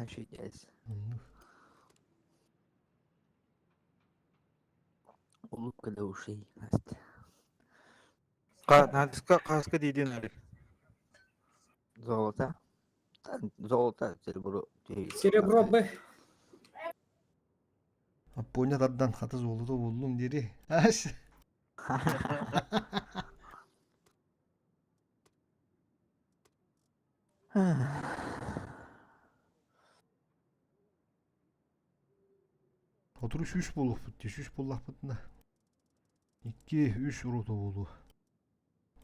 Наһаа үчүгэй Оннук. Улыбка до ушей, Настя. Ха, хаска диидин арый. Золото. Золото, серебро. Серебро Б. Аппоня тардан хата золото буллум дири. Аш. Отур үс буолуохпут дии. Үс буоллахпытына икки, үс рота буолуо.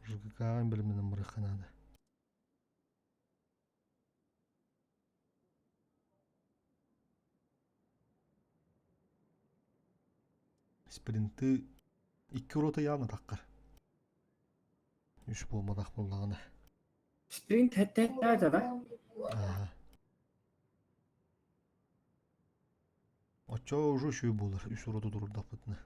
ЖКК-ҕа бэлэмнэнэн барыахха наада. Спринты икки рота явно таххар. Үс буолбатах буоллаҕына. Спринт хэттэ да? Ааһа. Оччоҕо уже үчүгэй буолар, үс уруоту туруордахпытына.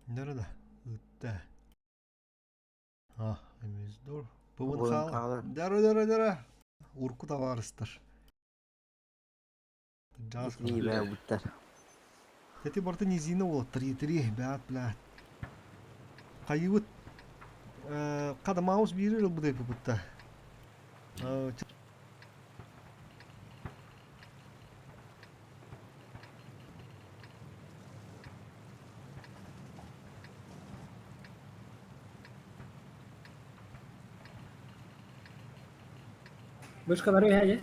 Nerede? Ыытта. А, эмиздор. Бубун Бубун хаалар. хаалар. Дара дара дара. Урку табаарыстар. Жаас Итии буттар. Эти барыта низина уолаттар етери бэт блядь. Хайыбыт хада маус биирир ылбыт эпипытта. Вышкалары үһэ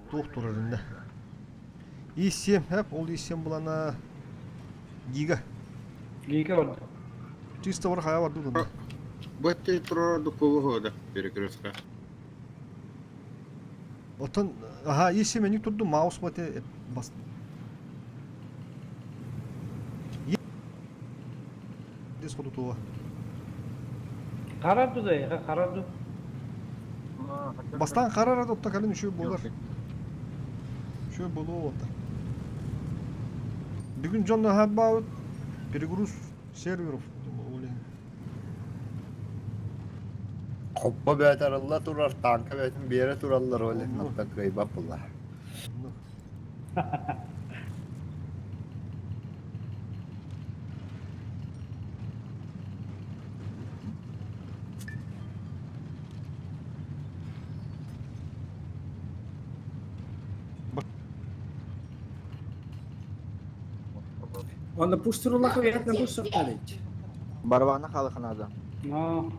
Туох турар иннэ? И7 хэп, ол И7 булана Гига. Гига барда. Чисто бар хайа барды удунда. Бу турар дукугу хода перекрестка. Оттон аха И7 меник турду маус мате бас. Дес ходу туа. Харарду да, харарду. Бастан харарат отта калин үшөө болар. Үшөө болуо отта. Бүгүн дьон наһаабаабыт перегруз серверов Хоппо бэйэтэ арылла турар, тааҥка бэйэтин биэрэ тураллар ол иһин оттон кыайбат буолла. Онно пуш туруллах уятна пуш сотталить. Барабана халаханада. Но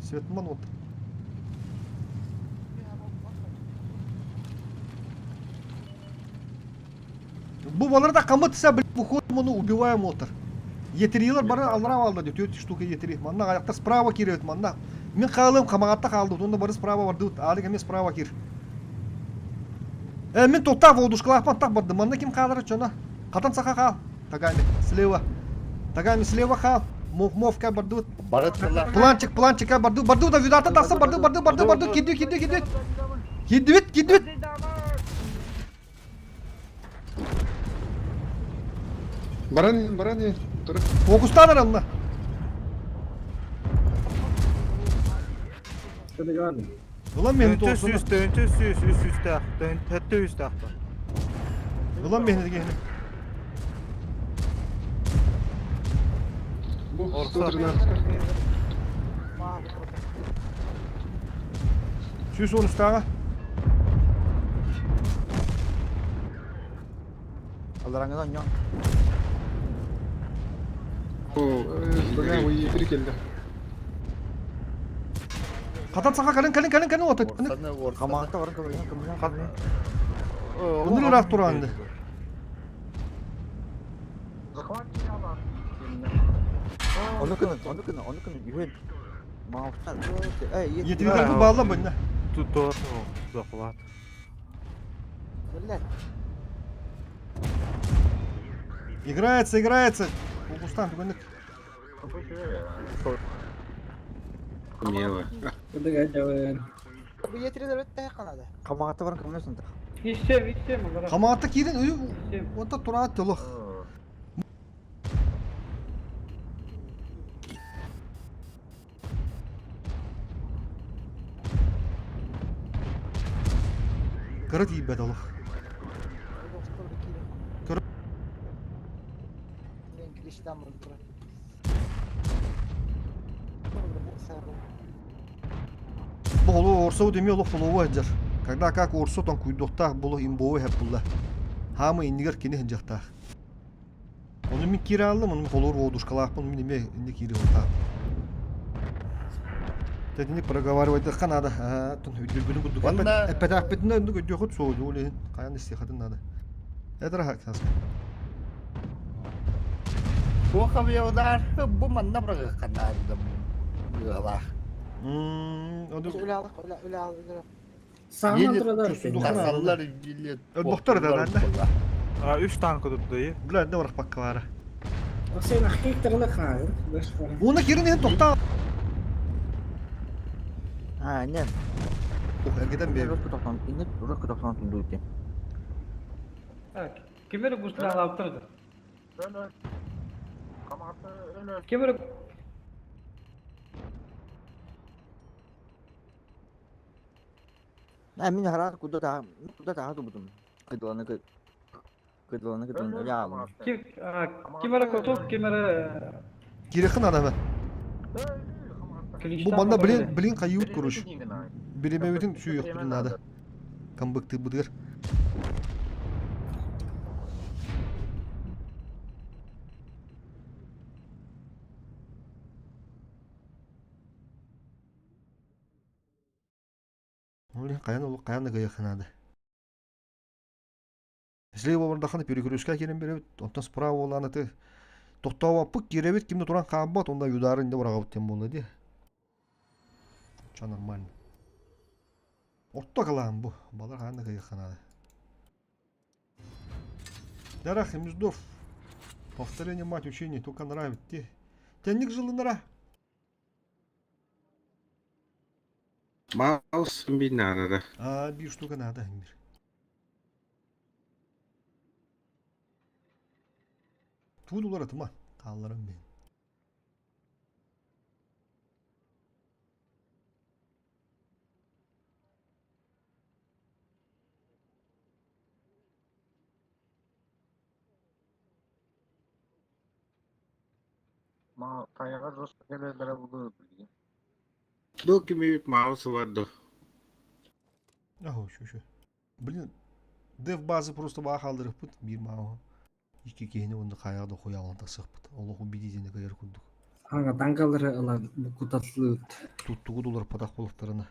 Светман вот. Бу баларда камыт са выходим, ну убиваем отыр. Етерилер бары алра алды диyor. Төрт штука етери. Манна аяқта справа кирет манна. Мен қалым қамағатта қалды. Онда бары справа барды. Али кеме справа кир. Мен тоқтап волдушкалахпан так барды. Манна ким қалыр чона? Қатан сақа қал. Тагами слева. Тагами слева қал. Мов-мовка барды. Бары тылла Планчик, планчик, барды, барды, да видата таса, барды, барды, барды, барды, киди, киди, киди. Кидибит, кидибит. Баран, баран, тур. Фокустан арална. Ulan meni Dönte to'sini. süs, dönte süs, üst üste. Dönte üst akta. Ulan meni gene. Бу Орса. 113. Сүүс он үстәҕэ. Алараңа онньо. Бага уйетри келді. Хатан саха калын калын калын калын отот. Орсаны орсаны. Хамаатта баран көмөлөн көмөлөн көмөлөн. Өнөр ыраах тураанды. Ону кына, ону кына, ону кына үһүн. Маустар. Эй, Етирилер бу баалла бынна. Tuttu, захват. Блядь. Играется, играется. Фокустан түгэнник. Умело. Хамаҕатта баран көмөлөс ынтах. Хамаҕатта киирин онта тураат телох. Кыра тиийбэт олох. Кыра Бу олу орсо демей олох холову сылдьар. Когда как орсо тон куйдуохтаах булу имбову хэп булла. Хаамы иннигэр кини сылдьахтаах. Ону мин киирэ ааллым, ону мин холуур уодушкалаахпын, мин эмиэ инник киириэ уотаам. Тэтиник проговаривайдыахха наада. Аа, тун өйдүүрбүнү курдук. Уонна Эппэтээхпитинэ оннук өйдүөхүт суох, ол иһин хайан истиэххитин наада. Это раха Саска. туох авиаудар бу манна бырагыахха наада быалаах. Ону Саҥа туралар. Тахсаллар или Өлбөхтөр да наада. А, үс танка турду. Бля, не барахпакка баара. Сен ахтыктарына хаалыр. Уна кирин иһин тохтаа. А, не. Ох, эргитэн биэр. Руску тохтон, инник руску тохтон тундуйте. Кимери гуслаалаабыттар Кимери А, мин хараар куда та куда та тубутум. Кыдыланы кы кыдыланы кыдыланы яалым. кимери котук, кимери Кириэххин наада мен. Бу манна блин, блин хайыут куруш. Биримэбитин сүүйүөхпүтүн наада. Камбыктыыбытыгар. Ол иһин хайан ол хайан да кыайыахха наада. Слева бардаххына перекрестка киирэн биэрэбит, онтон справа буоллаҕына аты тохтообоппут киирэбит, ким да туран хаалбат, уонна удары инде быраҕабыт диэн буолла дии. Ча нормально. Орто кылаан бу, балар хаан да кыайыахха наада. Дарах Емездов. Повторение мать учений, только нравит те. Тенник жылынара. Маус бин надо, да. А, bir штука надо, Мир. Туудулар атыма. Хаалларым мен. Бу кими маус бар до. Аһо, şu şu. Блин, дев базы просто баа хаалдырыппыт биир мааҕы. Икки киһини уонна хайаҕа да хуйаалан тахсыахпыт. Олох убедительно кыайар курдук. Ага, танкалары ылан букутатлыыт. Туттугу уларпатах буолуохтарына.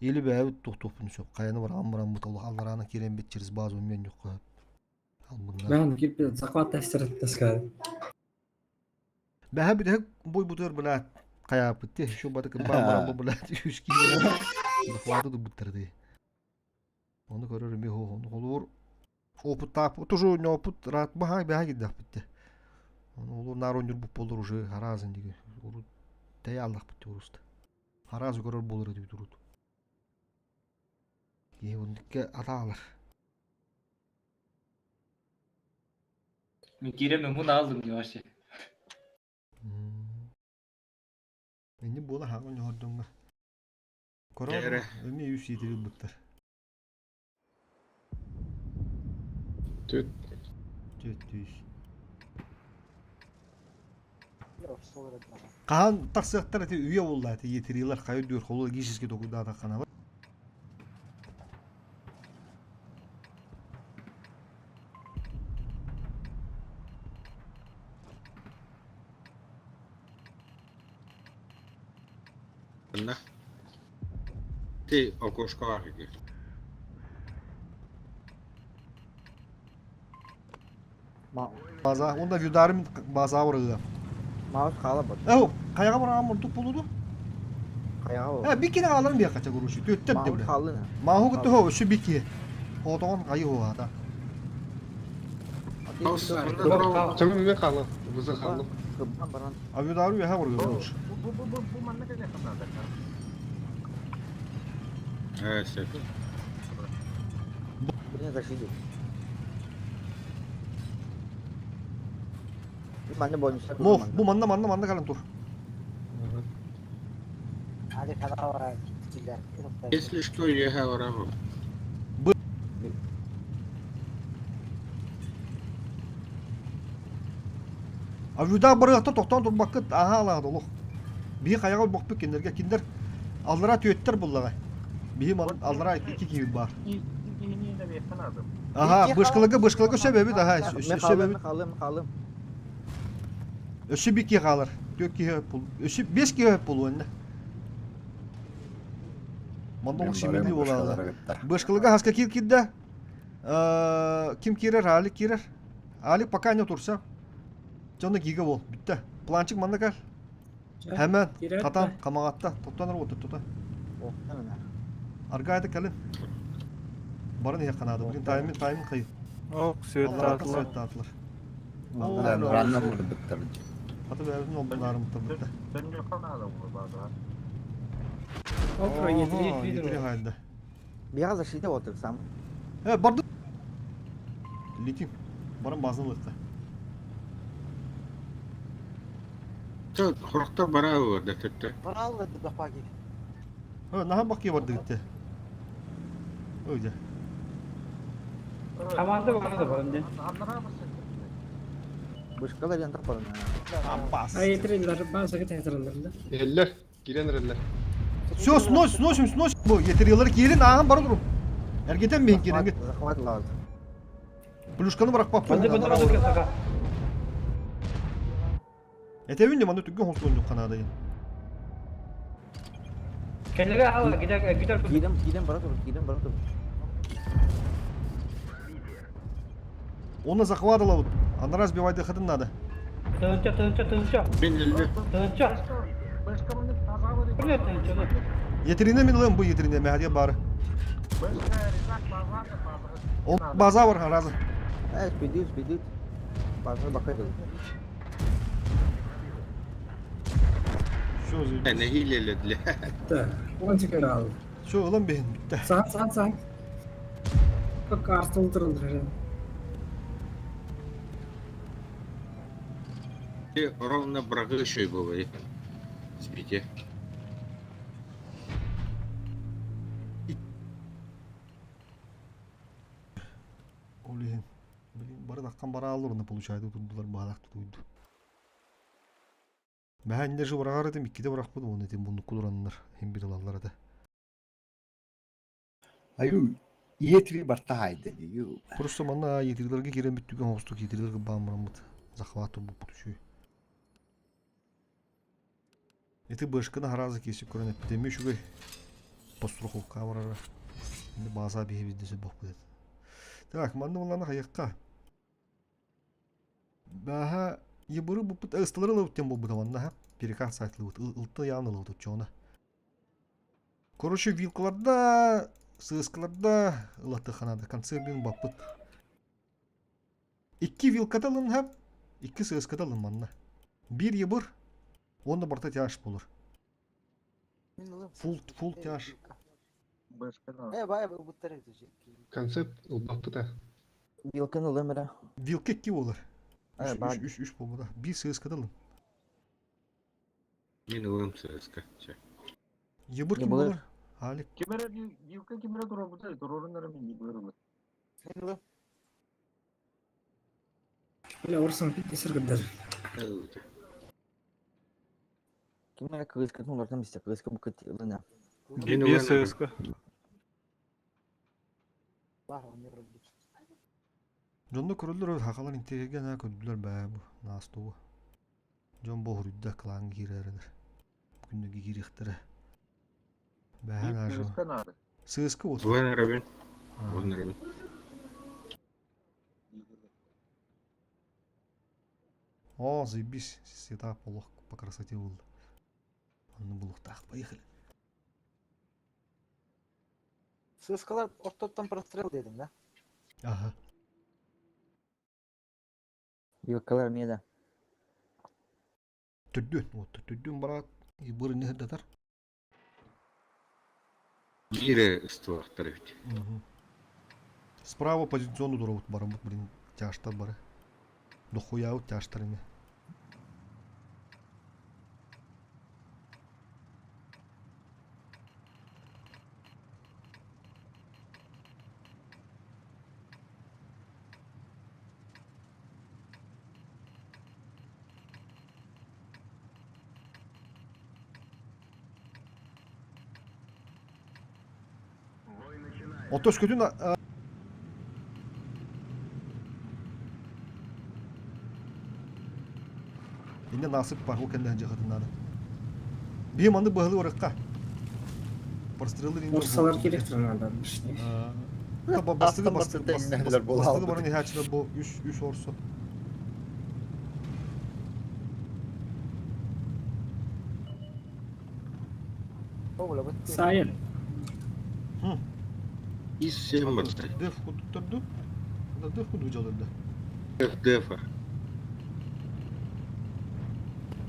Или бэйэбит туохтуохпун сөп. Хайаны бараан бараммыт олох аллараана киирэммит через базу мен юхха. Албыннар. Мен кирпи захват тастырыттаскар. Бэһэ бүтэһик буйбутугар блядь хайааппыт ти еще батык баан баран бу блядь үс киһи захваты туппуттар дии. Ону көрөр эмиэ ону холуур опыттаах тоже у него опыт рат баһаа бэһэ кирдэхпит те. Ону олур наар оонньуурбут буоллар уже хараазын диги урут тэйэ аллахпыт ти уруста. Хараазы көрөр буолар этибит урут. Киһи оннукка атаалар. Мен кииремин мун алдым вообще. Инни буола хаҥа оонньоһордоҥҥо. Корона Эрэ. эмиэ үс иитили ылбыттар. Түт. Түт түс. Хаһан тахсыахтар ити үйэ буолла ити етирилэр хайа үрдүгэр холу логически толкуйдаатаххына На. Ты окошко арги. База, онда Вюдарым база барыга. Маус хаала бат. Эу, хайаға бараған мұртук болуду? Хайаға Э, бикини ааларын бия кача короче. Төттер Маус деп. хаалын. Маху кытты хо, өссө бики. Хотоҕон хайы хоата. Чөмүн мен хаалым. Бызы хаалым. Кыбан баран. Авидару яха баргы лучше. Э, сөп. Блин, защитил. Манна бонус. Мов, бу манна манна манна калан тур. Если что, я говорю. Авида барыахта тохтоон турбаккыт аха алаҕа олох. Биһи хайаҕа бохпут кинилэргэ кинилэр аллара түөттэр буллаҕай. Биһи ман аллара икки киһи баар. Аха, бышкалыга бышкалыга сөп эбит, аха, Мен сөп хаалым, эбит. хаалым, хаалым. Өссө бир киһи хаалар. Түөрт киһи пул. Өссө бес киһи пул онно. Манна Мен олох барыам симели буолаалар. башкалары кытта. Бышкалыга хаска кир кирде. Ким кирер, Алик кирер. Алик пока не турса. Жона гига бол, битте. Планчик манна кал. Hemen Кирет катан камагатта топтан отур тута. Аргайды калын. Барын я канады. Бүгін таймын таймын кый. Ок, свет Аллаһ таатылар. свет таатылар. Ранна vurduk. Хаты бәрін олбаларым тырбытта. Окро Ага, 7 Етри хайда. Бияға защита отыр сам. Э, барды. Летим. Барым базынлыкта. Хорохтор бара да төттө. Э, наха бакы барды гитте. Öyle. Команда бар да бар инде. Бышкалар янтак баран. Ампас. А 7 база кетерилер да. Eller. Giren eller. Все, снос, сносим, сносим. Bu getiriyorlar ki yerin ağın barı durum. Ergeten ben girin git. Захват lazım. Плюшканы bırak Бынды бынды бынды сака. Этебин де маны түгін холтуын yok канадайын. Келеге ал гидер гидер Кидем, кидем бара тур, кидем бара тур. Оны захватыла вот. Ана разбивайды хатын надо. Тынча тынча тынча. Мен элбе. Тынча. Бу тынча. Yetirine mi lan bu yetirine mi? Hadi bari. O baza var ha razı. Э, спидит, спидит. База бакай. Şu Нехилеледиле. Да. Он теперь ал. Şu ulan behin bitti. Сан сан сан. Как артыл турулар. Ровно брагы еще бывает. Спите. Олейін. Блин, бары даққан бара алыр оны получайды турдулар бағалақ тутуйду. Бәһән де жыбырағар едім, иккиде бырақ буду, оны этим буну кулураннар, хем бир алалар ада. Аю иетри барта haydi ю. Просто манна етирдерге кирен бүттүгөн хостук етирдерге баамырамыт. Захвату бу путучу. Эти бышканы харазы кесип көрөн эпидемия шугай. Поструховка барара. Инде база бихебиздесе бок билет. Так, манна буланы хаякка. Баха ебуру бу пут ыстылыры лыптен бу бутаманда ха. Перекат сайтлы вот ылты яны лыпты чона. Короче, вилкаларда, сыскаларда ылаты ханада концерт баппыт. Икки вилкаталын хап, икки сыскаталын манна. Бир ебур, онда барта тяж болur. Фул фул тяж. Э, бай, бу Концепт улбаппыта. Вилканы лымыра. Вилка икки болur. Э, Үш бар. үш үш үш болмада. Бир сыскаталын. Мен ылым сыска. Ебур Не ким болur? болur? Алик. Бля, орсын пит кырдар. Кимге кыргызкатын олардан бизде кыргызка бу кыт лына. Мен Бир ылым. сыска. Жонда көрөлөр хакалар интеге на көрдүлөр бә бу настугу. Жон бу хурудда клан кирердер. Күндүгү кирихтер. Бә нажы. Сыска вот. Вон Робин. Вон Робин. О, заебись, сетап полох по красоте был. Анны булук так, поехали. Сыскалар ортоттан прострел дедим да. Ага. Вилкалар эмиэ да. Төрдүөн, вот төрдүөн бараат ибыр не сырдатар. Биир ыстыбахтар эбит. Справа позиционну туруобут бараммыт блин тяжтар бары. Дохуяабыт тяжтар эми. Оттон өскөтүн Инне насып бар ол кэннэ дьахатыннаада. Биһи маннык быһылы барыкка. Прострелы Мурсалар керек надо бишне. Бастыгы бастыгы баран иһааччылар бу үс үс орсо. Сайын. Ис сем барда. Деф кудуттарду. Деф куду жалырда. Деф дефа.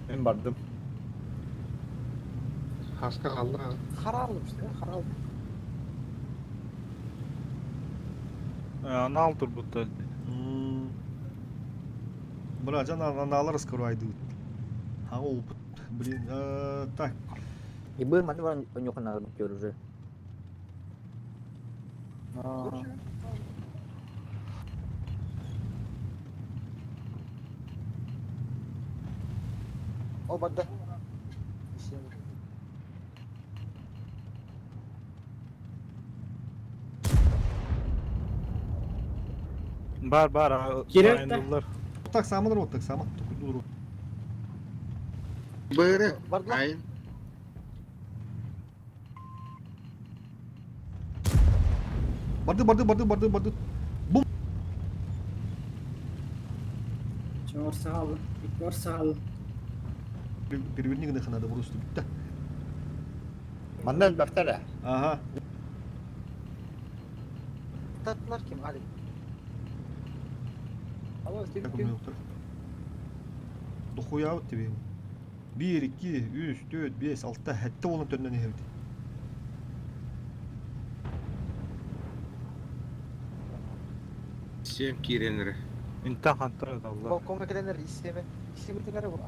Мен бардым. Хаска қалды. Харалым işte, харалым. Анал турбutta. Бра, жан аналар скрывайды. А опыт, блин, так. И был маны бар онюхана бутер уже. О, барда. Бар бар. Керек да. Так самын вот так самын. Быры. Айын. Барды, барды, барды, барды, барды. Бум. Чорса ал, икорса ал. Переверни гына надо просто битте. Манна элбэхтэр Ага. Татлар ким, Али? Алло, ким? Дохуя вот тебе. 1, 2, 3, 4, 5, 6, 7 болон төннөн иһэбит. Сем киренер. Интан хантар алла. Балконга келенер истеме. Истеме тенер бу.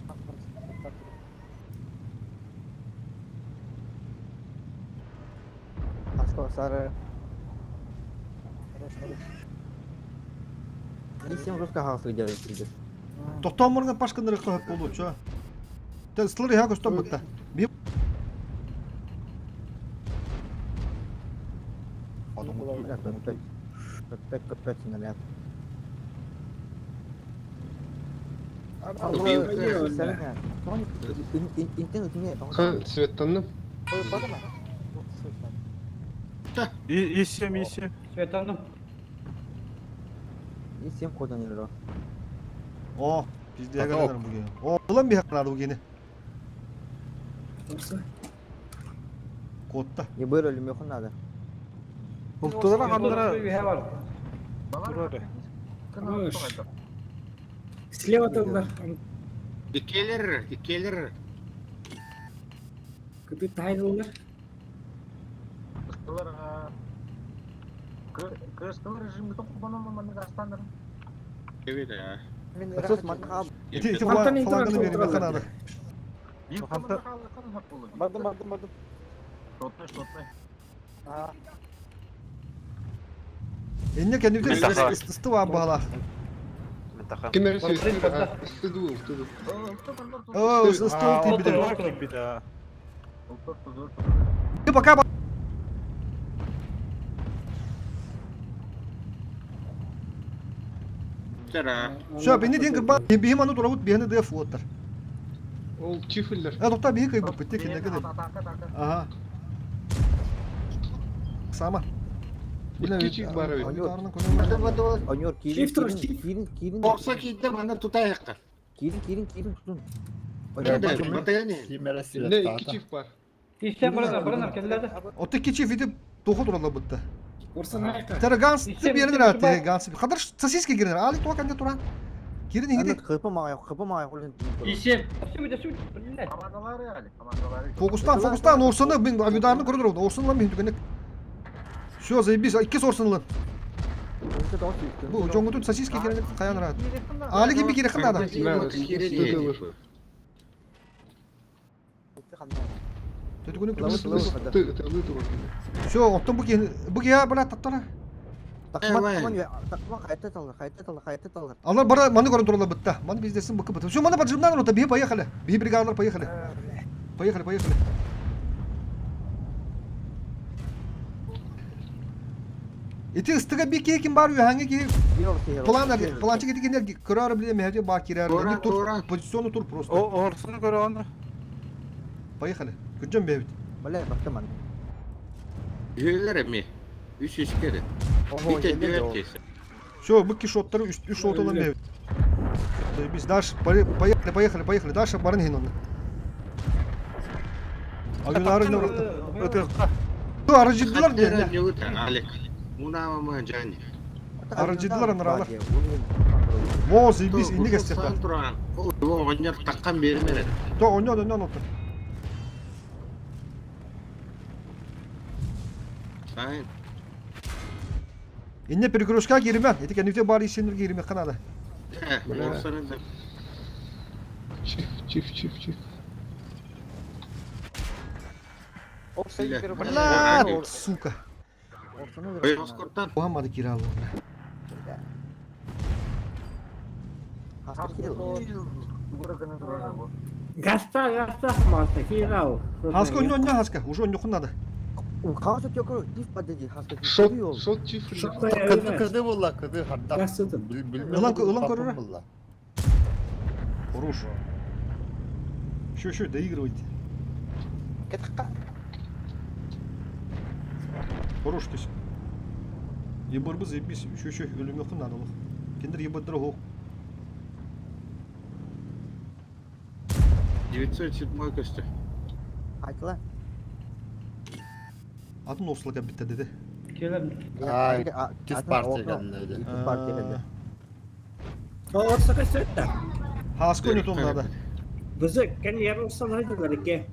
Аска сары. Истем русска хасы делает. Токтон мурга пашканыры кылып болду, чо. Те слыры ха көстөн бутта. Би Пять, пять, снаряд. Светтанным. Исем, исем. Светланdım. И семь хода не леро. О, пизде гаганар буге. О, булан би хакнар бугене. Орса. Котта. Не бырали меху надо. Ултулара хандара. Bir var. Турары. Слева тылдар. Икелер, икелер. Кыты тайдылар. Evet ya. Ити ити Мантан фланганы интерактив берип туралар. ханады. Ханта Бардым, бардым, бардым. Энне кенди исты ва бала. Ким эрэ светтан. Ыстыды, ыстыды. О, исты ти биде. Да. Би пока Тара. Все, бини ден кырба, бихим аны турабыт, бихини деф уоттар. Ол чифлер. Э, токта бихи кайбы битте кине кеде. Ага. Сама. Икки чиф бар эбит. Онёр, кирин, Чиф тур, кирин, чиф. кирин, кирин, Окса кидде мана тутайыққа. кирин, кирин, кирин tutun. Батаяне. Ким эрэ Не, светтаата. икки чиф бар. İstem buradan, buradan kendileri. Отто икки чиф ити туху туралла бытта. Орса найка. Тера ганс Истем, берин истем, рат, турба. ганс. Хадыр сосиски кирин. Али туа канде туран. Кирин иһити. Хыпы мага, хыпы мага хулин. Исем. Сүбүт, сүбүт. Блядь. Фокустан, фокустан, Орсаны, мен авидарны көрдүр, Орсын лан мен түгенек. Все, заебись, икки Орсын лан. Бу жоңгутун сосиски киренек каян рад. Али ким кире хында да. Төтүгүнүк Все, оттон бу киһи бу киһи бара таттара. Алар бара маны көрөн туралар бытта. Маны биздесин быкы бытта. Все, маны поджимнан рота, бии поехали. Бии бригадалар поехали. Поехали, поехали. Ити ыстыга би киһи ким бар үһәңе киһи план планчык ити кинер көрөр биле мехти бар кирер. Тур позиционный тур просто. О, орсуну көрө оны. Поехали. Күнжөн бэбит. Бля, бактыман. Үһүлэр эми. Үс үскере. Бите дүөт кесе. Все, быки шоттары үч үч шот алан бэбит. Биз дальше поехали, поехали, поехали. Дальше барын хин онны. Агюнары не уракты. Өтөккө. Арыжидылар диэн. Алек. Муна жани. Арыжидылар анаралар. Во, заебись, инни кестеппе. Туран. О, оннор таккан бермер. То, оннон, оннон отыр. Сайн. Инне перекрестка киримен. Эти кенифте бар исенер кириме канада. Орсаны да. Чиф, чиф, чиф, чиф. Бля, сука. Оскортан. Muhammad киралы. Гаста, гаста, маста, кирау. Хаска оннон хаска, уже оннон надо. Шот, шот чиф. Кыды кыды булла, кыды хардак. Гастытын. Ылан ылан көрөрө. Хорош. Еще, еще, доигрывайте. Хорош кис. Ебарбы заебись, еще, еще, өлүмөкүн надо олох. Киндер ебардыр оһох. 907 көстө. Айтла. Атын осылыка битте деди. Келем. Ай, түс партия кәлләде. Партия кәлләде. Орса кастырда. Хаска ойнотон надо. Бызы, кән ярылсан хайдылар ике.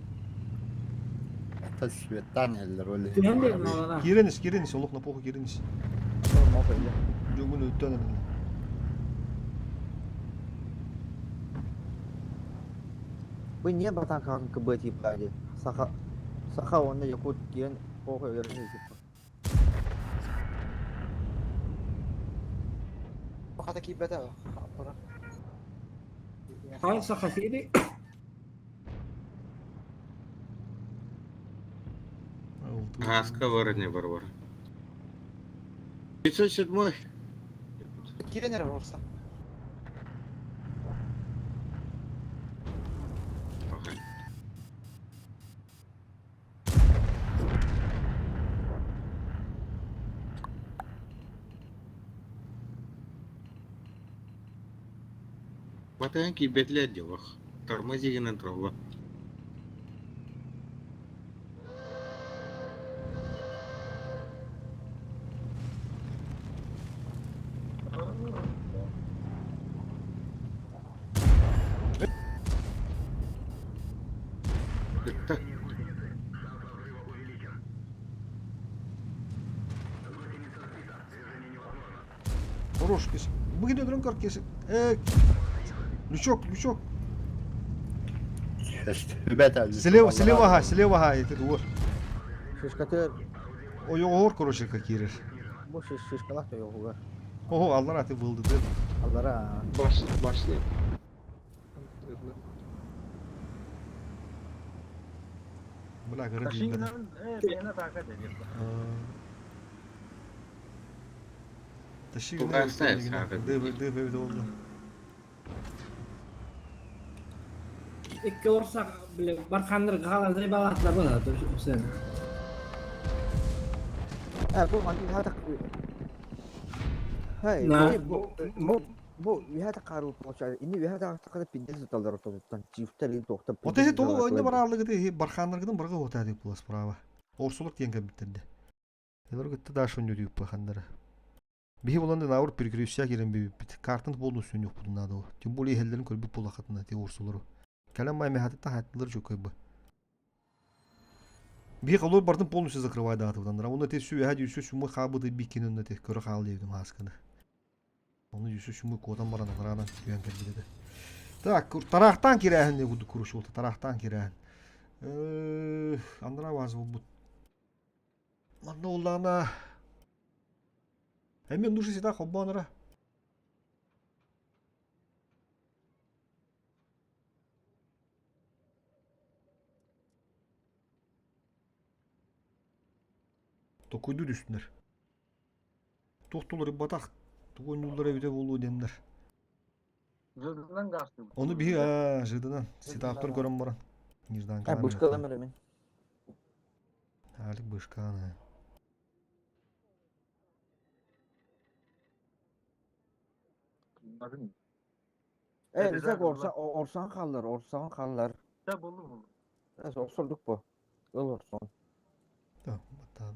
Это светтан эллер оле. Түһән дә алана. Киренис, киренис, олох на поху киренис. Жугун өттөн эмен. Бу не батан кагын КБ тип бади. Саха Саха онда якут киен похуй верни типа. Хал сахасири. Хаска бар не бар бар. 907. Батайын кийбетлер делах. Тормозигинен тролла. Ытта. Хорош кис. Бүгін өдөрөн көр кис. Лючок, лючок. Үбәт әле. Слева, слева, ха, слева, ха, это двор. Шишкатыр. Ой, ор, короче, как кирер. Бу шиш шишкалах то йогуга. Ого, аллар аты вылды, да. Аллара. Баш, башня. Бля, горы дейін. Тащи Туга ставь, сағы. Дыбы, дыбы, долго. Икки орса биле барханнар галазай балатлар була. Сен. Э, бу ман хата. Хей, На. бу бу бу вихата кару получается. Ини вихата када пиндес талдар токтан. Чифтер токтап. Вот эти толы ойны барарлыгы барханнаргыдан баргы ота деп була справа. Орсулук диэн кэлбиттэрдэ. Элор гытта даш өнү дүйүп баханнара. Биһи булан наоборот перекрестия киирэн биэрбиппит. Картаны полностью үннүөхпүтүн наада ол. Тем более иһэллэрин көрбүт буоллаххытына ти уурсулару. Кэлэн май мэхэтиттэн хаттылар чөкөй бы. Биһи холор бартын полностью закрывай даатыбытаннара. Уна те сүөһэ дүүсү сүммы хаабыты биккин онно те көрө хаал диэбитим хаасканы. Оны дүүсү сүммы куотан баран алараанан түйэн кэлбит этэ. Так, тараахтаан кирээһин диye курдук куруш болта. Тараахтаан кирээһин. Андра баас болбут. Манна уллаана Эмиэ души сита холбоонора. Токуйду түстүлэр. Туох туларыйбатах, тугу ойнууллар эбитэ буолуо диэннэр. Ону биһи аа жыдынан ситаптар көрөн баран нежданкалар. Бышкалам эрэ мин. Алик бышканы. Э, Ризак орса орсан халлар, орсан халлар. Да болду болду. Орсордук бу. Ыл орсон. Да, баттаан.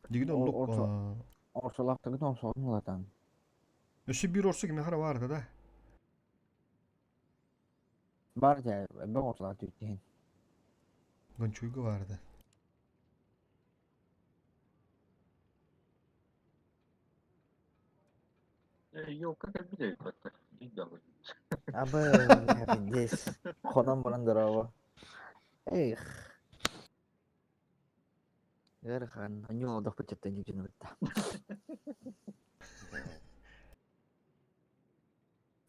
Дигин оннук Орсолаахтыгын орсоҕун улатан. Өссө биир орсу кимиэхэ эрэ баар да. Бар дьэ, элбэх орсолаах түүттиһин. Гончуйга баар да. Елка кэлбит эбит Абы, здесь. Хонон баран здорово. Эх. Ыарахан, аньуу олдохпут чаттан дьүнүбүтта.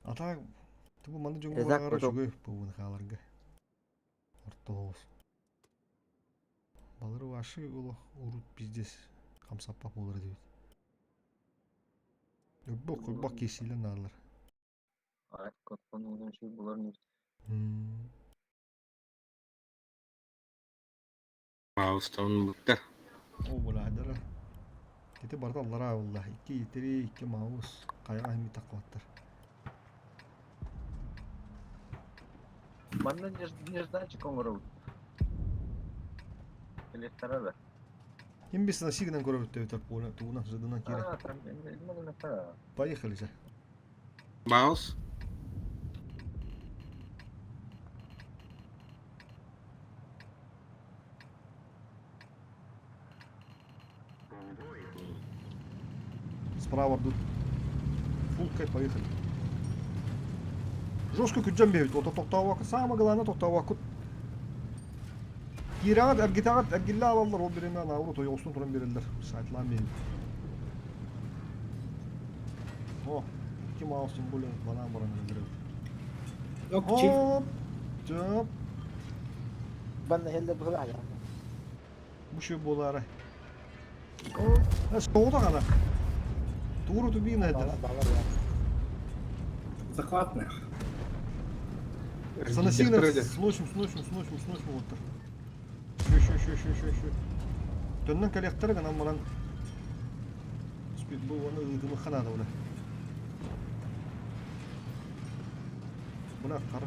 А так, тубу маны дьоҥҥо бараҕара үчүгэй буолуон хааларга. Орто оҕус. Балары ваши олох урут пиздец хамсаппах буолар этибит. Өлбөх хойбох киирсиилэр нааллар. Маустан О, быраадара. Ити барыта аллараа буолла. Икки итири, икки маус. Хайаҕа иһин таххыбаттар. Манна нежданчик оҥоробут. Электора да. Ким бис насигынан көрөбүт өтөр поле тугунан сыдынан киирэ. Поехали же. Маус. Справа тут. Фулкой поехали. Жестко күрдьэн биэбит. Ото тохтообокко. Самое главное тохтообоккут. Киирэҕит, эргитэҕит, эргиллэ аалаллар, ол бириэмэ наоборот ойоҕостон туран биэрэллэр. Сайтлаан биэбит. О, икки маус тем более банан баран эрэллэр эбит. Оп, чөп. Банна хеллер быһылаах. Бу шөп буолаары. Соҕотох ана. Тугу тубина это. Захватных. Санасигна сносим, сносим, сносим, сносим вот. Еще, еще, еще, еще, еще. Төннөн коллектора гынан баран спид бу оны ыытымы ханада ула. Бына қара.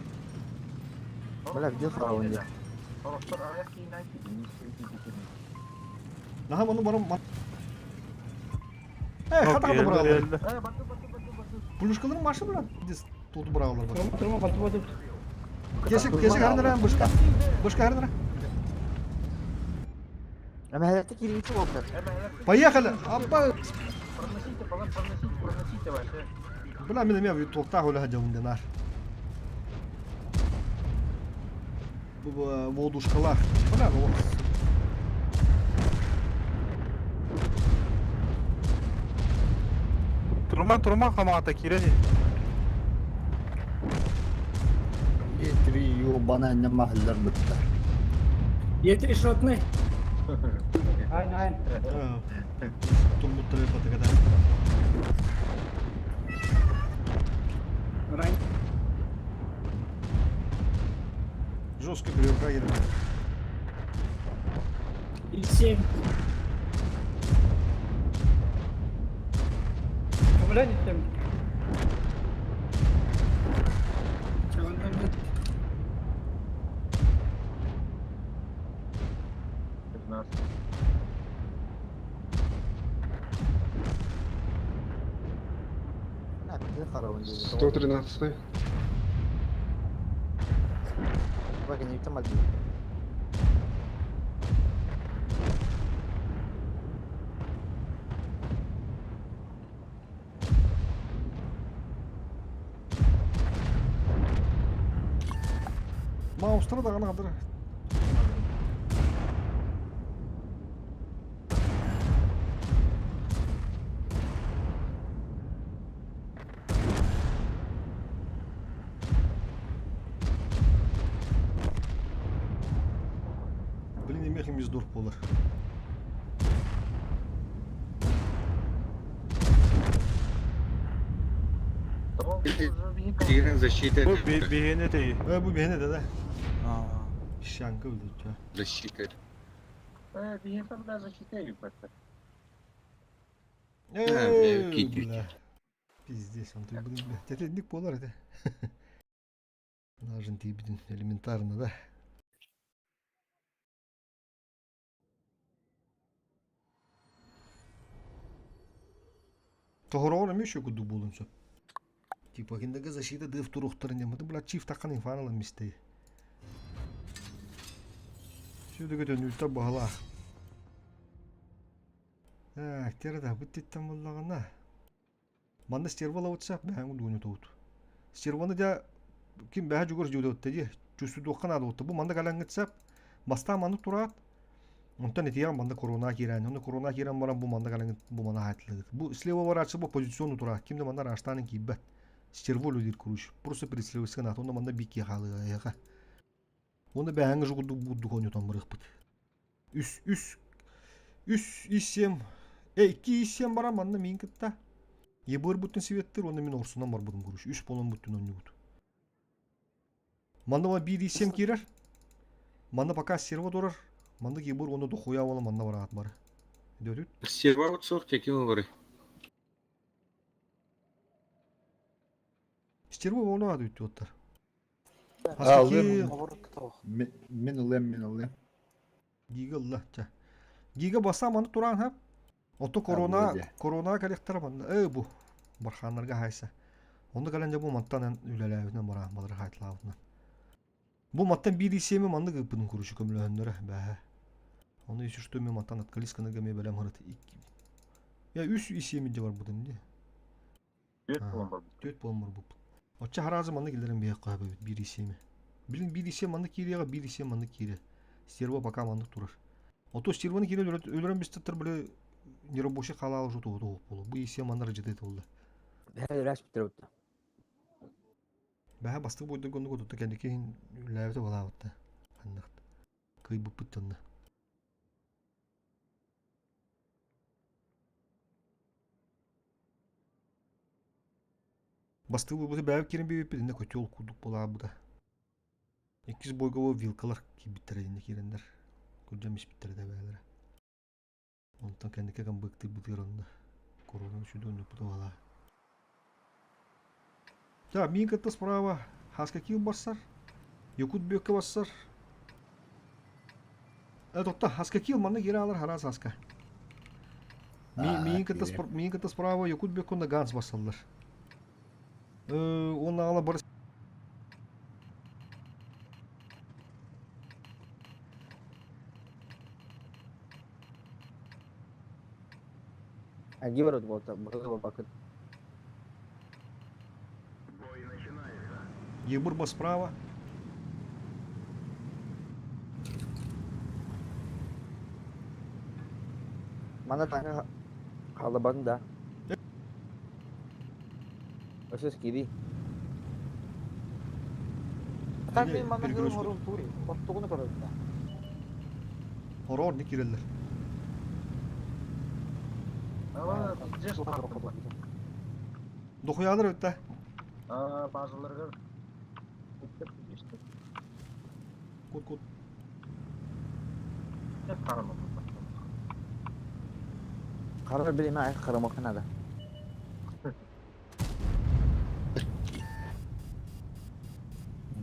Бля, где фараон? Наһаа ону баран Э, хата хата быраҕаллар. Пулюшкаларын маша быра. Здесь тут быраҕаллар бар. Турма, баты баты. Кесик, кесик харнара бышка. Бышка харнара. Эмэһэлэртэ киирбитэ буолтар. Поехали! Аппа! Проносите, проносите, проносите вообще. Бля, мин эмиэ туохтаах үлэ сылдьабын дэнаар. Бу воодушкалаах. Бля, вот. Турма турма хамаата киирэн Етри бана не махаллар бытта. Етри шотный. Айн, айн. Турбуттар патыгата. Рань. Жестко перевыкай. И 7. Блядь, 7. Чего он там? Харабын дии. 113. Бак, не там один. Маустара даҕаны хадыр. Блин, имехим издор буолар. Тигрин защита. Бу биһиэнэ этэй. Э, бу биһиэнэ да да. Песчанка өлдү. Защита. Эй, киит. бля. Пиздец, он тут, блин, бля. Тетедник буолар это. Нажин тиибитин элементарно, да? Тоһороҕор эмиэ үчүгэй курдук буолуон сөп. Типа кинилэргэ защита дыв туруохтарын диэн, бля, чиф таххан инфан ылан мистэй. Сүдүгү төннүүттэр баһылаах. Так, терда бу титтэн буллаҕына. Манна стерва лавытса, бэһэҥ удууну туут. Стерваны дьэ ким бэһэ дьугур дьуутутта дии, чувствуйдуохха наада буолта. Бу манна кэлэҥҥитсэ, бастаан маннык тураат, онтон итиэҕин манна корона киирэн, онно корона киирэн баран бу манна кэлэҥҥит бу манна хаайтылыгыт. Бу слева барааччы бу позициону тураат, ким да манна раштаанын киирбэт. Стерво үлэлиир куруч. Просто переслевайска наада, онно манна биир киһи хаалыаҕа. Уонна бэһэҥҥэ жу курдук бурдук оонньотон барыахпыт. Үс, үс, үс исиэм, э, икки исиэм баран манна миин кытта. Ебыр буттун светтыр, уонна мин орсунан барбытым куруш. Үс болон буттун онньубут. Манна биир исиэм киирэр. Манна пока серво турар. Манна ебыр уонна дохуя буола манна бараат бары. Дөтүт. Серва вот сох теким олоры. Стерво болу ады үттү Алым. Мин ылыам, мин ылыам. Гига ылла, ча. Гига баса маны туран хап. Ото корона, корона кэлэхтэрэ манна. Э бу бархааннарга хайса. Онно кэлэн дьэ бу мантан үлэлээбитинэн бараан балары хаайтылаабытынан. Бу мантан биир исиэми маннык ыыппытын куручу көмөлөһөннөрө бээһэ. Ону если что мен мантан откалисканы гаме бэлэм хырыт. Я үс исиэми дьэ барбытым дии. Түөрт буолан барбыт. Түөрт буолан барбыппыт. Оччо хараазы маннык киллэрэн биһиэххэ сөбөбүт биир исиэми. Билин биир исиэм маннык киириэҕэ, биир исиэм маннык киирэ. Стерва пока маннык турар. Ото стерваны киирэн өлөрөн бистаттар били нерабочий халаал уже туһу туһук буолу. Бу исиэм манна рыжыты буолла. Бэһэ бүтэр бутта. Бэһэ бастык бойдорго оннук отутта кэнники иһин үллээбитэ балаабытта. Ханнык. Кыйбыппыт тонна. Бастыы буолбута бэйэбит киирэн биэрбиппит иннэ котел курдук буолаабыта. Иккис бойга вилкалар киирбиттэрэ иннэ киирэннэр күрдьэн испиттэрэ да бэйэлэрэ. Онтон кэнники камбыктыырбытыгар онно корона сүдү онньоппута балаа. Так, миин кытта справа Хаска киил барсар, Якут Бүөккэ барсар. Э, тохто, Хаска киил манна киирэ аалар хараас Хаска. Миин кытта миин кытта справа Якут Бүөккэ уонна Ганс барсаллар. Э, уонна аала бар Аги барат буолта, быһыы бакыт. Ебурба справа. Мана таҥа халабан да. Өсөс кири. Так мен манна кырым орун тури. Оттугуну көрөбүт. Хороор не киирэллэр. Дохуяалар эбит да. Базаларыгар Кут кут. Хара билиме ай харамакка надо.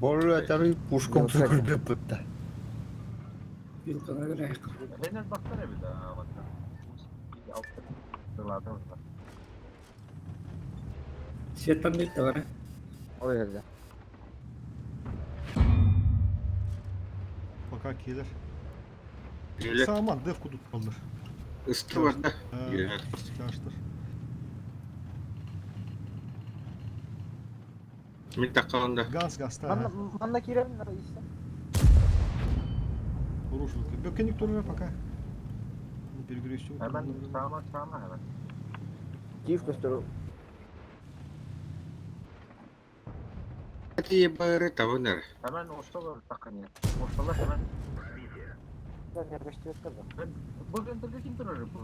Болу этары пушком көрбөппүт. Вилканы гырайык. Светтан бүттэ бары. Ол жерде. Пока келер. Öyle Саман деф кудут алыр. ыстı var da. Чаштыр. Min takkalında. Ганс гаста. Манна манна киирэн истэ. Хороший. Бөкенник турар пока. Перекресток. Hemen sağma sağma hemen. Киев көстөр. Hadi bari tavanır. Hemen ortalar takın ya. Ortalar hemen. Bu enterge kim durur bu?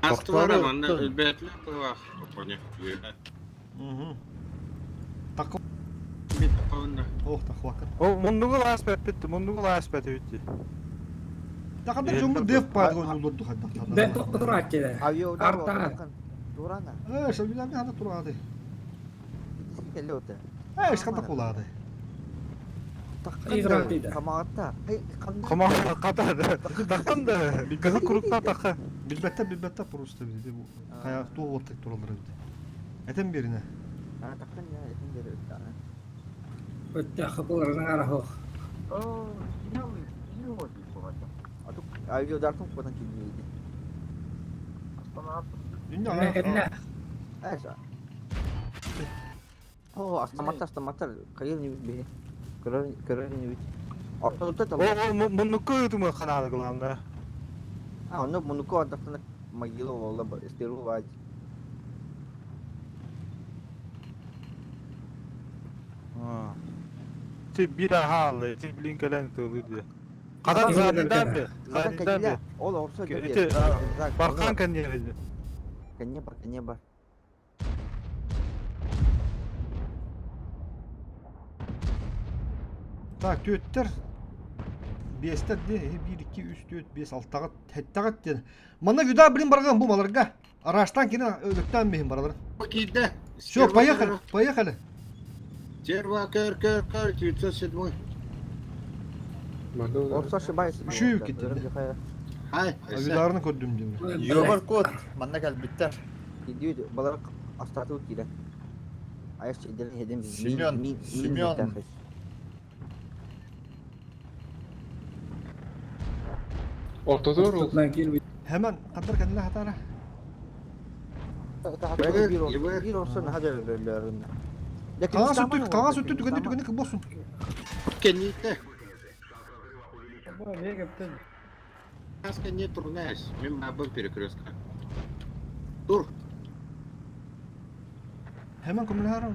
Astı var ama ölbetli var. Toplanıyor. Угу. Так, Bir takkalında. ох, тахвакын. O mundugu last bet bitti. Mundugu last bet bitti. Тақандар жомбу деф пайдыгон улурду хадда. Бе тоқтырак келе. Авиа удар Арта. Турана. Э, шабилами хана турады. Келе ота. Э, шката кулады. Игра дейді. Камаатта. Команда катар. Тактан да. Кызыл курукта такы. Билбетте билбетте просто биди бу. Кая туу оттек туралар бит. Этен берине. Таққан я этин берет. Өтті қапыларының арахох. Авиа удартын кодан килди. Дүнья Кәллә. Эша. О, астаматтар, астаматтар. Кайыл не бит. Көрөр көрөр не бит. Ортодо О, о, муннуку өтүмө каналы главное. А, ону мунуку антахтана могила ола стеру вать. Ти bir halı, ти блин кэлэн тылы ди. Кадан задиндан би, задиндан би. Ол орсо Ити баркан кэннери. Кене бар, кене бар. Так, төттер. Бестер де 1 2 3 4 5 6 тагат, 7 тагат ден. Мана вида блин барган бу маларга. Араштан кине өктөн бехин баралар. Киде. Все, поехали, поехали. Стерва көр көр көр 907. Манна удар. Орсо ошибается. Үшеу кетти. Hay. Авидарны көрдүм дейм. Йобар кот. Манна кэлбиттэр. Идиот, балар астату кире. Аяш эден хедем. Семен, Семен. Ортодор ол. Tutman келбей. Hemen кадар кәнле хатара. Bir orsa ne kadar ölürlerinde. Кага сүттү, кага сүттү түгенде түгенде болсун. Кенните. Bu ne yaptın? Kaska не турнайс. Мен мабын перекрестка. Тур. Hemen көмүлө хара.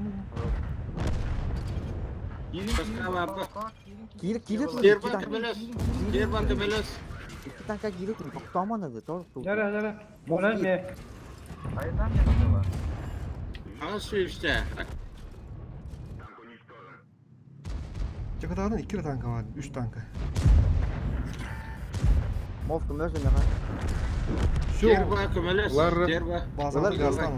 Kaska мабы. Кире кире. Стерва көмөлөс. Стерва көмөлөс. İki tanka girip toktamadı. Doğru. Yara yara. Ulan ne? Ага işte. Жакатаган 2 танка бар, 3 танка. Мов көмөсө мега. Все, Стерва көмөлөс. Лар- Стерва. базарды газдан.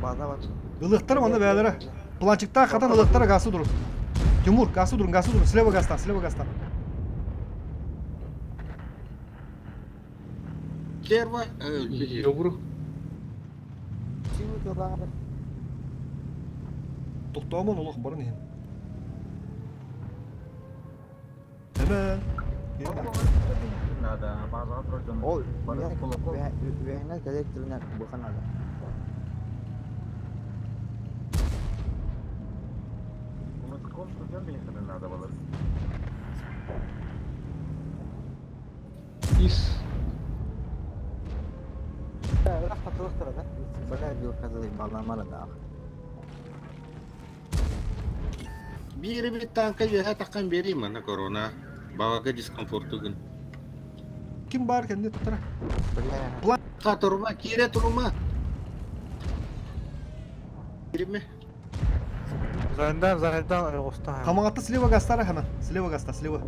База бар. Ылыктар мана бәләре. Планчикта катан ылыктар гасы durun. Тимур, гасы durun, гасы durun. Слева газдан, слева газдан. Стерва. Йобру. Токтоомон олох барын иһин. Hemen. Ол үһенә кэлек түрүнә буханада. Ис. Бага бил казалый баламара да. Бири bir танка жеһэ таккан бери мана корона. Балага дискомфорту гын. Ким бар кенде тутара? Бля. Ка турма, кире турма. Киреме. Зайдан, зайдан оста. Камагатта слева газтара hemen. Слева газта, слева.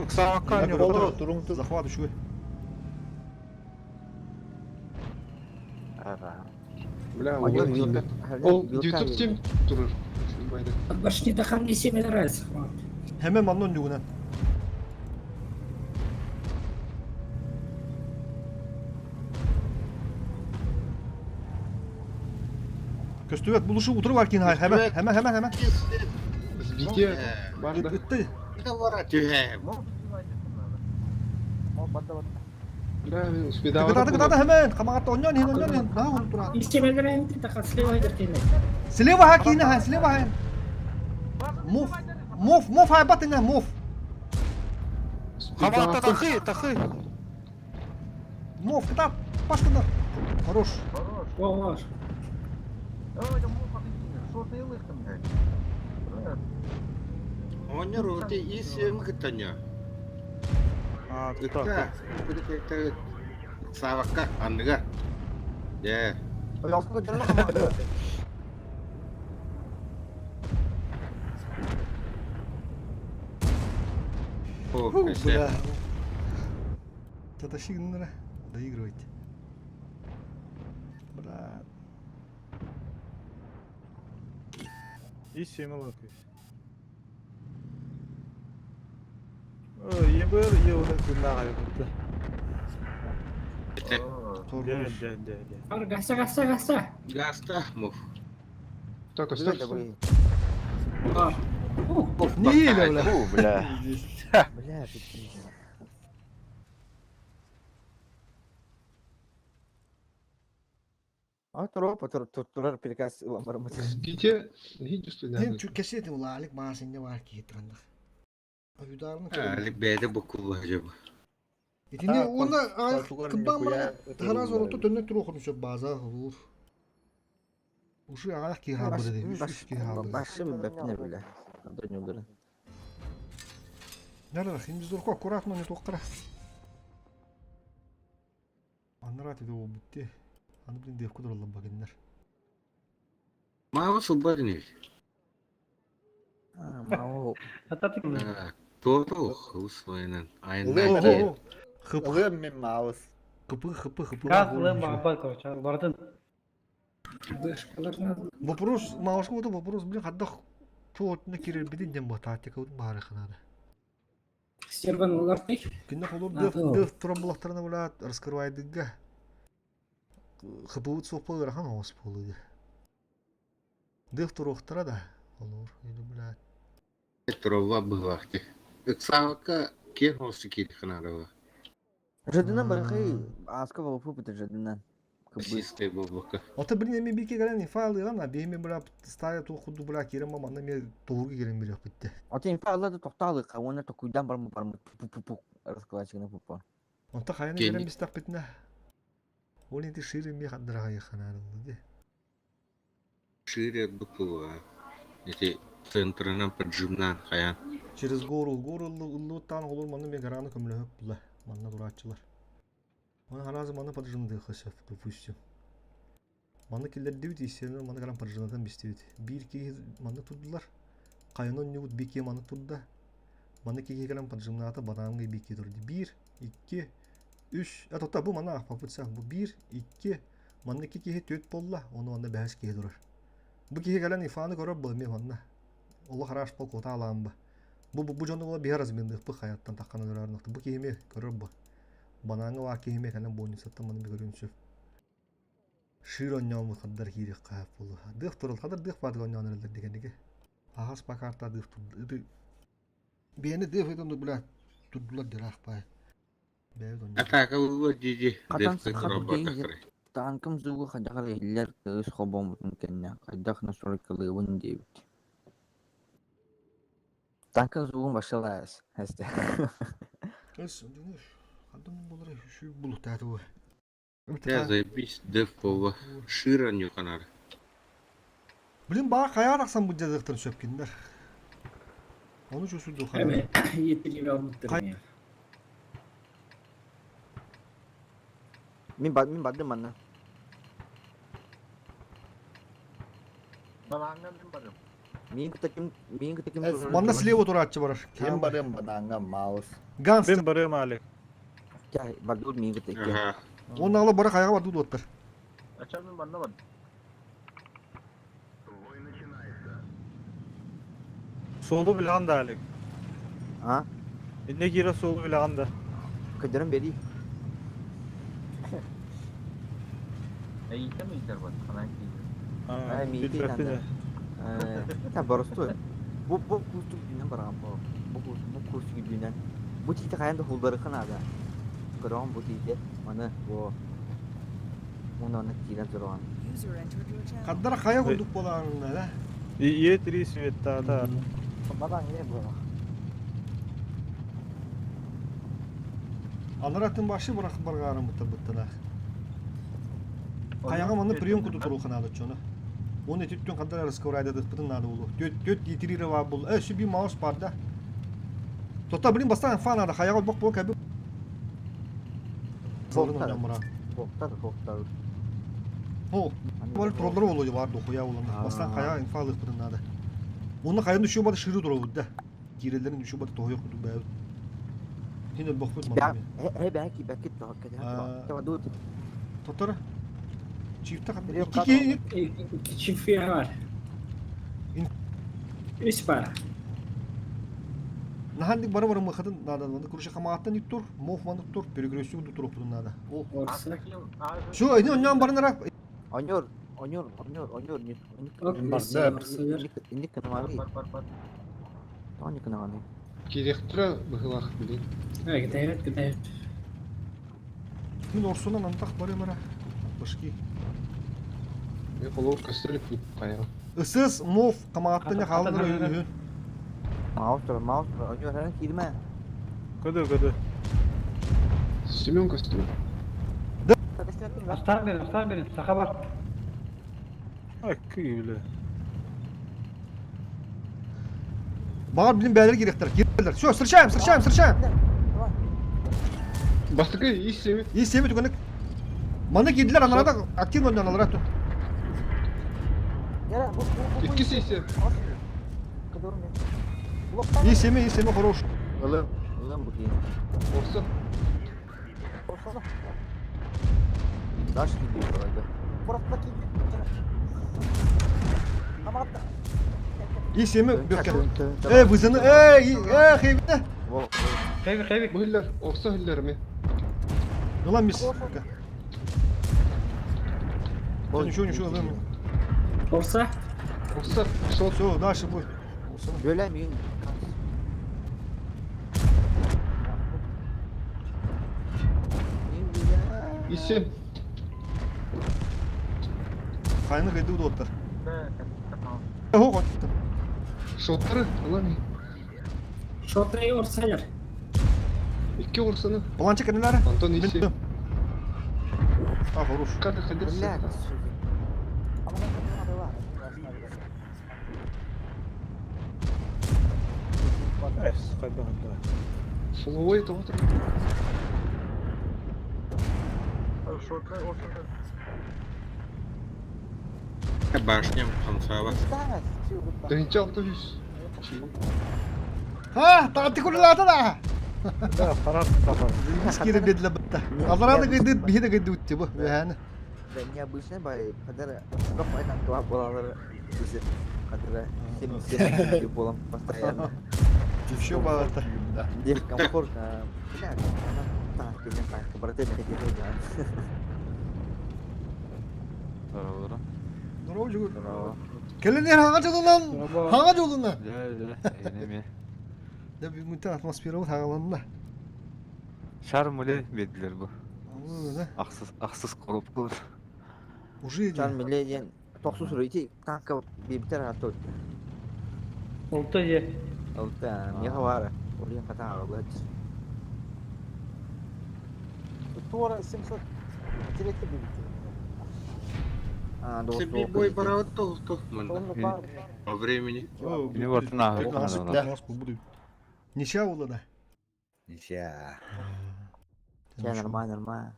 Ыксаакка не Боло туруң тур. Захват үшүгө. Бля, Ой, ол вилка. тиийбэт. Ол 907 турар. Байден. Башни тахан не семен нравится. Hemen манна үндүгүнөн. Көстүбэт булушу утуру бар кин хэмэ хэмэ хэмэ хэмэ. Сбите бар да. Ытты. Түһэ. Бля, мен успедавар. Кытааты кытааты хэмэн. Хамаҕатта онньон иһин онньон иһин. Наһаа уһун тура. Исчемелерин така слева киркене. Слева ха киинэ ха слева ха. Мув. Мув мув хайбат ина мув. Хамаҕатта тахы, тахы. Мув кытаат. Пашкандар. Хорош. Оҕор. Оонньор оти ис сиэми кыттаньа. А, Ыкка, Саавакка, анныга. Дьэ. О, Бля. Таташи гыннара. Доигрывайте. Брат. Ис сиэми лакыш. Ебер, ебер, күннәҕэ бутта. Дэ, дэ, дэ, дэ. Бар гаса гаса гаса. Гаста, мув. Так, оставь. Бар. Не, бля. Фу, бля. Бля, ты пиздец. А тура турар приказ ылан барамыт. Сбите, Мен чүккесе улаалык маасыння бар киһи Ударны Алик бэйдэ букулла жаба. Итини уонна кыббаан баран таһараа ороту төннө туруохун сөп база холуур. Ушу аҕайах киһи хаалбыт этэ, үс киһи хаалбыт. Башы бэпнер бля. Антонио Нара, химиздорку аккуратно не тоққара. Аннара тиде ол битти. Аны блин девку дураллан багыннар. Маава сылбар не. Мау. Ататык. Тото хус вайнан. Ылы- Айнан. Хып Ылыам мен маус. хыпы хыпы хыпы. Газ лэм абай короче. Бардын. Вопрос, маушка вот вопрос, блин, хаддах чоотна кирер бидин дем бататика вот бары ханада. Стерван олартай. Кинне холор А, деф то. деф туран булактарына була раскрывайдыга. Хыпыбыт соппа ырахан оос болуды. Деф туруохтара да олор или блядь. Трова бывахти. Ыксавака кен хосы кири ханарова. Жадынан барахай аска валфу бит жадынан. Систей болбака. Ото блин эми бики гален файл ыган, а бейми бра стая ту худу бра кирем маманда ме толугу кирем бирек битте. Ото инфа алла тоқталы кауна токуйдан бармы бармы пу пу раскладчик на пупа. Онта хайны Кенни. кирем бистак битне. Ол инти шире ми хандыра ханарылды. Шире букула. Эти центрынан поджимнан хаян. Через гору, гору ыллыттан олор манны мен гараны көмлөп була. Манна дураачылар. Маны харазы маны поджимды хасып, допустим. Маны келдердибит исени маны гаран поджимдан бистибит. Бир ки маны турдулар. Кайонон нюгут бики маны турда. Маны ки гаран поджимната бананга бики турду. Бир, икки, үч. А тотта бу мана попытса. Бу бир, икки. Маны ки кихи төт болла. Оны анда бәс кихи турар. Бу кихи галан ифаны көрөп бу мен манна. Олла хараш пол кота аламба. Бу бу бу жону була бихар азмендик бу хаяттан таккан өлөр Бу кихиме көрөр бу. Банаңы ва кихиме канан бойнусаттан маны көрүнсү. Шир онньоому хаддар киири каап болу. Дых турул хаддар дых баадык онньоон эрелер дегениге. Ахас бакарта дых турду. Бени дых этен бля турдулар дирах бай. Бэбит онньоон. Атака улла диди. Катан Дефке сахат трова дейин тахтары. Танкым зугу хадагар иллер кыз хобомутун кенне. Кайдах настройкалыыбын диэбит. Танкым зугун башалаас. Хасте. Эс, хаддым болар şu булук тааты бу. Я заебись деф болла. Шира нюханар. Блин баа каяр аксан бу жазыктан сөпкиндер. Оны чөсүдү Эме еттиги алмыттыр. Мин бад мин бадым манна. Мин кытаким мин кытаким. Манна слева турааччы барар. Кем барым бананга маус. Ганстер. Мен барыам Алик. Бардур мин кытаким. Ага. Оны ала бара каяга барды доттар. Солу билген да Алик. А? Инне кире солу билген да. Кыдырым бери. Аа, Миити билбэппин надо. ээ. Та боростуой. Бу бу кустук дүүнэн бараҕын бу. Бу курс бу курсук дүүнэн. Бу тиити хайан да хулдарыха наада. Көрөҕүн бу тиити. Маны бу. Уну аны киирэн тураҕын. Хаддара хайа курдук буолаҕын да. Е3 светтаата. Бабаң не буолах. Анаратын башы бырах баргарын быттана. Хайаҕа манна прием куту туруха наада чоно. Он этиттен хаддар раскурайдадыппытын наада болу. Төт төт етирира бар бул. Э, сүби маус бар да. Тота блин бастан фан надо хайаҕа бок бок кәби. Боктар. Боктар, боктар. О, бар троллар болу бар дохуя болanda. Бастан хаяға инфа алыппытын надо. Оны хайын düşüyor бады шыры турабыт да. Кирелерин düşüyor бады тохуя куту бәбит. Хин бокпут Бә, мана. э бәки бәки тохка. Тава ду. Тотор. Чифта Прием Ки İki çift var. Üç var. Нахандик бары бары мыхатын надо, надо короче хамааттан тур, мов маннык тур, перекрестик тур туруп надо. Ол. Orsa. Şu эни оннан барынара Оньор, оньор, оньор, оньор, не. Orsa, orsa ver. Инник кынаманы. Тони кынаманы. Кириэхтэрэ быһыылаах билин. Evet, evet, evet. Мин орсунан антах бары мара. Башки. Мен холор көстөр хайа. Ысыз мов хамааттан халыныр өйүн. Маус тур, маус тур, оньор хәрен кирмә. Көдө көдө. Семен көстөр. Aslan benim, aslan benim. Saka bak. Акы бile. Бағар билин бәлер керектер. Кирелер. Все, встречаем, встречаем, встречаем. Бастакы ис семи. И семи түгенек. Маны киделер анарада активно ойнан алар ату. Иккис исе. И семи, и семи хорош. Ылым, ылым бу кийин. Орса. Даш кийди буолла. И семи бөккә. Эй, вызыны, эй, эй, хейбе. Хейби, хейби. Бу хиллер, орса хиллер ми. Ылан мис. Ничего, ничего, ылым. Orsa. Орса. Шот. Все, дальше будет. Бөлә мин. Исе. Хайны кайды удоттар. Хо, Шоттары. Ылан. Şortayı orsalar. Икки орсаны. Планчик кенеләре. Антон исе. А, хорош. Ката хадир. Бля. Эс, кайда кайда. Фуловой тоғытыр. Башням хамсаба. Тыһынча алты жүз. Ха, таатты курулата да. Да, харат тапар. Скире бедле битте. Алараны кыйды, биһи дә кыйды үтте бу. Яны. Да необычный бай, кадәр капай танкла булалар. Бизе кадәр сем сем булам постоянно. Еще багата. Где комфортно. Бля, она так, не так, брат, я хотел делать. Здорово, жугур. Келин хага жолунан. Хага жолуна. Да бүгүн атмосфера бу хагаланна. Шар муле бердилер бу. Да. Ахсыз ахсыз коробка. Уже Чан миледен токсу сурыйти танка бибтер атот. Oltu ye. Алта, не хавара. Улин ката алат. Туора 700 тиретте бибитте. А, до Себе бой барабыт толту. По времени. Мени бартын ахыр. Ничә булды да. Ничә. Я нормально, нормально.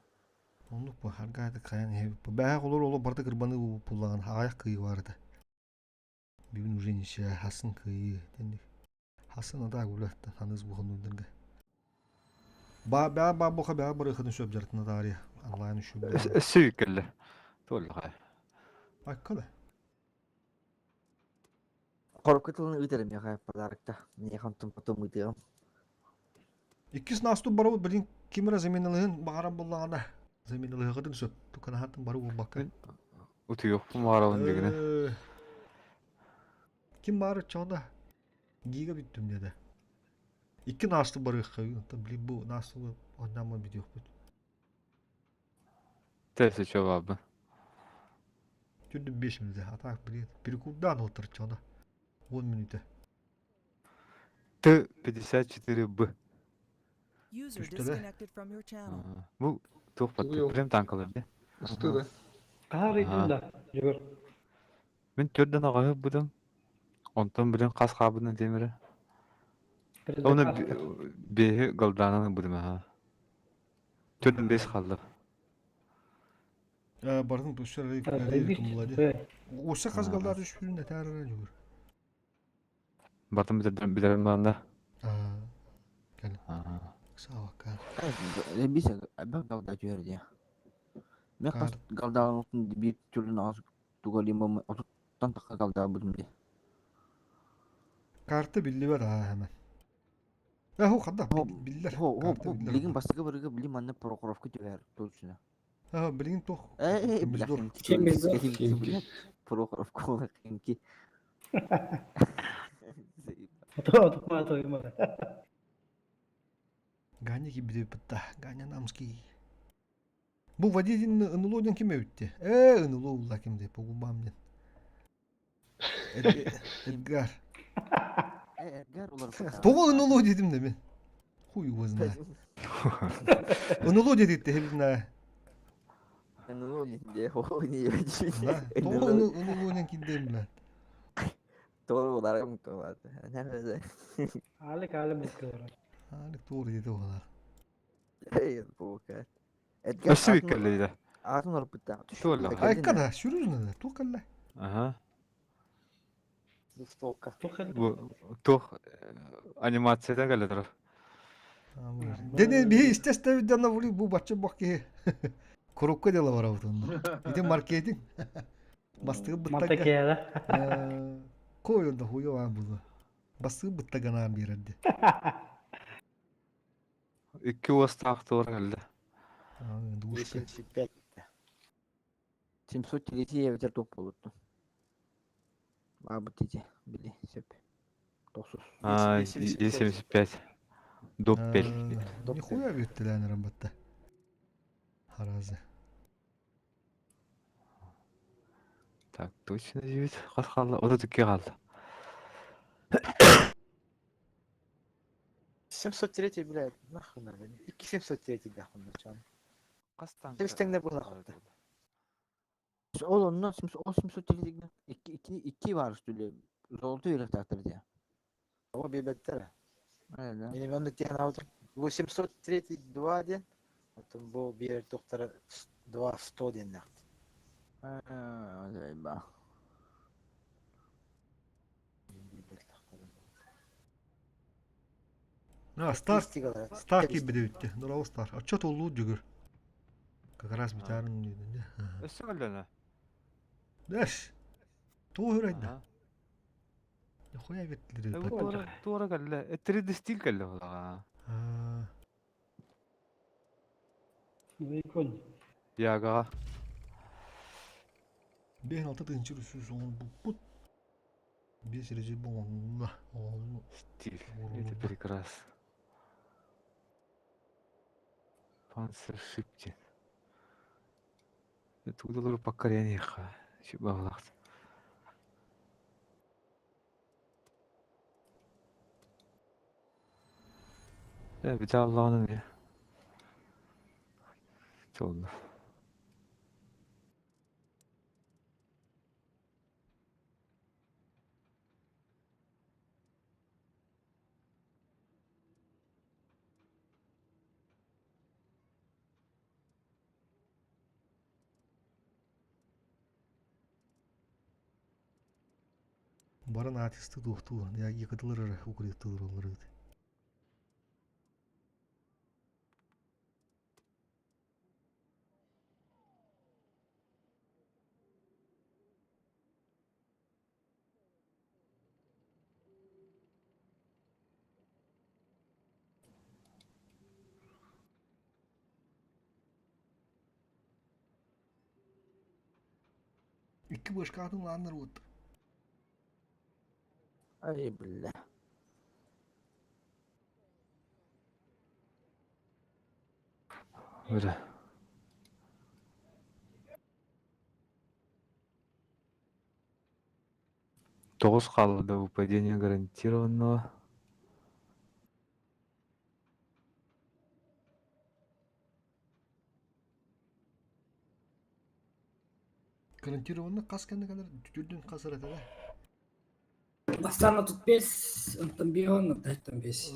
Онлук бу харгайды каян хеп. Бәһә олор оло барды кырбаны булган аяк кыйы барды. Бүгүн уже ничә хасын кыйы дендик. Хасын ада гулатта ханыз бу хонундырга. Ба ба ба бу ха бары хын шөп жартына дария. Онлайн шөп. Сүйкелле. Толга. Аккала. Коробка тылын ытерем я хай подарокта. Не хантым потом ытерем. Иккис насту бару билин кимера заменалыгын багарам буллаганда. Заменалыгы хатын сөп. Тукана хатын бару бакка. Утуйуохпун баҕарабын дигинэ. Ким баар оччоҕуна гига бүттүм диэтэ. Икки наасты барыахха онтон блин бу наастылы оннамма бүтүөхпүт. Тэсэ чё баабын. Түрдүм 5 минута, а так, блин, перекурдаан олтарчоҕуна. 10 минута. Т-54Б. User Түстэ disconnected from your channel. Бу туох Тугуй ол? прям танкалар дии. Ысты да. Хаһар ыйдын да, Дьөгөр. Мин төрдөн аҕаһы быдым. Онтон билин хас хаабынан тиэмэрэ. Оны беһи галдаанан быдым аха. Төрдөн бес халла. Бардын туссар кумулади. Уса хас галдаа түспүн этаарара жүгүр. Бартын битэрдэн билэрим баанда. Кэл. Саавакка. Бис бак галда түһэр дии. Мен хас галдаабытын биир түрүн аҕыс тугалимым отуттан тахха галдаабытым дии. Карта биллибэт аа хэмэн. Э ху хадда биллэр. Хо хо билигин бастакы барыга били манна Прохоровка түһэр точно. Аа билигин туох. Э Кимиздор. Кимиздор. Химки. Прохоровка ол химки. Оту Ганя кибиде бытта. Ганя намский. Бу водитель НЛО диэн ким эбитти? Э НЛО улла ким деп по губам диэн. Эдгар. Эдгар улар. Тоҕо НЛО дедим да мен. Хуй его знает. НЛО дедит тебина. НЛО не хо не Тоҕо НЛО диэн киддем билэн. Тоҕо уларым тоҕо. Алик али буккалар. Алик туор диде олар. Эй, бука. Эдгар Өссө кэллэ Атын орпутта. Туолла. Айкада, серьезно да, туох кэллэ? Ага. Двухстволка. Бу туох анимацията кэлэ турар. Дени биһи истестебит дана були бу бачча бох киһи. Коробка дела барабыт онно. Ити маркетинг. Бастыгы быттага. Мантакеда. Койонда хуйо аа булу. Бастыгы быттаганаан биэрэрди. Икки уостаах туор кэллэ. Душка. 75. 703 эбэтэр туох буолутту. Баабыт ити били сөп. Тохсус. А, Е75. Доппель. Нихуя бүттелән рабатта. Харазы. Так, точно 9 хас қалды. Ода түкке қалды. 703, блядь, нахуй надо. 703 нахуй начал. Қас танка. Себистеңде бұл нахуй. Ол онно 703 2 2 2 бар үстүле. Золото үйрәктәктер дия. О, бебеттер. Öyle. Мин онны тиһэн алдым. Бу 703 2 диэн. Оттон бу биэр доктора 2 100 диэн нахт. Öyle ба. А, стар Стар киирбит эбит. Дорообо Стар. Отчет улуу жүгүр. Как раз битарын дедин Өссө кэллэ. Дэш. Туох үрайда. Нихуя беттилер. Туора туора кэллэ. 3D стиль кэллэ буолаҕа. Икон. Ягаҕа. Бэһин алта тыһыынча үс он буппут. Бес резерв болонна. Стиль. Это прекрасно. Панцершиптин. Тудалар покорениха. Чебалахт. Bir de Allah'ın ya. Oldu. Баран артисты туохтуур. Я якытылар укрыттылар олар. Икки башкатын лааннар вот. Ай, бля. Бля. Тоҕус хаалла да выпадение гарантированного. Гарантированно хас кэннэ кэлэр түрдүн хас эрэ да. Бастаан 35, онтон 5, онтон 5.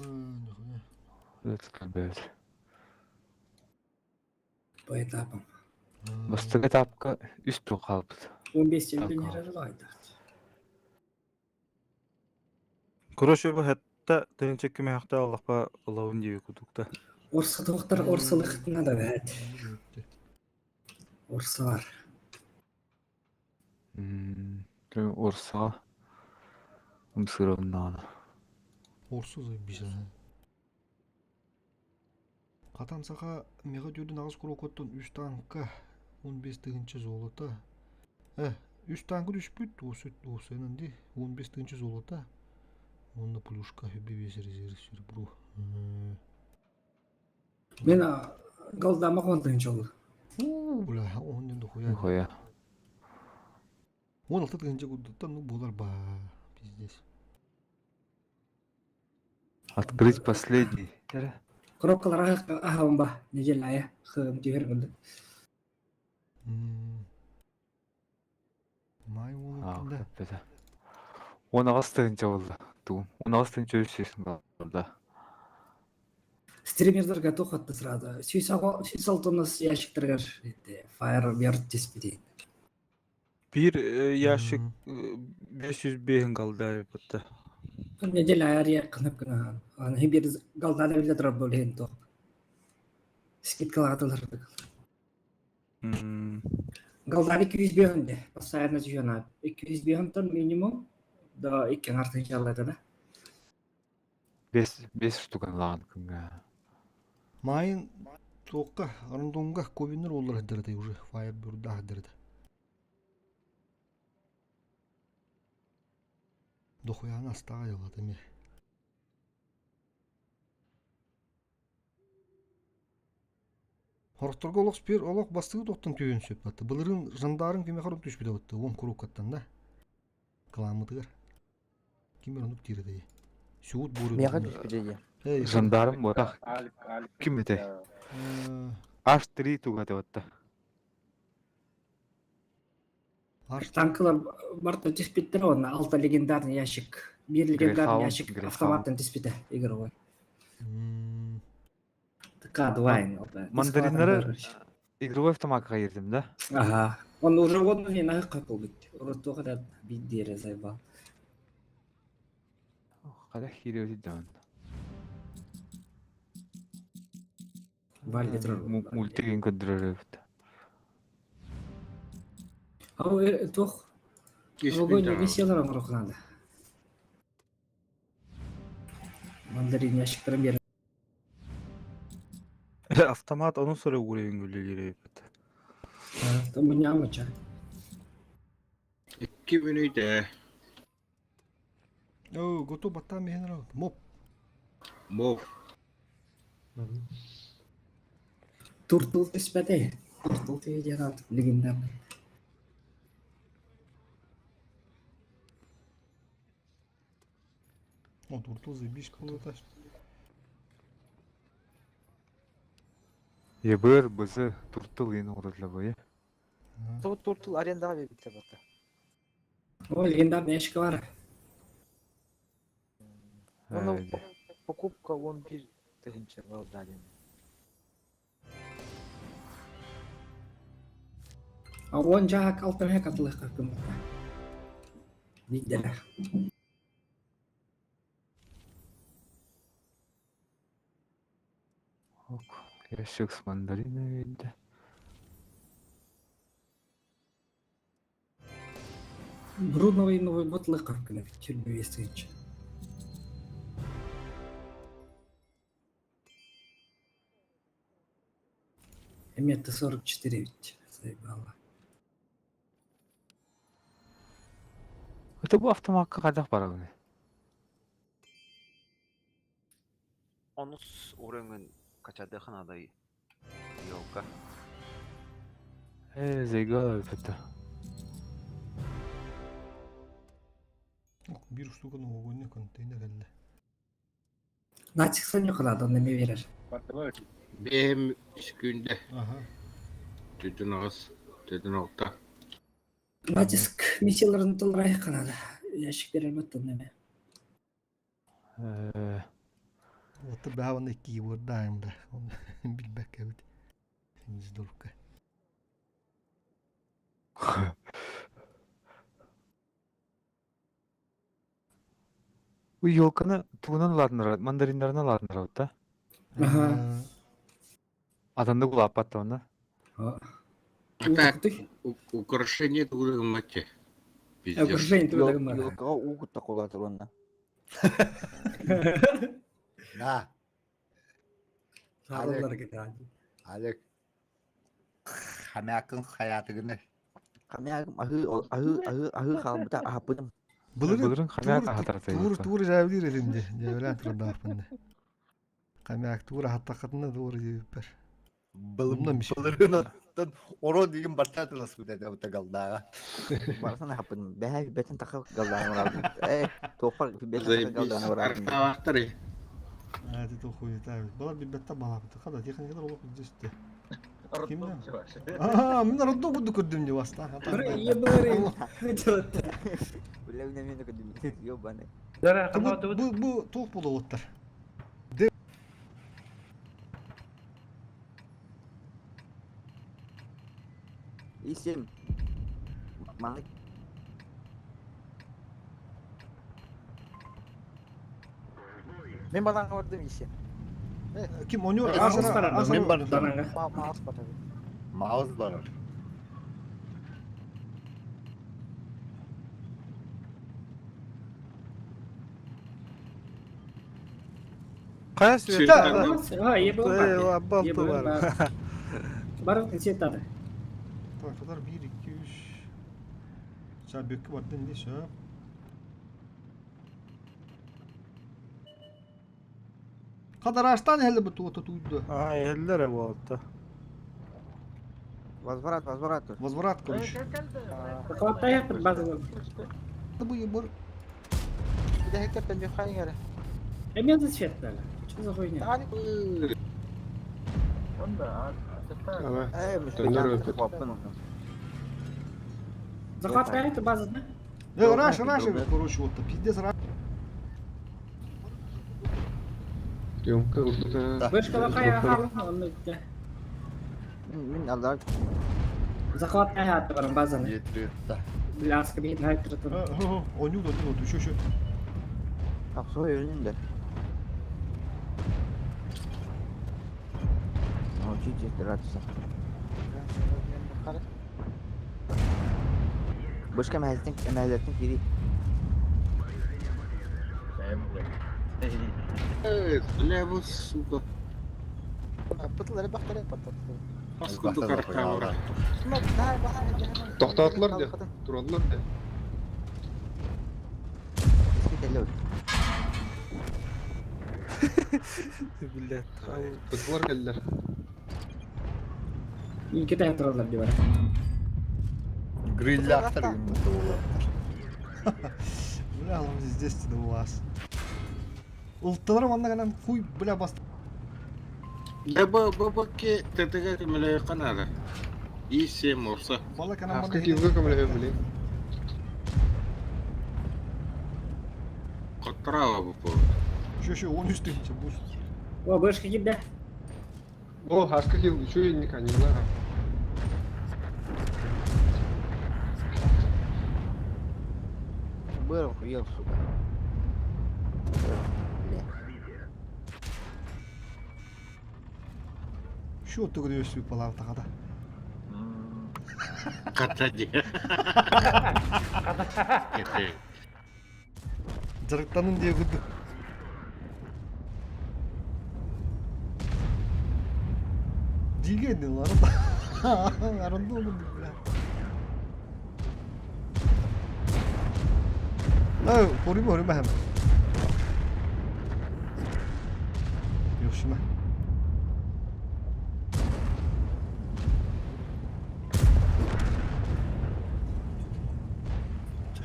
Бэт. По этапам. Бастакы этапка үс тур хаалбыт. 15 чемпионер аралайда. Короче, бу хэтта тыһыынча кимиэхтэ аллахпа ылабын диэби курдук да. Орса туохтар орсалыхтына да бэт. Орсалар. Орсаҕа ымсыырабын Орсу заебись. Хатан саха мега дьүдүн аҕыс курокоттон үс тааҥка 15 тыһыынча золото. Э, үс тааҥка түспүт, уосуйанан дии, 15 тыһыынча золото. Уонна плюшка үбү резерв серебро. Мен голдама он тыһыынча олу. Уу, бля, он не дохуя. Нихуя. 16 тыһыынча курдуктан ну буолар ба, пиздец. Открыть последний. Коробкалар аһаҕын ба неделя айа хым түһэр курдук. Май уолу да. 18 тыһыынча буолла. Тугум. 18 тыһыынча үс буолла. Стримердерге туох сразу. Сүүс алтыныс ящиктарыгар Firebird түспүтүй. Биир ящик 505 голда бутта. Неделя айар кынып кына. Аны бир голда да биле турар болен тоқ. Скидкалаатылар. Голда 205 де. Постоянно жүйена. 205 минимум да икки артын жаллады да. Бес, бес штукан лаҕан күҥҥэ. Майын туохха, рандомга ковиннер оллар сылдьар уже Firebird сылдьар Дохуяны астаҕа дьылҕата эмиэ. Хорохторго олох спир олох бастыгы туохтан түһүөн сөп батта. Былырыын жандарым кимиэхэ орун түспүтэ батта уон куруккаттан да. Кылааммытыгар. Ким оннук диир этэй? Сүүт бууру. Миэхэ түспүтэ дии. Жандарм буотах. Ким этэй? H3 туга этэ батта. Танкалар барта түспүттэр уонна алта легендарный ящик. Биир легендарный ящик автоматтан түспүтэ игровой. К2. Мандариннары игровой автоматка киирдим да? Ага. Он уже вот не на капыл бит. Урут да биддире заебал. Хайдах киириэбит даҕаны. Валли турар. Мультигин көрдөрөр эбит. Ау туох Огонь весело оҥоруоххун наада. Мандарин ящиктарын биэрэн Автомат онус эрэ уровень үлэлиир эбит. Мунньаамыча. Икки мүнүүтэ. Оо, готов баттаан биһэн эрэ. Моп. Мов. Туртул түспэтэ. Туртул түһэ диэн аат легендарный. О, туртул заебись круто. Ебыр, бызы, туртул иин оҥороллор буойа. Сол туртул арендаҕа биэрбиттэр батта. О, легендарный ящик бар. Оны покупка 11 тыһыынча голда диэн. А он жаак алтан катылык кыммыта. Виделе. Ок, ящик с мандариной видно. Брудновый Новый год лыков кына түрбү тыһыынча. Эмиэ 44 ведь заебало. Это бу автомакка хайдах барабын? Онус уровень качадыха надо елка. Э, зайга это. Биир штука новогодний контейнер кэллэ. Натиксан юкалады, онно эме берер. Бэйэм күндэ. Ага. Түтүн аҕыс, түтүн алта. Натиск миссияларын толорай канада. Ящик берер баттан эме. Вот бааваны keyboardдаайым да. Билбэккэ эбит. Здоровка. Бу елканы тугунан улаатыннарабыт, мандариннарынан улаатыннарабыт да? Аха. Атыннык улааппат да онно. А так, украшение тугу гымматчы. Пиздец. Украшение тугу гыммат. Елкаҕа уу кутта кулаатыр уонна. На. Хаалалар кытаан. Алек. Хамякын хаятыгыны. Хамягым аһыы аһыы аһыы аһыы хаалбыта аһаппытым. Былырын хамяк аһатар Тур тур жабдир этим де. Жабран турдаахпын. Хамяк тур аһаттахатына тур диэбиппэр. Былырын оттон орон деген бартатылас күтәтә бутагалдага. Барсан аһаппытым. Бэһэ бэтин таха галдаан барабын. Э, туохпар бэтин таха галдаан барабын. Артаахтар. А, ты то хуета. Балар билбетте балапты. Хада техникалар олох жүстө. Кимден? Аа, мен роддо курдук көрдүм деп аста. Бля, мен көрдүм. Ёбаный. Бу бу туох болуоттар. И7. Маны Мен балаңа бардым иши. Ким онюр асара Мен бардым. Маус бар. Маус бар. Хайа свет. А, ебал бар. Ебал бар. Бар сетады. Так, kadar 1 2 3 Sen бөккө бардын десе. Кадараштан хеле бу туото туйду. А, эллер болду. Возврат, возврат. Возврат, короче. Хватай база. Бу ебор. Bir de ben bir hayır. Эмен за свет дали. Что за хуйня? Э, Захватай это база, да? Э, раш, раш, короче, вот пиздец, раш. Съемка урдута. Вышка лохая халла, Мин алдар. Захватай хатты барам базаны. Yetriyorda. Бляска бит хайтры. Онюр, онюр, еще, еще. Таксой өлүн да. Научитесь драться. Бышка мәһәлтен мәһәлтен кири. Э, бля, вот сука. Пытылары бактары пататы. Паскуду картавра. Тоқтатылар де. Туралар де. Билет. Пытылар келдер. Iki tane туралар деп бар. Гриллактар gibi болот. Бля, он здесь у вас. Улталар манна канан хуй, бля, басты. Да бу бу бу ки тетеге көмөлө канада. И7 орса. Бала канан Аска килге көмөлөһө биле. Котрава бу бу. Еще, еще, он үстү, бу. О, вышка кидде. О, аска кил, еще и не знаю. Был охуел, сука. Бля. Что ты говоришь, палав тахата? Ката ди. Жарыктанын диye күрдүк. Диген арында. Арында oldu бля. Эй, хоруйма, хоруйма hemen. Йохшима.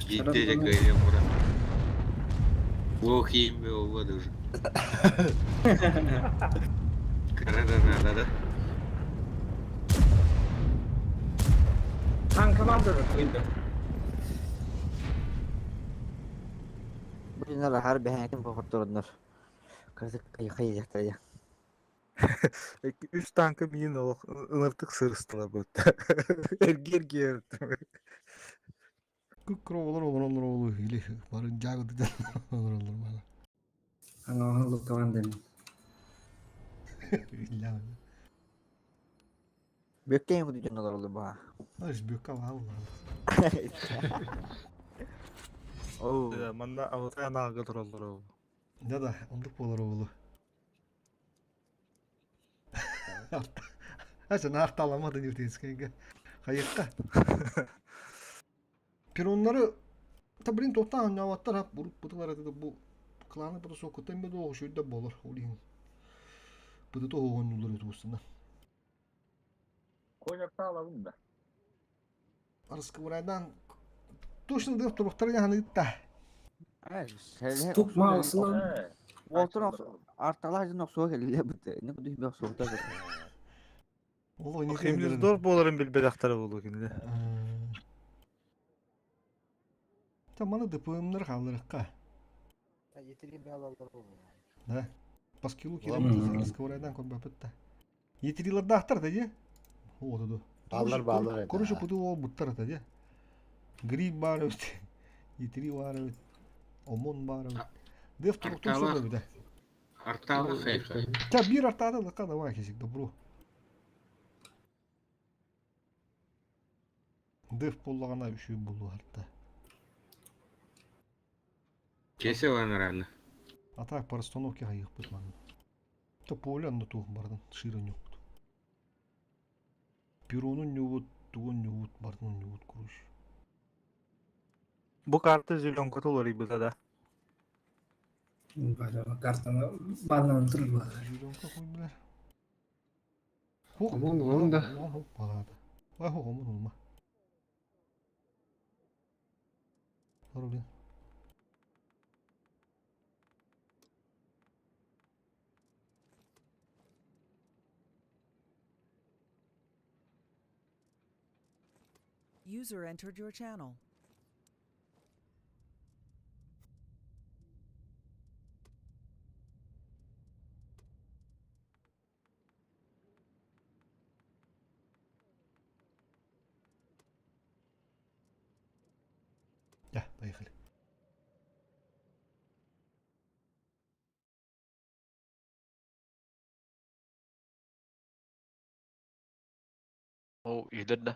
Биирдэ эрэ кыайан баран. Ох, имя оба даже. Кара-да-да-да-да. Танка бар да. Бу дьоннор аһар бэһээтин бохоттороннор. Кырдык хайыахтара Үс танка миин олох ыныртык сырыстылар бытта. Эргиэр Кыккыр оҕолор олороллор оҕолу или бары дьаагыды олороллор бала. Аңа лукаван Иллээ. Бүккэйин бу дьон олороллор баа. Аж бүккэ бааллар. Оо. Манна алта анаага тураллар ол. Да да, ондук болор оҕолу. Аса наарталамады нютинскийге. Хайыкка. Пероннары та блин тоқтан аннаваттар хап буруп бутылар это бу кланы бу сокутан бе доғы шүйді болар олин. Бу да тоғы оңнулар өтүстүнә. Коньяктан да. Арыскыбырайдан точно деп туруктар яханы та. Стук маусынан. Уолтун арталар дьон охсуга кэллэ быт. Не кудуй бөх суохта. Ол не Хемлиздор боларын билбедахтара болу киниле. Та маны ДПМнар халырыкка. Да. Паскилу кирем Арыскыбырайдан көрбөпүт та. Етирилардахтар да де. О, да. Баллар баллар. Короче, путу ол буттар та де. Гриб бар өт. Етири бар өт. Омон бар өт. Дев туруктун Арталах. сөбө бит. Артала хайха. Та бир артада лыка давай кесик добро. Дев боллагана үшүү болу артта. Кесе рано. А так по расстановке хайык бит ман. Та поле анны тух бардан шира нюкт. Перонун нювут, тугун нювут, бардын нювут куруш. Бу карта зеленка толар ибыта да. Картаны банан турба. Зеленка хуй билер. Хох, Омон улан да. Хох балады. Ай хох омон улма. Блин. User entered your channel. Да, поехали. О, иһдердэ.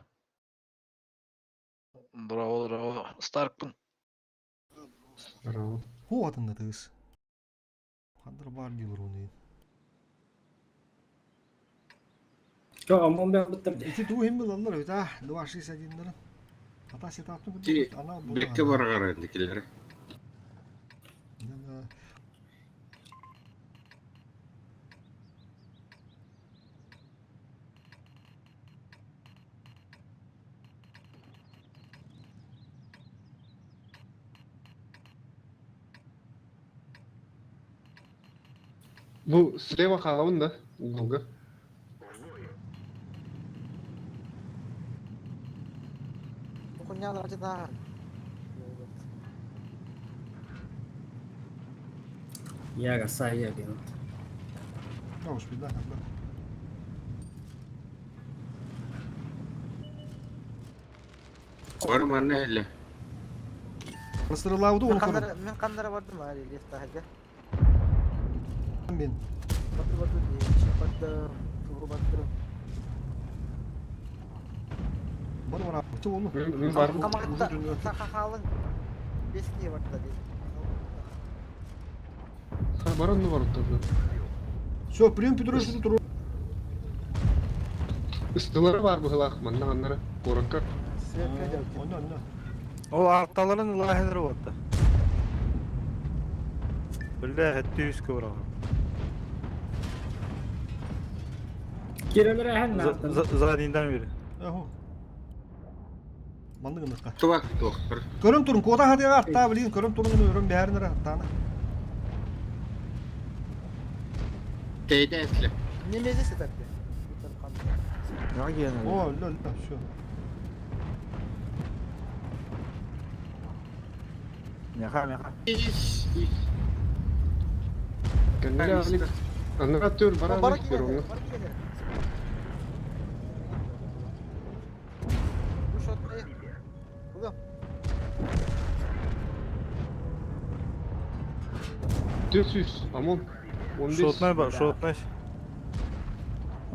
Браво, браво. Старкпын. Браво. Хо атында тыгыз. Хандыр бар дилер оны. Жо, омон бе буттар. Ити туу хим билаллар өт а 261-дарын. Ата сетаптын Ти ана бекке баргар дикилер. Да. Бу слева халабын да, уголга. Кунялар жытаар. Яга сая деген. Да уж беда, когда. Бар манна эле. Растырылауды оны көрін. Мен кандара бардым али лефтахага. Мен. Батыр батыр баттыр, туру баттыр. Бар бар. Ты оны. Мен бардым. Камагатта сахахалын. Бесне барды. Ха, бар онны бар оттарда. Все, прием Петрович тут Ыстылары бар быһылаах манна аннары коракка. Сверка Онно, онно. Ол арталарын ылаһыныр болду. Биллэ 700 кыбыраҕа. Кирелер эһэн наартан. Задиндан бери. Аху. Маннык гынныкка. Тувак туохтар. Көрөн турун, куота хатыга аттаа билигин көрөн турун өрөн бэһэрин эрэ аттаана. Тейде эсле. Немези сытар be. О, өллө, өллө, все. Меха, меха. Кэнниле Алик. Анара төр бара Бара алик көр киирэлэр, онно. бара киирэлэр. Бу шотнай. Улам. 400, Амон. 15. Шотнай бар, шотнай.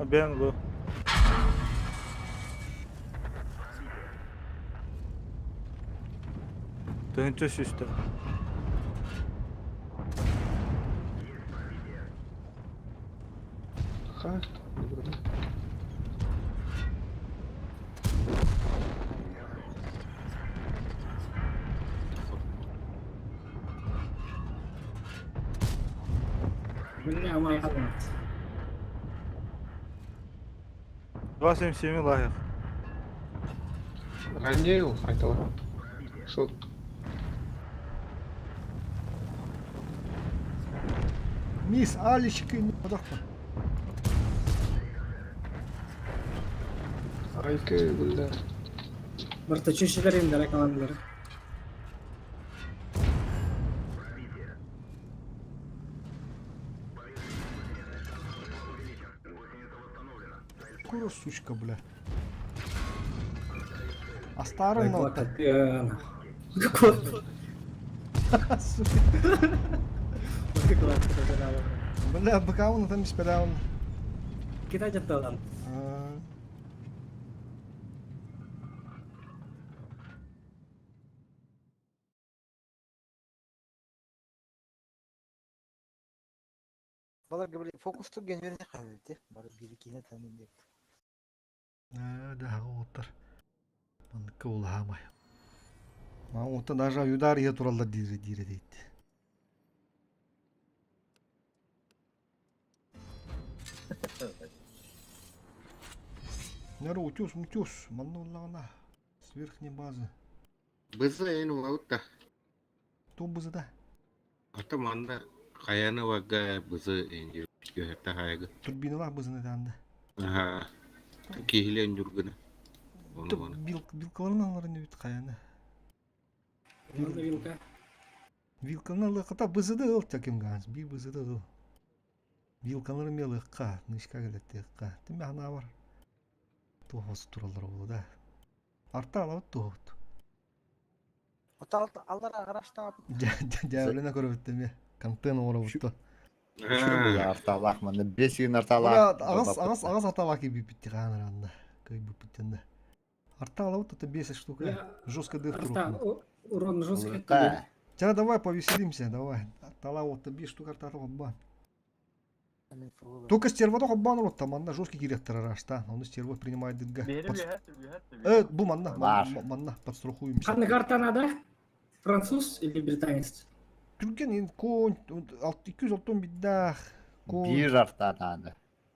Бен бу. Тыһынча сүүстэ. Ха. Бля, май алмат. 277 лайық. Ранейл айтала. Шот. Мисс Аличка, подохпа. Айка, бля. Барта чүшілер енді рекламалары. Кура, сучка, бля. А старый но... Бля, быкауна там испеляун. Kita jatuh Балар говорили, фокус туген верне халите. Бар бирикине танын деп. Да, оттар. Маныкка улаамай. Ма оттан даже удар ие тураллар дире дире дейт. Неру утюс, мутюс, манна уллагана. С верхней базы. Бызы эн валта. Ту бызы да. Ата манда хаяны вага бызы эн юхта хаяга. Турбиналар бызыны танды. Аха. Кихилен юргына. Оны оны. Вилкаларын аларын бит каяны. Вилка. Вилканы лыката бызыды ыл таким ганс. Би бызыды ыл. Вилкалары мелыкка, нышка келеттикка. Тиме ана бар. Тухос туралар болду да. Арта алабыт тухот. Ота алдар агараштан Жабылына көрөбүт теме. Контент оробутtu. Арталах маны бес күн арталах. Агас агас агас арталах киби битти канар анда. Кый битти Арта алабыт это бесит штука. Жестко дых Арта урон жестко. Ча давай повеселимся, давай. Артала вот бес штук арта ба. Только стерва только бан рот там, манна жесткий директор рашта, он стерва принимает дыга. Бу манна, манна, подстрахуемся. Қандай карта надо? Француз или британец? Түрген конь, 260 биддах. Бир арта надо.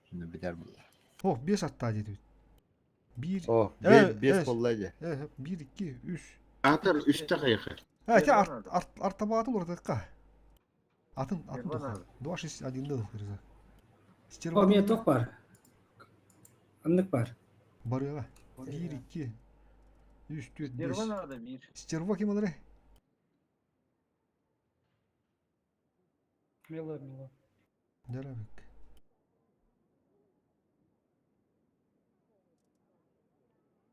Şimdi битер бұл. О, 5 арта деді. Бир. О, 5 боллайды. 1, 2, 3. Атар 3-те кайхы. А, те арт арт арта багаты олар Атын атын тоқ. 2 6 1 дыл риза. О, менде тоқ бар. Аннык бар. Барыга. 1 2 3 4 5. Стерва надо бир. Стерва ким алары? Мило, мило. Жарабек.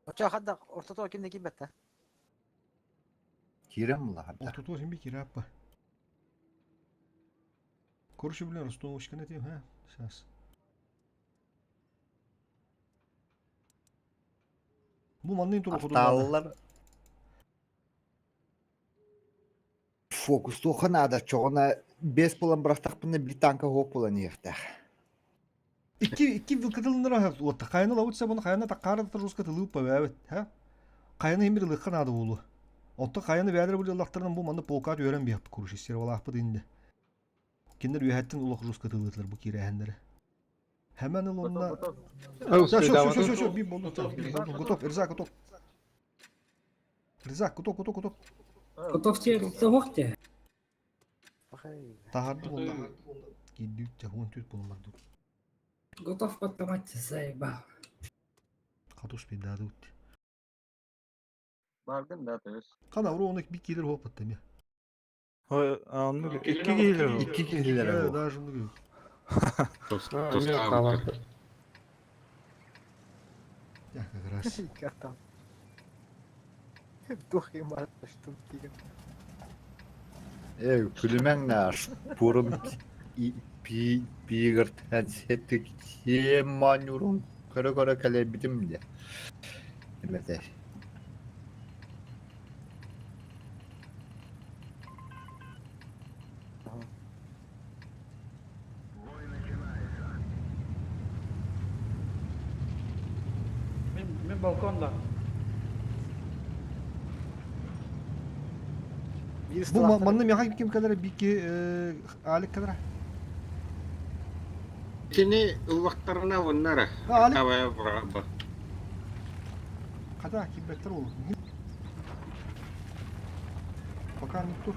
Оча хадда ортото кимде ким бетте? Кирем була. Ортото син би кираппа. Короче, блин, расстановочка на тем, а? Сейчас. Бу маннын туру Арталлар фокус тоха надо, чоғына бес болан бірақтақпыны бір танка хоқ болан ертақ. Икки икки вилкатылыннара вот кайны лавытса буну кайны таккары да жестко тылып пабабыт, ха? Кайны эмир лыкка надо болу. Онто кайны бәдер бу лактарынан бу манны полка өрөн бияп курыш стервалахпы динде. Кинилэр үөһэттэн улах жестко тылыытылар бу киирээһиннэри. Hemen ыл онно... А, Все, все, все, успейдаватын. все, все, би болду. Готов, Рза, готов. Рза, готов, готов, готов. Готов те, те. Таһарды буолла. Киирдүүт хуон түт булмарды. Готов подтамать, заебал. Хатуш пейдадут. Баргын да төс. Кана уруонук би килер хоппат эми. Ой, анны икки киһилэр. Икки киһилэр бу. Даже ну. А, Тос Я как раз. Там. Дух и марта, что ты. Э, күлүмэҥ наш. Пурум и пи пигыртан сеттик манюрун көрө-көрө кэлэбитим де. Эмете. Мен балконда. Бу манны меха ким калара бики алик калара. Кини ыллахтарына воннара. Алик. Тавая браба. Ката кибеттер ол. Пока не тур.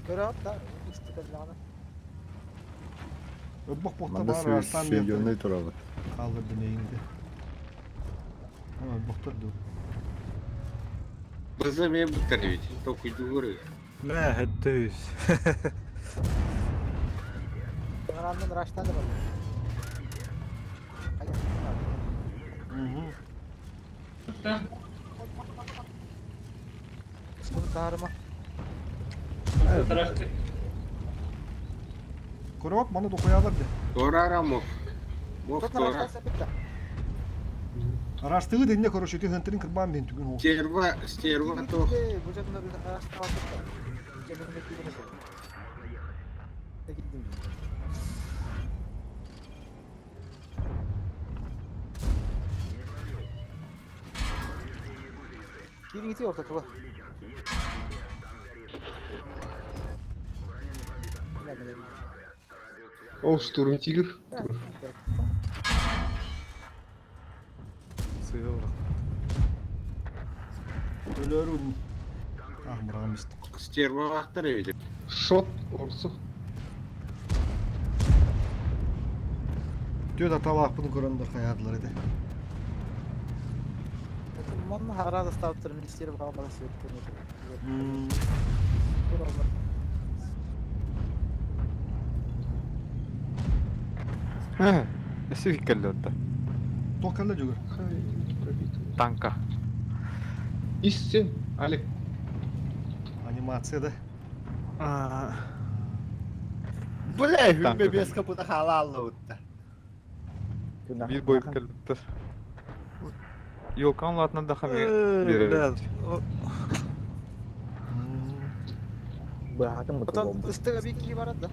Көрө да, истикаллаана. Өббөх похта Манда бар арстан сөйгөннөй турабыт. Қалдырды нейинде. Ама бохтор ду. Бызы мен буттар ведь. Токуйдугуры. Мә, хөттөс. Раннан раштан да бар. Сколько Көрөп, маны докуялар де. Тора мов. Мов тора. Арастыгы дегенде, короче, ти хынтырын кырбан мен түгін ол. Стерва, стерва то. Кириңити ортатыла. О, штурм тигр. Өлөрүн. Ах, мұрағым істі. Стерва вақтар ведь. Шот, орсу. Төт аталақ бұны көрінді қаядылар еді. Мон харада ставтыр министр баға Өссө кэллэ Тоқ кәлі жүгір. Танка. Иссен, Алик. Анимация да. Бля, хүмбе бес капыта халалла утта. Бир бойып кэлбиттер. Йолкан латынан да хами берер. Потом ыстыга бики барат да.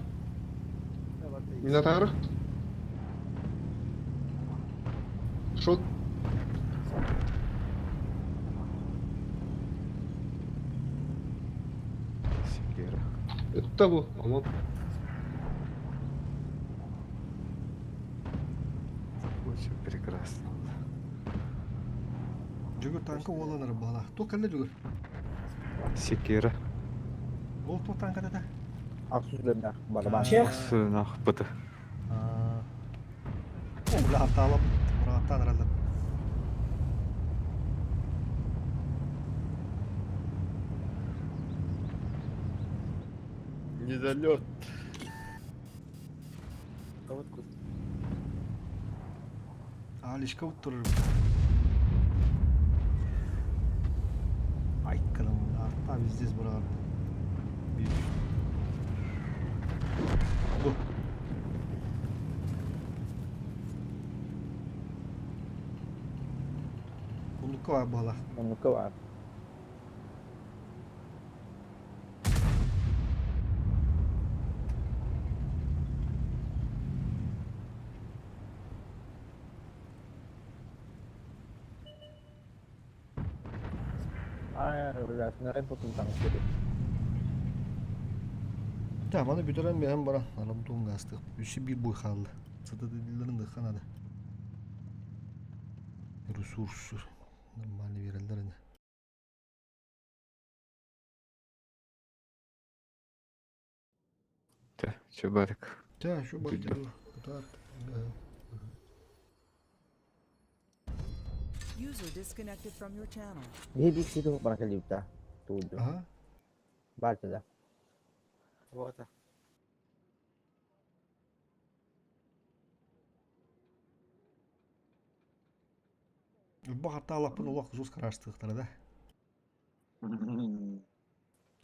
Минотавр. Шот. Секера. Это был, по-моему. Очень прекрасно. Жүгір танка оланыр бала. Тоқ кәлі жүгір. Секера. Ол тоқ танка да. Чех. Сынах быты. О, бля, авталап. Мұрағаттан аралар. Недолет. Алишка уттурur. Айтканым, арта везде бұрағарды. Bir. Bu. Оннукка бар бала. Оннукка бар. Ay, блядь, на рэмпу тут там Да, маны бүтэрэн биһэн баран, арам туун гаастык. Үсү биир буй хаалла. Сытыдылларын да надо. Ресурс нормально береллер ини. Тэ, чё барык. Тэ, şu барык. Кутаат. User disconnected from your channel. Биһи биир киһи туох баран кэллибит Тугу Ага. Бар да. Вот. Бу хаттаалаппын олох жестко раштыктара да.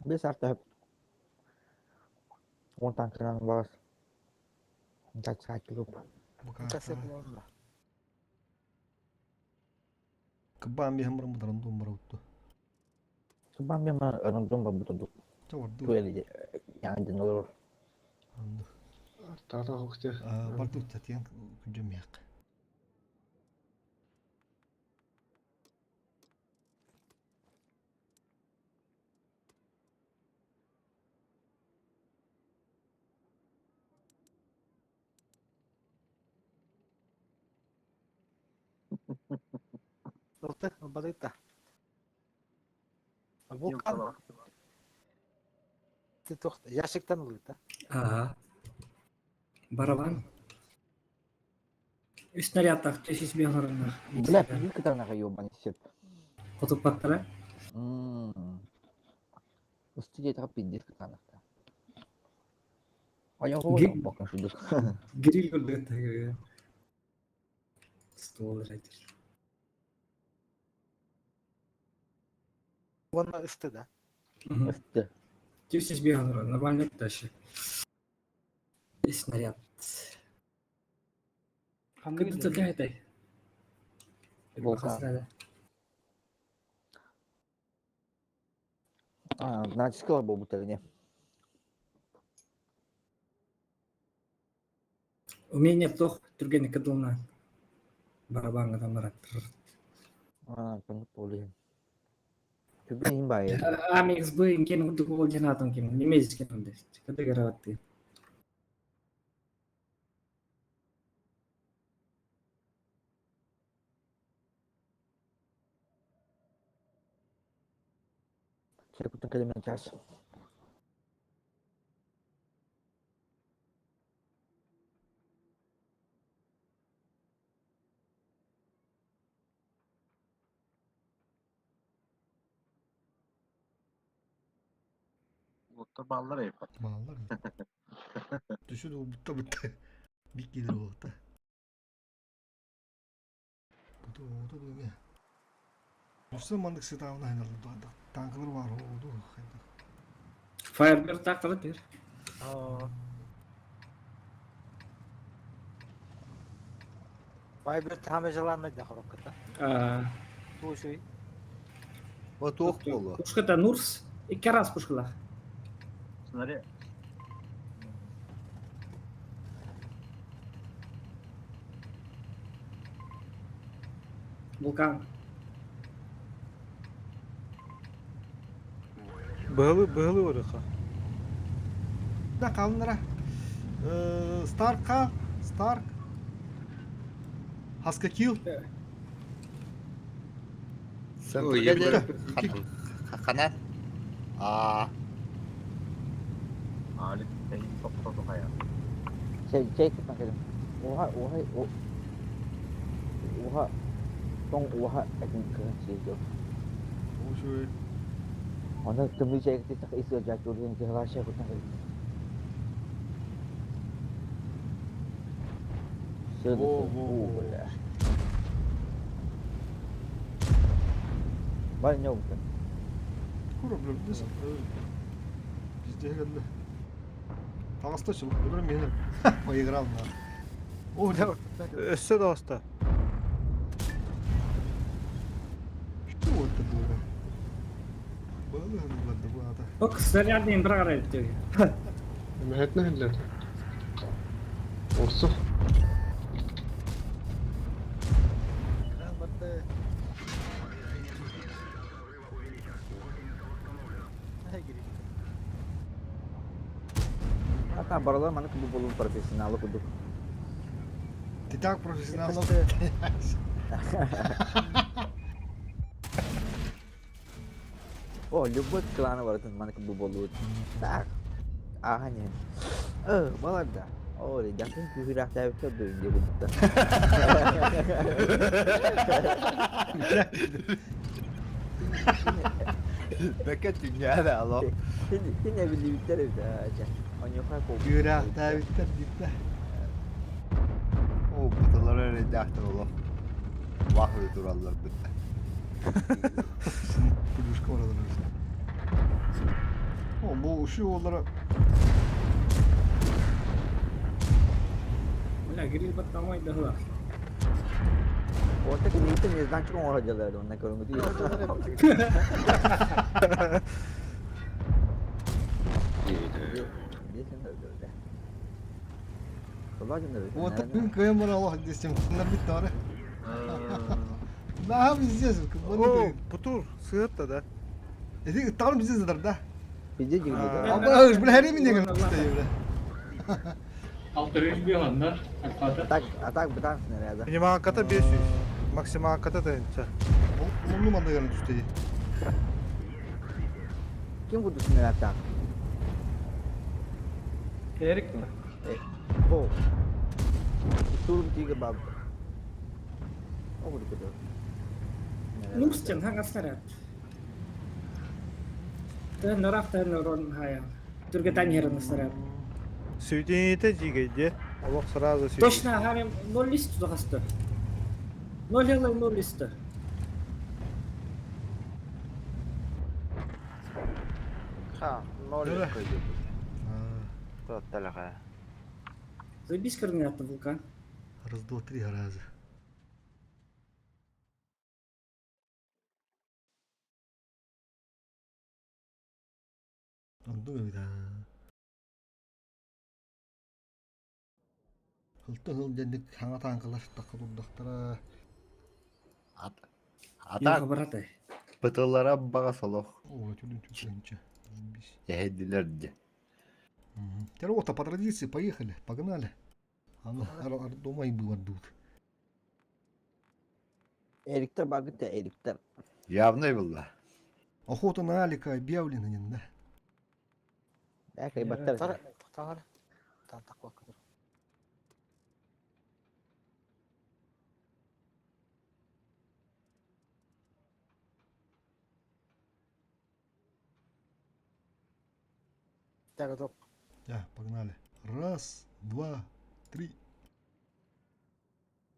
Бес арта он танкынан бар. Дача клуб. Кыбаан биһэн баран бутаран дом барабытту. Кыбаан биһэн баран дом барбыту. Туэли яңдын олор. Тата хокте. Барту татьян күнжөмияк. Ылты, ылбадыта. Вулкан. Ты тохта, ящиктан ылыта. Ага. Барабан. Үс снарядтах төсүс биһорунна. Бля, пиздец кытанаха ёбаный сеп. Хотуппаттара. Устудия это пиздец кытанахта. А я говорю, пока что Гриль көрдүк. Стол райтер. Вон ысты да. Ысты. Төсүс биһорунна нормально дальше. Үс снаряд. Кыды тылга Вулкан. А, значит, сказал не. Умение тох түргені кыдылна. Барабанга тамара. А, понял. Түрген им бай. Амикс б инкен кудук ол жанатон кем. Немез кен онда. Кыды гараватты. Чекутun kelime час. Mutta ballar ey. Баллар. Түшү бутта бутта. Бик келер болот. Буту буту бу. Өссө мандык сытаабына айналды. Танкылар бар оду. Firebird тактылы бер. Firebird хаме желанный да хорокката. Туушуй. Вот туох болу. Пушката Нурс икки раз пушкалах. Смотри. Вулкан. Быһылы быһылы орыха. Да калыннара. Старк ка, Старк. Хаска килл. Хана. А. Али, топ-топ хая. Чей, чей кытан келим. Оха, оха, оха. Тоң оха әкин кыгын чейдо. Ошой. Оны тымны чей кытан исо жак жолун кыгыла шей кытан келим. Во, во, во. Бар не oldu? Кура, бля, здесь. Везде келди. Тагыста чыл. Өлөрөм мени. Поиграл на. О, да. Өссө да оста. Что это было? Было, было, было. Ок, снарядын бір қарай бітеуге. Мәһәтне хәлләр. Орсу. Тоқта баралар маны кубу болун профессионалы кудук. Ты так профессионал. О, любой кланы барытын маны кубу болуут. Так. Ааһан иһэн. Баларда. О, ребятын күүһүрээхтээбиттэр дуу диye курдукта. Бэкэ түннээбэ алло. Син эбиллибиттэр эбит аа, Оньоха Күүрээхтээбиттэр диттэ. О, буталар эрэйдээхтэр олох. Вахы тураллар бытта. Плюшка баралар. О, бу ушу олара Бля, гриль баттамай дыһылар. Orta клиентин незданчик оҥоро дьалар онна көрүҥүтү. Вот күн кыайан бар Аллах десем, бит тары. Да, везде. О, Путур, сыатта да. Эти там везде задар, да? Везде дигли. А, бля, хәрим инде бля. Алты биондар, Альфата. Так, а так бытан снаряда. Минималката 500, максималката тыһынча. Мунну мандагарын түстеди. Ким курду снарядта? Эрик mi? О. Турм тигр баб. О, курду курду. Нурстен, хаңа снаряд. Тэн норах тэн норон хая. Түргетан херен снаряд. Сүйденете жигейде. Олох сразу сүйден. Точно харем ноль лист тудахасты. Ноль хелай ноль листы. Ха, ноль көйдү. Тотталаға. Заебись координатный вулкан. Раз, два, три раза. Онду да. Хылты хыл дендик хаңа таңкалар тақылдақтара. Ата браты. бытылара бага солох. О, тюлин тюлинча. Яһедилер де. Теперь вот, по традиции, поехали, погнали. Аны дома и было тут. Эриктер багыт Эриктер. Явно было. Охота на Алика объявлена, не да? Да, кайбаттар. Тар. Тан таква кадыр. Так, готов. Да, погнали. Раз, два, три.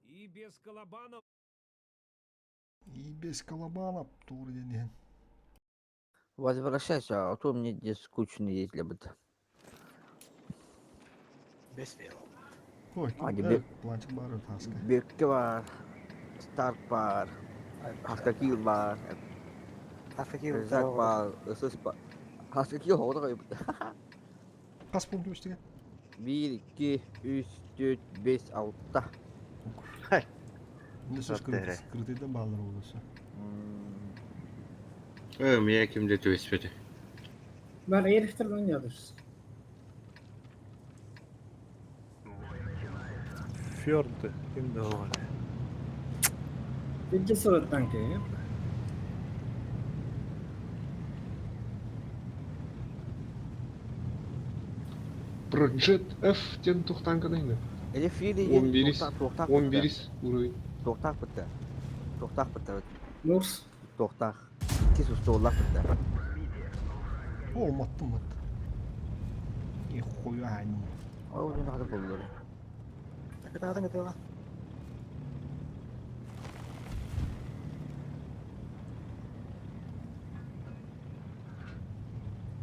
И без колобанов. И без колобана тур ден. Возвращайся, а то мне здесь скучно есть для быта. Без вела. Ой, А, да, тебе- планчик бар, таска. Бекке бар, Старк бар, Хаскакил бар, Рзак бар, Ысыс бар. Хаскакил хоғда қойып. Қас пункт өстіге? 1, 2, 3, 4, 5, 6. Не сөз скрытыйдан балалар болысы. Мия кимде түбеспети. Бар Эриктерден ойнадырыз. Фьорды. Кимде оған? Бирге сурат танки. Проджет F тен тухтанка дайны. Или Фили 11 11 уровень. Тоқтақ бітті. Тоқтақ бітті. Нурс. Тоқтақ. Тез устоллақ бітті. О, маттым мат. И хуя они. Ой, не надо было. Кытаатын кытыла.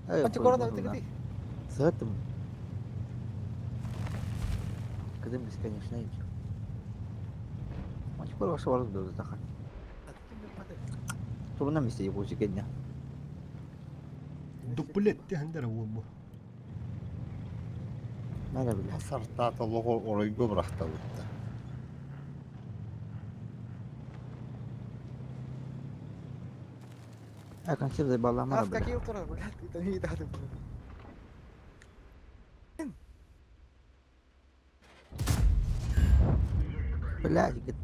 Антикорона тыгыты. Сытым. Кызым бесконечно идет. Антикор вообще варыз был захан. Турна месте его дня. Дуплет тендер ол. Надо бля. Сартата лого оройго брахта бутта. А концерт заебала мара Ас бля. какие утра, блядь, это не даты. Бля, жигит.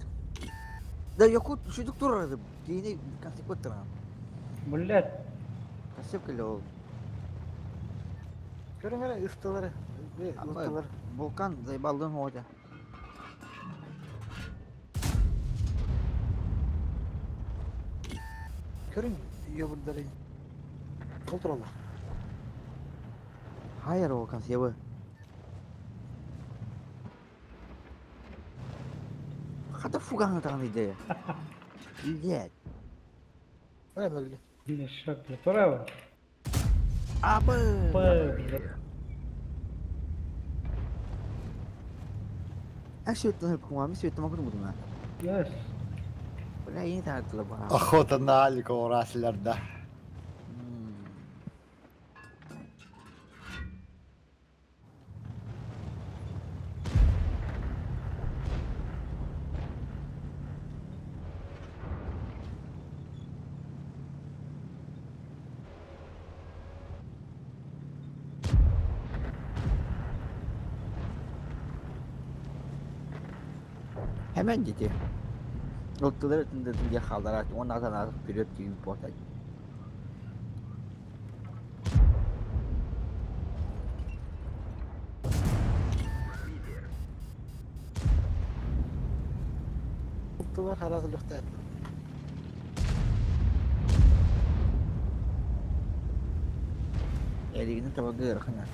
Да якут шүдүк турар киини концепт турар. Блядь. Концепт келе ол. Көрүҥ эрэ ыстылары, ылтылар. Вулкан заебалдын хода. Көрүҥ ёбурдары. Толтураллар. Хайыр ол консервы. Хата фугаһын таҕан идея. Блядь. Өллү. Мешок, бля, тура Абы. Б, Actually, кумами света могу буду. Yes. Бля, я не знаю, это ба. Охота на Алика ураслерда. Hemen dedi. Noktaları tındırdım diye kaldılar. Onlardan artık pilot gibi bir portal. Ылтылар хараас өлөхтөөх. Erigini tabakı yarıkına.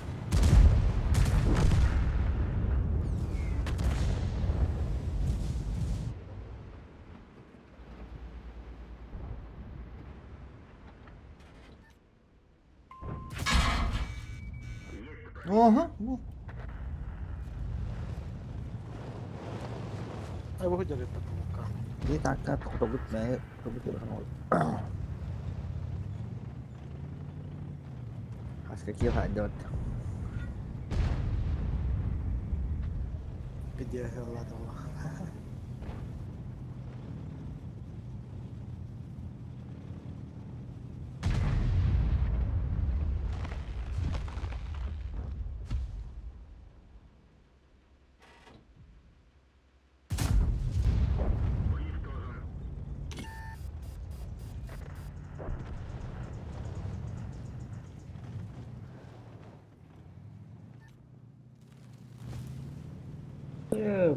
Ага, вот. Ай бу дьарыта вулкан. Bir dakika topluluk ne? Topluluk yarıkına oldu. Хаска киев айдот. Видео ладно.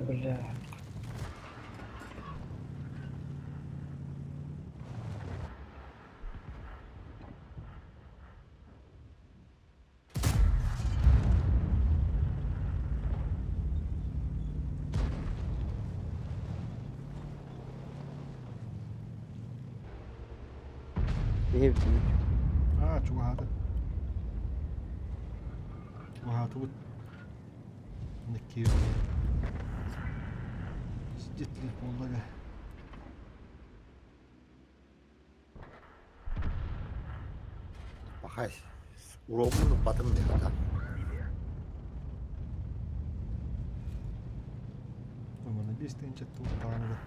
Бля. А, чугаһаата. Чугаһаатыбыт. Никки. Сидетли буоллага. Пахай. Урогун батым дехата. Омана бес тенче туттааны.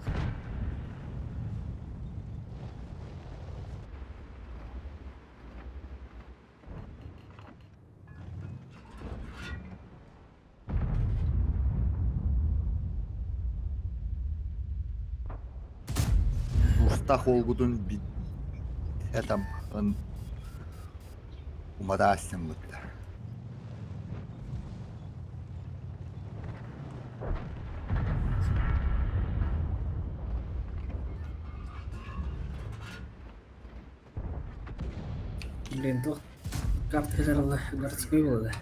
Устах олгудун бит этам ын умадаастын бутта. Блин, туох карта кэлэр городской буолла да.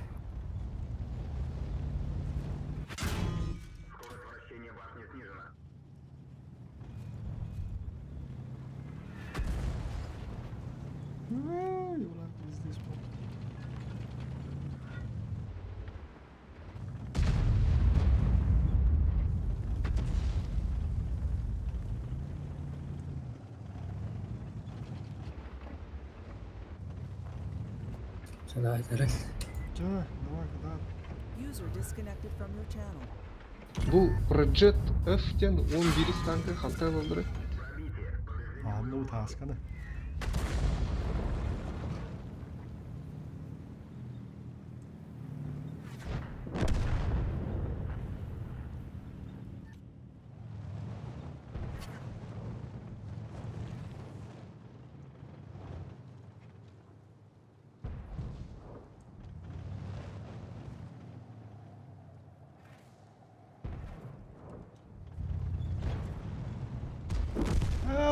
Ай, ура, пиздец, был. Давай, давай. Чё, давай, да. User disconnected from your channel. Бу Project F диэн 11 танка хантай болдыры. А, ну тасканы.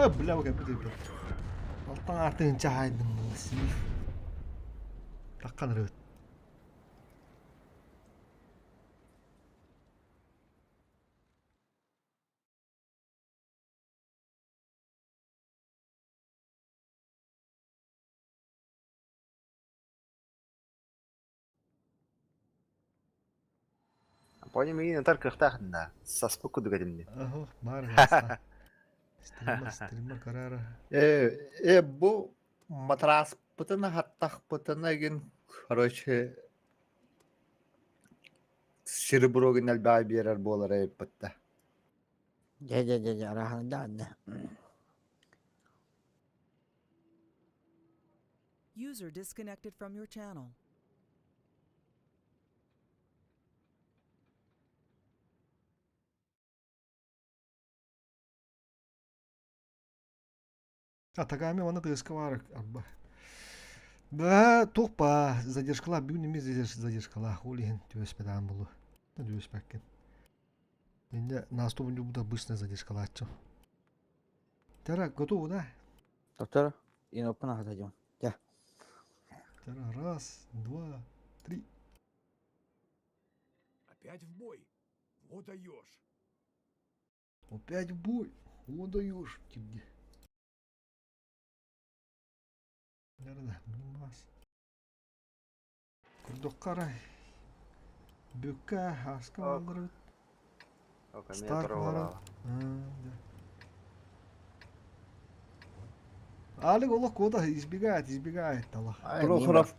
Ээ, бля, кэлбит эбит. Алтан аартыгын чаһайдым сиир. Таккан ырыт. Понял, миигин ытар кыахтаах да. Саспыт курдук этим дии. Аһы, баар хаста. Стример, стример карара. Э, э, бу матраспытын аһаттахпытына игин, короче, сереброгин элбэҕи биэрэр буолара эппитта. Дьэ, дьэ, дьэ, дьэ, араһаны да анна. User disconnected from your channel. Атагами манна тыаска баар арба. Баа туох баа задержкалаах бүгүн эмиэ задержкалаах ол иһин түбэспэтэҕим буолуо. Түбэспэккин. Инньэ наступный буду обычно задержкалааччым. Тара, готовы, да? Доктор, иноппун ахатадьым. Дьэ. Тара, раз, два, три. Опять в бой? Вот даешь! Опять в бой? Вот даешь тебе. Да-да-да, бас. Курдуккара. Бүккә, аска алдырып. Старк бара. Алик олох куда избегает, избегает Аллах. Прохоров,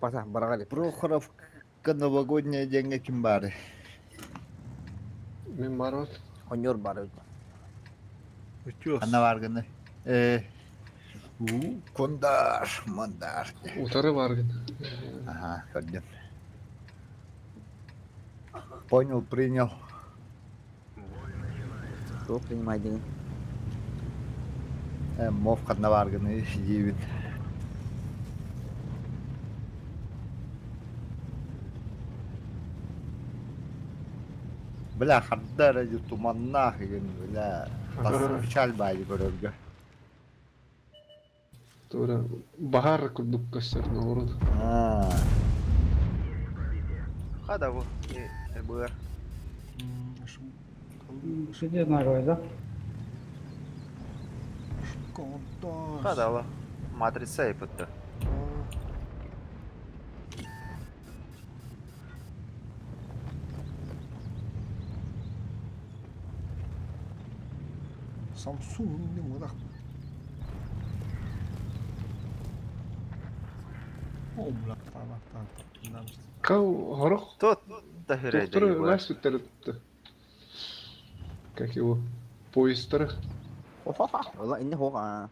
Прохоровка новогодняя деньги ким бары. Мин барбат. Онньор бар Анна баргыны. Э, у, кондар, мандар. Утары баргын. Ага, көрдүм. Понял, принял. Кто принимай деген? Э, мов ханна баргыны диибит. Бля, хандар эди туманнаах игин, бля, тас печаль баайы көрөргө. Тура баһар курдук көстөр ноорун. Аа. Хада бу. Быар. Сиди нарой, да? Хада ла. Матрица ипытты. Samsung не модах. О, бля, там, там, там. Кау горох. Тот Доктор Настя Как его? Поездтары. Ола инне хоқ а.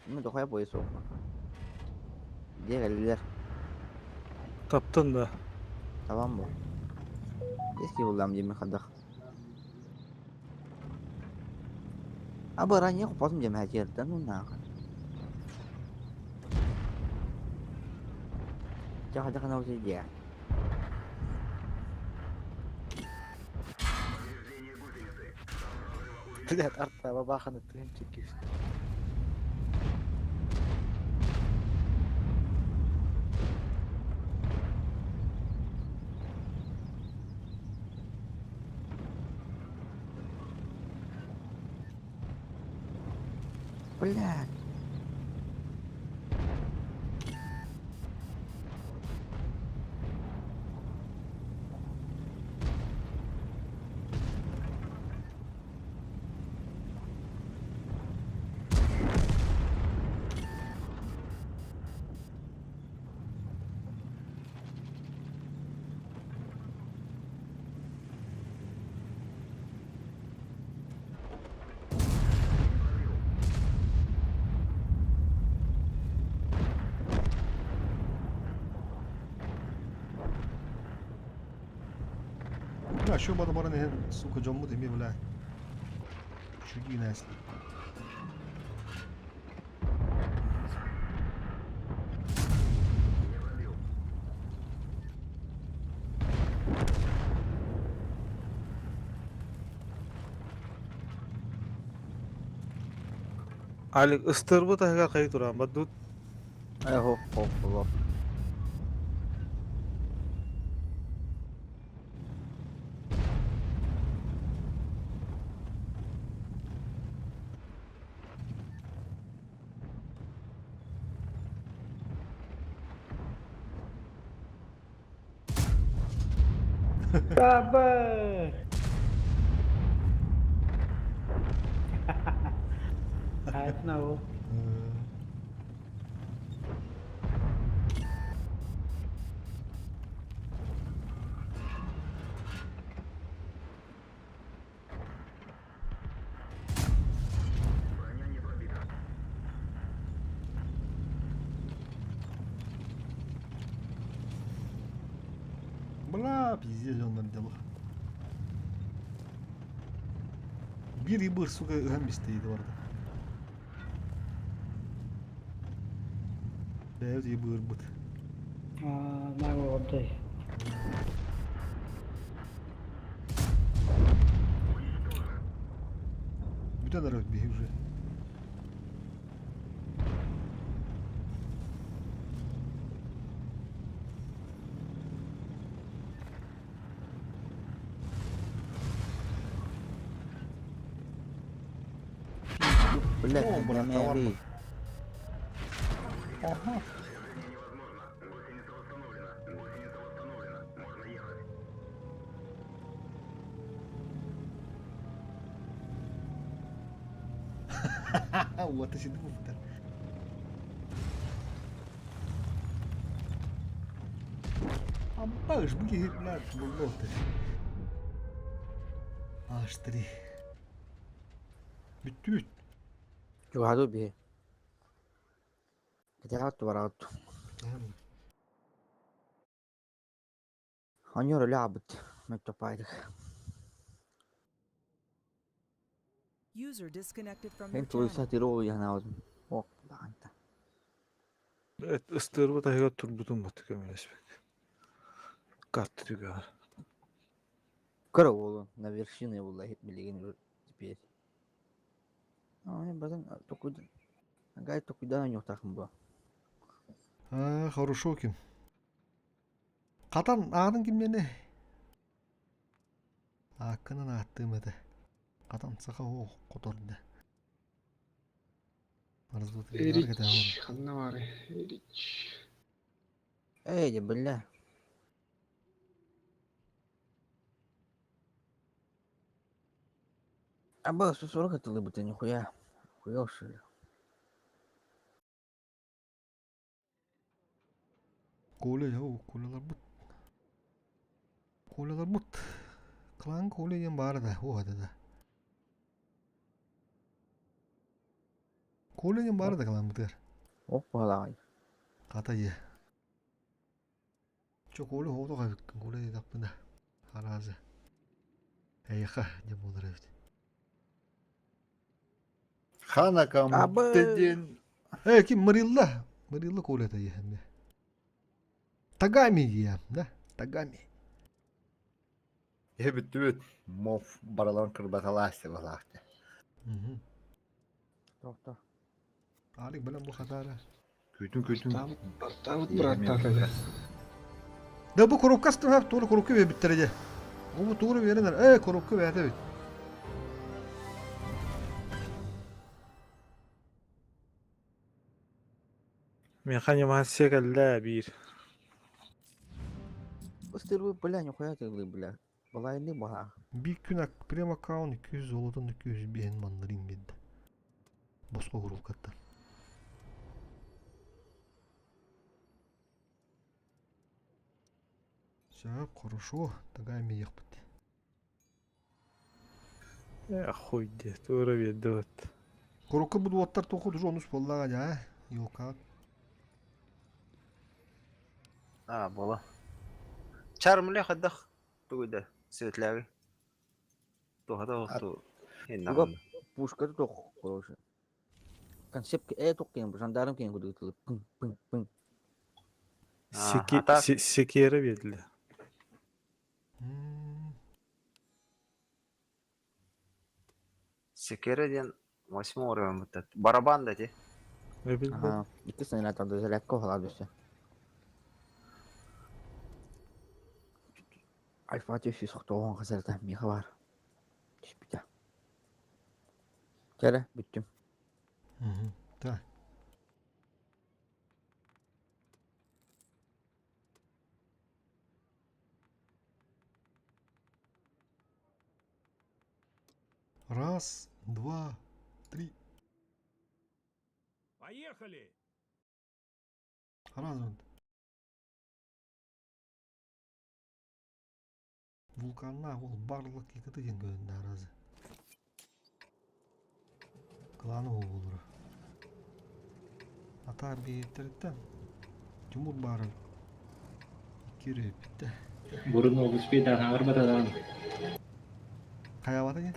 Инне дохая поезд соқ. Дегеллер. Таптын да. Tamam bu. Eski булам диме хадах. А бара не хопосум диме хәҗердән ну на. Жаха жаха на үзе. Блядь, арта бабаханы тыгын чекиш. Блядь. Бля, что бада баран сука, жоммут эми, бля. Чуги нэс. Алик ыстырбыт аһыгар хайы туран бадут. Э, хоп, хоп, хоп. Баба! Айтна ол. Бля, пиздец, он нам делал. Бир ибыр, сука, ыһан бистейdi барда. Бэйэбит ибырбыт. Наго отдай. Бүтэн эрэ биһи уже. Блядь, О, брат, товар. Мэри. Ага. Вот и сидит. Ампаш, бу блядь, болоты. Аж три. Бүттүбүт. Чугаду би. Кытаат бараат. Аньор лябыт. Мэттопайдык. User disconnected from your Мен туйса channel. тиро янаазым. Ок, даанта. Ыстырбыт аһыгар турбутун бат көмөлөспөк. Катты түгэр. Караулу на вершине была билигин теперь. А, базан токуд. Гай токудан ньохтахым бу. А, хорошо ким. Катан аадын кимнени? Ааккынан ааттыым этэ. Катан саха оо которда. Эрич, ханна бары, Эрич. Эй, бля. Аба, 140 это лыбыта, нихуя. Хуя что ли? Коля, о, Колялар бут. Колялар бут. Клан Коля диэн баара да, о, да, да. Коля диэн баара да клан бытыгар. Опа, давай. Хата дьэ. Чо Коля хоото хабыккын, Коля диэтэхпинэ. Араазы. Эйиэхэ диэн буолар эбит. Ханакам Абы. диэн Э, ким Мырилла? Мырилла Коля это иһэмме. Тагами диэн, да? Тагами. Эбит моф баралан кырбаталаасты балаахты. Мгм. Тохто. Алик билэн бу хатаара. Күтүн күтүн. Бартабыт быраттаатады. Да бу коробка астым туора коробка биэрбиттэрэ дьэ. Бу бу туора биэрэн э коробка бэйэтэ эбит. Механимация кэллэ биир. Ыстырбы, бля, нихуя ты, бля. Балайны баха. Бир күн прем аккаунт 200 золотон 205 мандарин биэрдэ. Босхо коробкаттан. Все, хорошо. Тагами ехпыт. Э, хуй де, тура биэрдэ вот. Коробка буду оттар току уже онус боллага жа. Йока. А, буола. Чармле хадах тугуйда светлягы. Туһата ту. Туга пушка тох, короче. Концепт э токкен, жандарм кен кудук пын пын пын. Секерэ биэрдилэр. Секере диэн. Восьмой уровень вот этот. Барабан да ти. Ага. Икки снаряд зарядка уһалар өссө. Альфа 390 хасарта миэхэ баар. Түспүтэ. Кэрэ, бүттүм. Так. Раз, два, три. Поехали! Раз он. Вулканна ол барлык икити диэн көһүннэ аразы. Кланы ол болура. Ата биһиттериттэн Тимур баарын икки бүттэ. Бурун олус бейдан хаңарбата даҕаны. Хайабата не?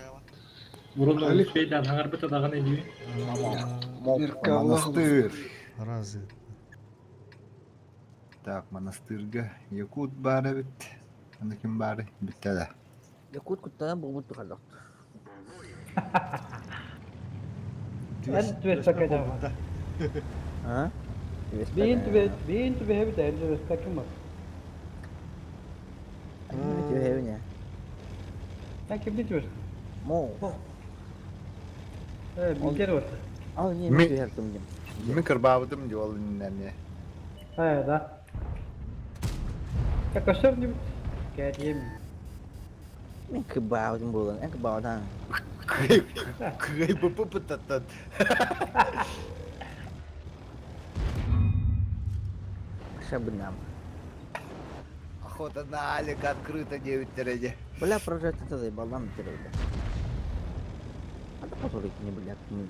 Бурун олус бейдан хаңарбата даҕаны дии. Монастырь. Разы. Так, монастырга Якут баар эбит. Аны ким баары? Бүттэ да. Якут куттанан буолбут тухаллах. Эн түбэспэккэ дьаҕа. А? Биин түбэ биин түбэһэбит эн түбэспэккэ ма. Түбэһэбин Эн кимни түбэс? Мо. Э билгер барта. Ал не Ми- түһэртим дим. Мин кырбаабытым дьуол иннэне. Э да. Я көстөр нибит. Кәдием. Мин кыбаабытым буолан, эн кыбаабытаң. Кый бу-бу-бу-таттан. Шабынам. Охота на Алика открыта 9 тереде. Бля, прожать это заебал, нам бля. А да который не, блядь, не.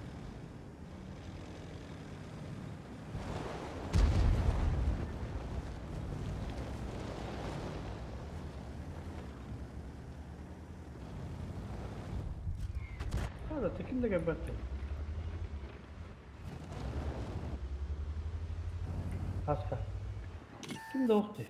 Да, таким да габатты. Аска. Ким да охты?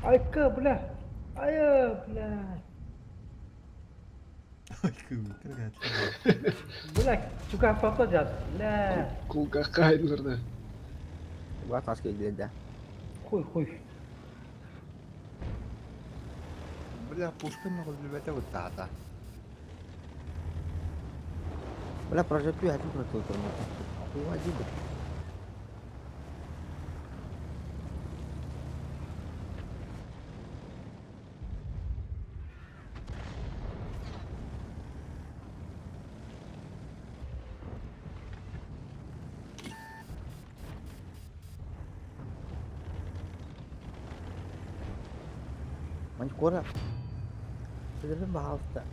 Айка, бля. Ая, бля. Бля, чука папа жат. Бля. Кулгаққа айдыларды. Буга тас келди да. Хуй, хуй. Бля, пушка ногулбете буттаата. Бля, прожать түһэртим прототурму. Хуа диби. Манькора. Билэрин баһаалыста.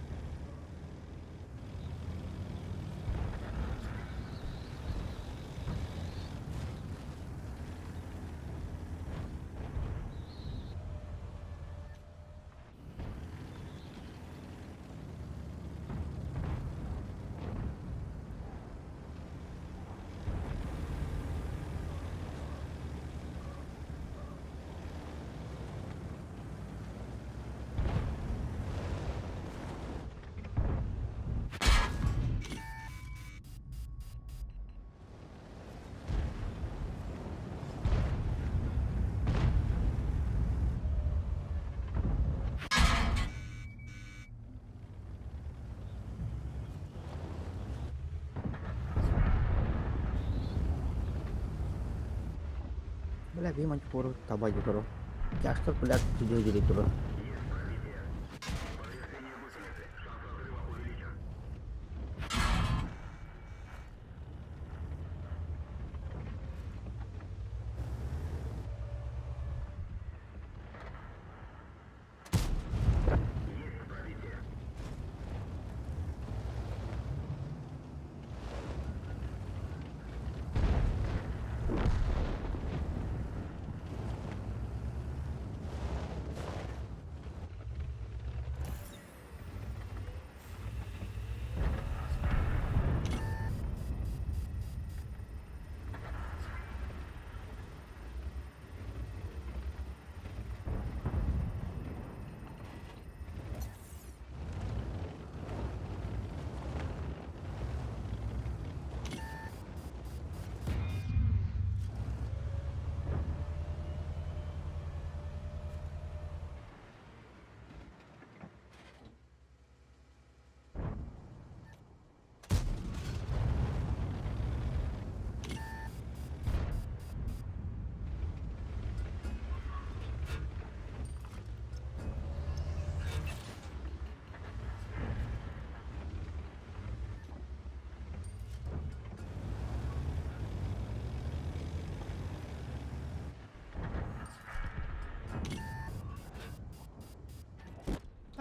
Бля, би манькору табай туру. Жастар, блядь, түдө туру.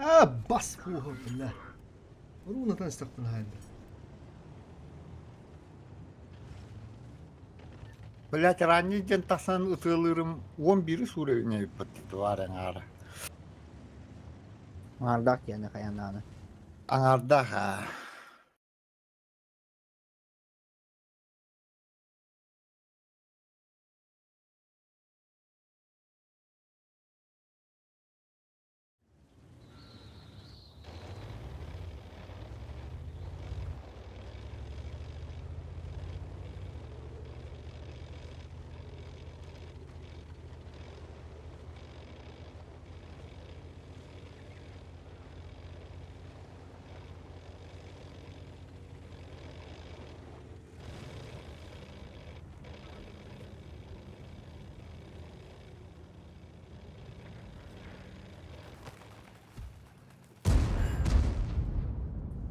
А, бас хуха, бля. Рунатан истэхпин хаайда. Блять, ранний диэн тахсан ытыалыырым уон биири суура үүнэйбит тварь аҥаара. Аҥаардаах диэни хайаан даҕаны. Аҥаардаах аа.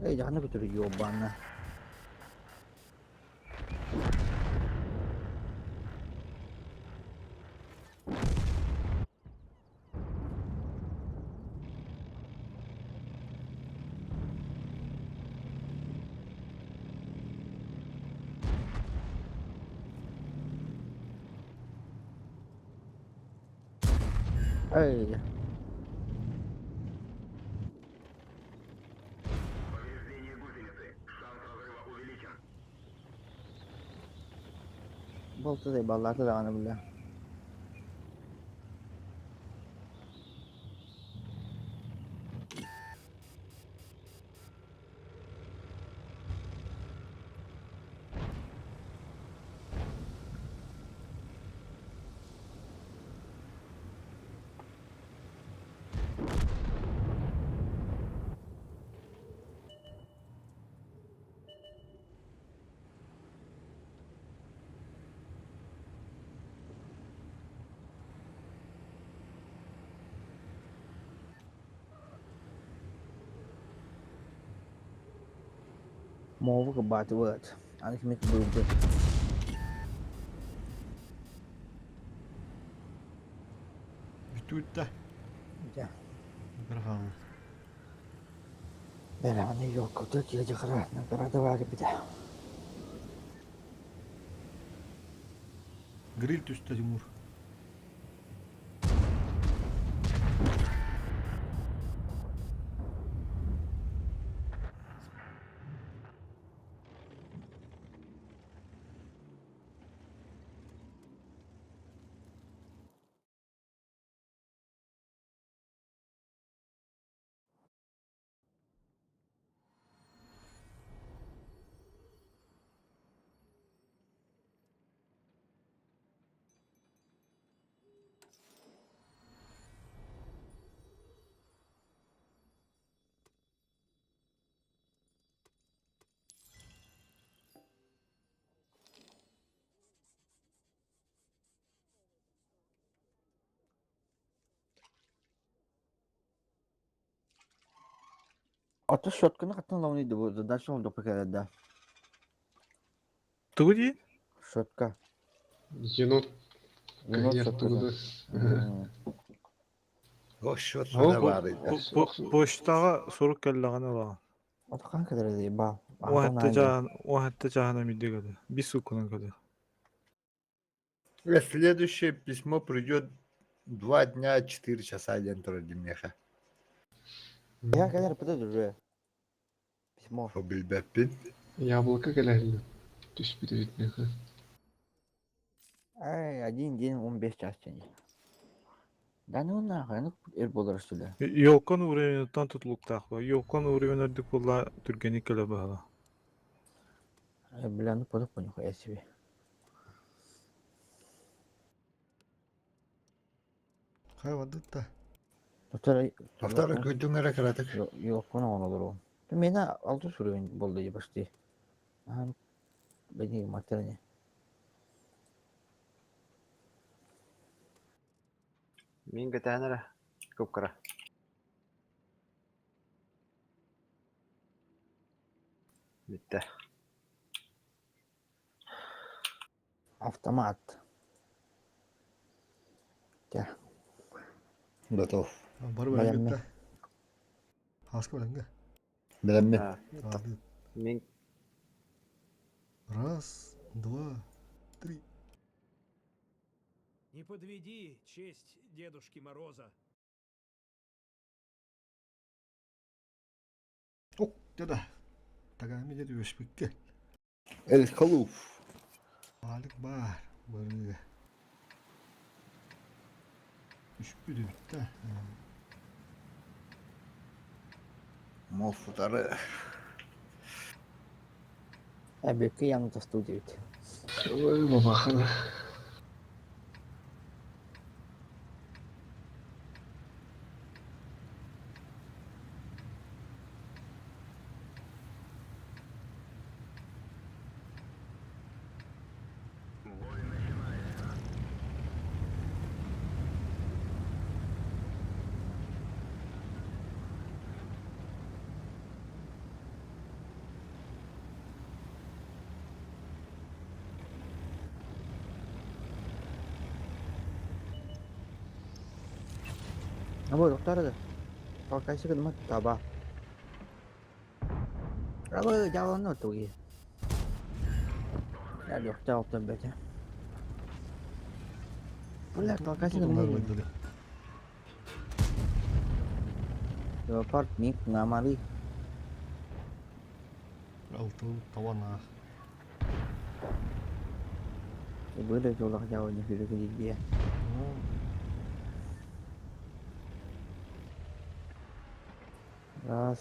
Эй, дьаһана көтөрү ёбана. Эй. Болтудай баллаата даҕаны бля. Мовы кыбаатыбыт. Аны кими кыбыыбыт. Бүтүүттэ. Дьэ. Браво. Бэрэҕини ёлката киэдьэхара награда баар эбитэ. Гриль түстэ Тимур. Ото щетканы хаттан лауны бу дальше он допы да. Тугу дии? Щетка. Енот. Енот Конечно, щетка. тугу О, счет Ол да бар иде. Почтаҕа сурук кэллэҕинэ ылаҕын. Ото хаан кэлэр бал. Уһатта чааһына мидде кэлэ. Бис суккунан кэлэ. Следующее письмо придет два дня, четыре часа день меха. Я кэлэр пыта уже. Письмо. Билбэппин. Яблоко кэлэһиннэ. Түспүт эбит Ай, один день он без час тени. Да ну нахуй, ну эр болар что ли. Йолкон уровеньтан тутулуктаах. Йолкон уровень үрдүк буолла түргэнник кэлэ баһала. Ай, бля, ну поду нихуя себе. Хай вадытта. Доктор, Доктор күтүң эрэ кыратык. Йолкон он olur. Мена алты уровень болды я почти. Ага, бени матерни. Мин кэтээн эрэ, кып-кыра. Бүттэ. Автомат. Тя. Готов. Бары Баламмын. бөлүктэ. Хаска билэнгэ. Билэммин. Мин Раз, два, три. Не подведи честь Дедушки Мороза. Ок, деді. Тагами деді өспекке. Эль Халуф. Алик бар. Бырыга. Үспүдү бүтті. Мофутары. Әбекке яны тасту дебит. Ой, бабахана. Або доктор да. Толкайсы гынма таба. Або жаланы туги. Я доктор алтын бете. Бля, толкайсы гынма. Леопард мик намали. Алты тавана. Были жолах жауны жүрегі дейді. Раз,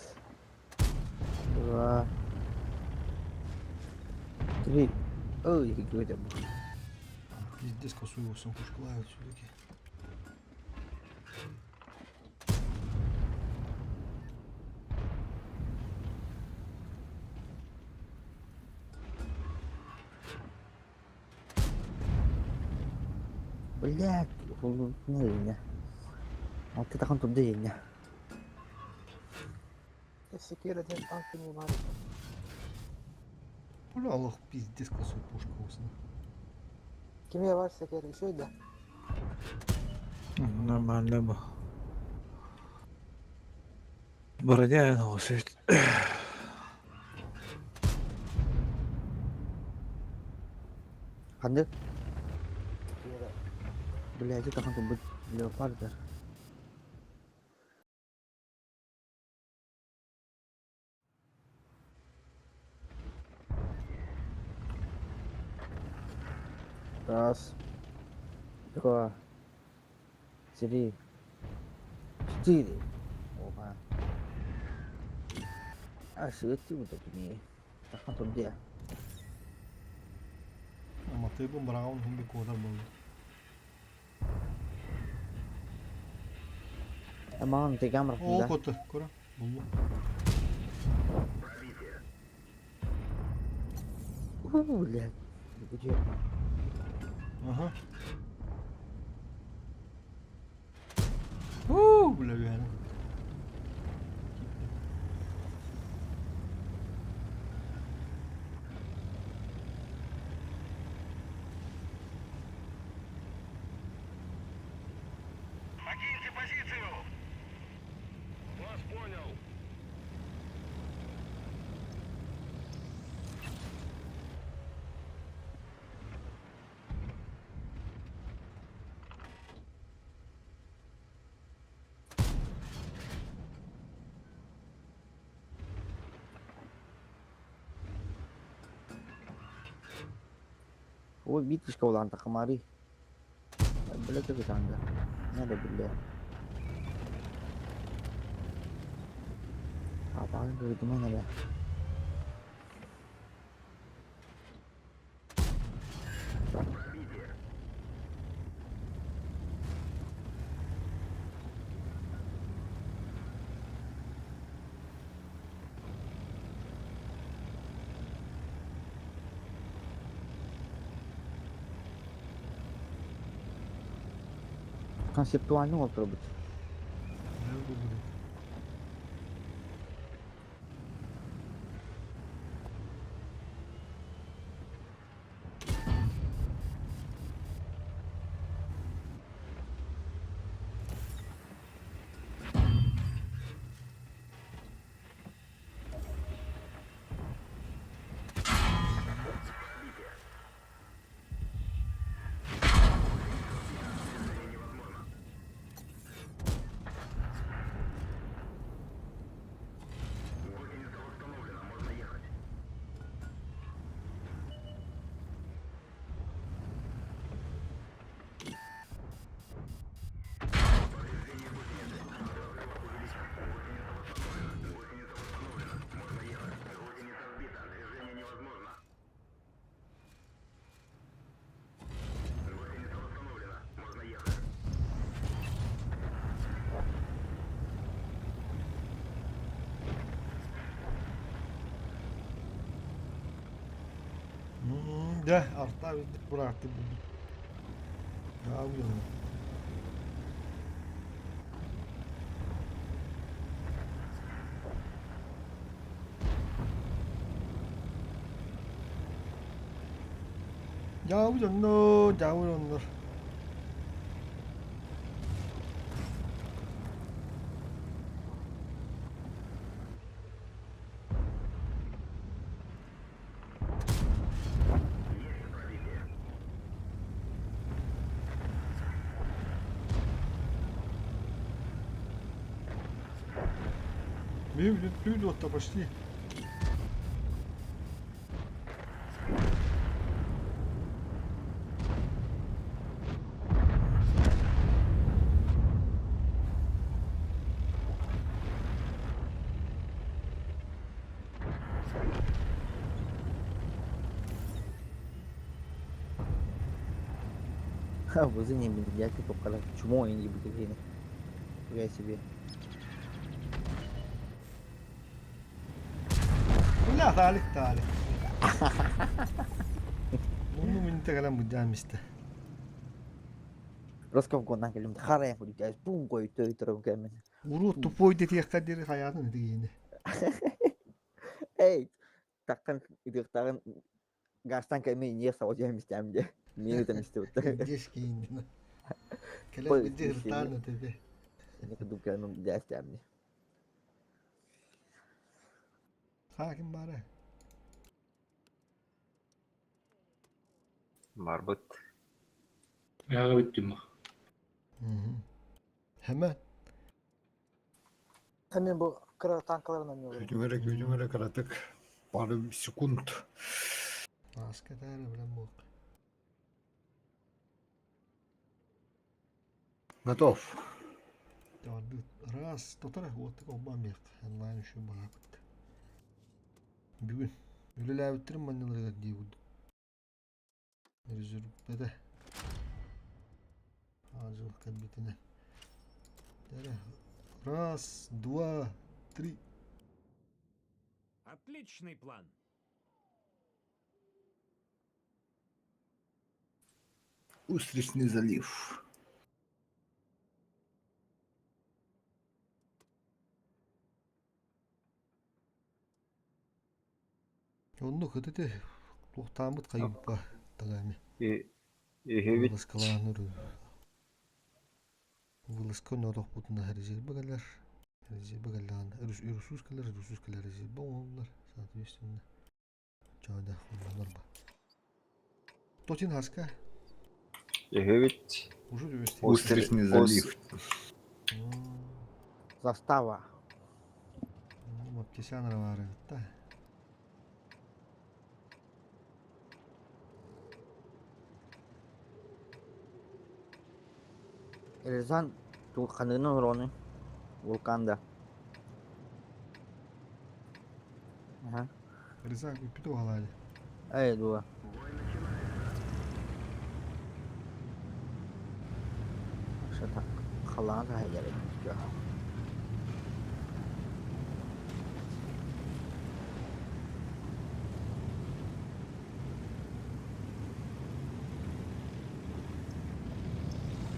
два, три. Ой, какой это был. Пиздец, косую его пушклают все-таки. Блядь, не А ты так он тут день. Секира диэн танк бар. Бля, Аллах, пиздец, косую пушка усна. Кимиэ бар секер үчүгэй да. Нормально бу. Броня носит. Ханды? Блядь, это хан тут леопард. Раз, два, три, четыре. Опа. А, свети вот это не. Так он тут где? Матыбын браун хумби кодар был. Аман, ты камера. О, коты, кора. Булду. У, блядь. Где? Ага. У, бля, верно. Покиньте позицию! Вас понял. Ой, битишка улан тахамари. Бля, как это анда? Надо, бля. Apaan tuh gimana ya? Концептуально олтырбыт. Дьэ, арта бырааттыы булбут. Даа Дьаабы дьоннор, дьаабы дьоннор. Бүү дуотта почти. Бузы не блядь, только чмо и не будет. Я себе. Бля, таалик таалик. Мунну минте кэлэн быдьаан мисте. Росков гонан кэлим харайан курдук бум кой төй турам кэмин. Уру тупой дэтиэххэ диэри хайаатын итигиини. Эй, таххан ытыктагын гастан кэми не саодьа мистям де. Мин это мисте. Деш киин. Кэлэн бидде ыртаан өтөбе. Не кудук кэлэн дястям. Саакин баара. Барбыт. Яга бүттүм. Hemen. Hemen bu kara tankaların oynuyorlar. Күтүҥ эрэ, күтүҥ эрэ кыратык. Пару секунд. Аска таарэ билэн буолк. Готов. Раз, тотара, уоттык обман бек. Онлайн еще баапыт. Бүгүн. Үлэлээбиттерин манныларыгар дии курдук. Резервбэтэ. Азыл кэлбитинэн. Раз, два, три. Отличный план. Устричный залив. Оннук ытыты туохтааммыт хайыппа тагами. Эһэбит Выласкалааныр. Выласка норохпутуна резервэ кэлэр. Резервэ кэллэҕинэ ресурс кэлэр, ресурс кэлэр резервэ оҥоһуллар. Соответственно, чаада холбонор ба. Тотин хаска. Эһэбит Уже довести. Устричный залив. Застава. Маптисян равары да. Рязан ханын роны. Вулканда. Ага. Рязан купиту галали. Эй, дуа. Что так? Халан хайдары.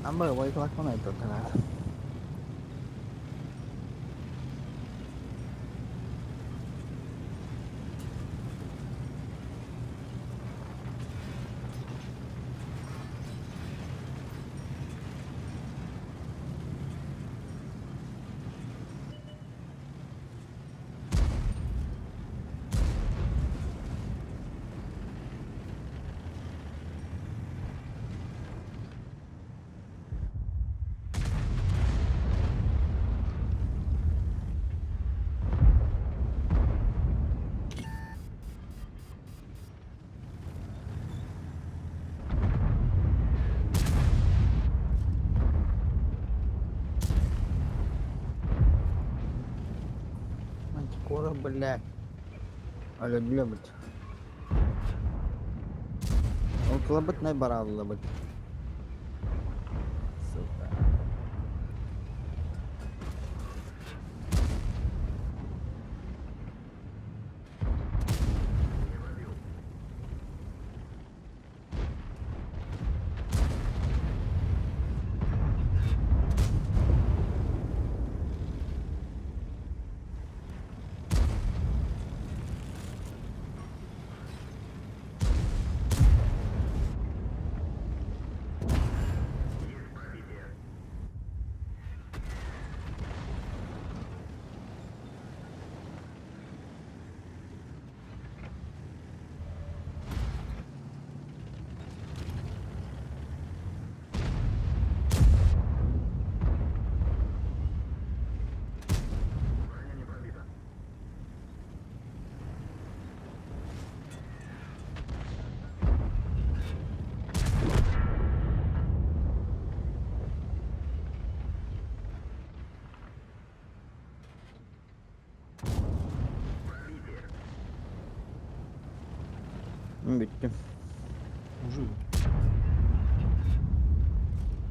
Амбар, ой, как он это тогда? Скоро, блядь. Алло, блядь. Он клабытный барал, блядь. Сука. Бүттүм. Уже.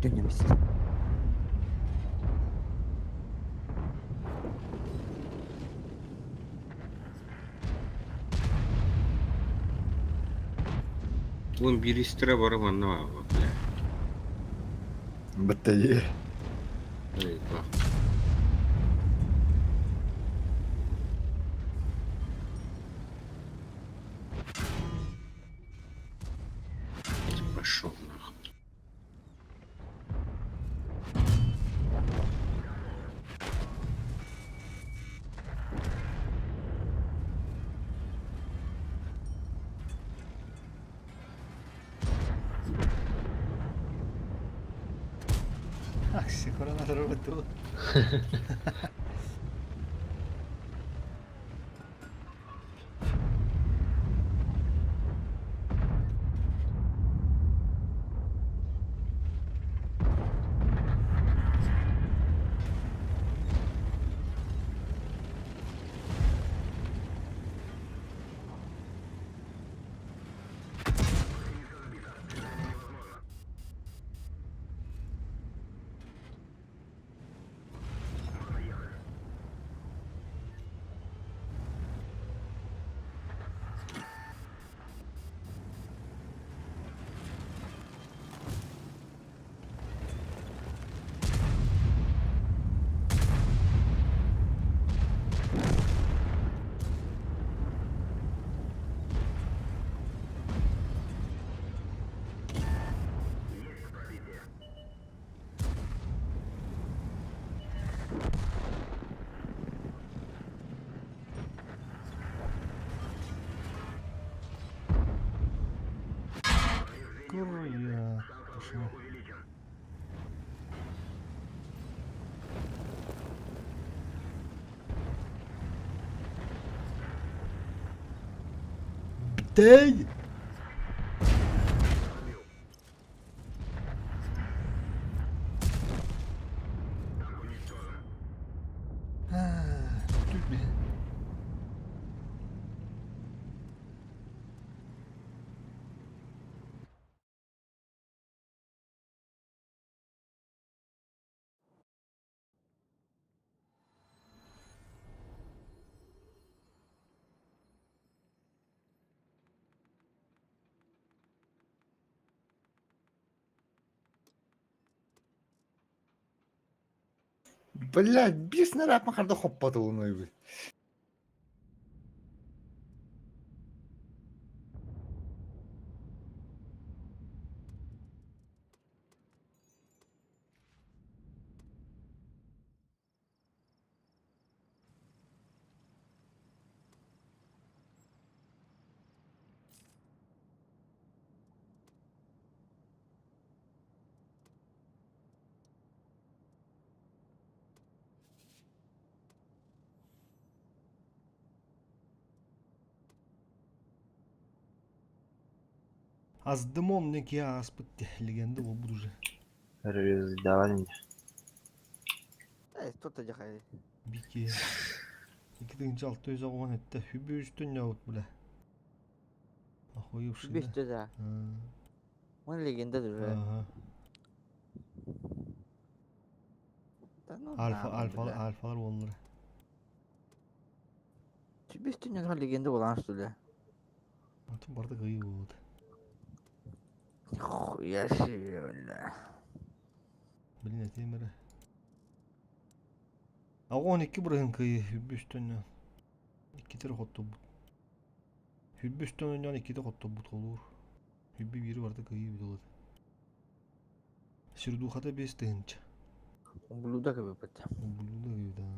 Дөнеміз. Вон биристре бары манна баба, бля. Бытты. Эй, ба. Пошел нахуй. Акси, коронадор бытты. Куря. Пошла. Бтей! Түбе. Блядь, бис нарап махарда хоппаты оны. Аздымон некий аспыт легенда ол буду уже. Давай меня. Эй, тут дьахай. Бики. 2600 оҕон этте. Хүбү үстүн яут бля. Охуевший, да? Беште да. Он легенда уже. Ага. Да ну Альфа, нахуй, альфа, бля. альфалар оллар. Беште не легенда болан что ли? Атын барды кыйы болот. Хуя себе, бля. Блин, этемере. Агон икки бұрын кыйы хүбү үстүн. Икки тер хотто бут. Хүбү үстүн ойнон икки хотто бут олур. Хүбү бири барды кыйы болот. Сүрдухата бес тыгынча. Ублюдок выпад. Ублюдок, да.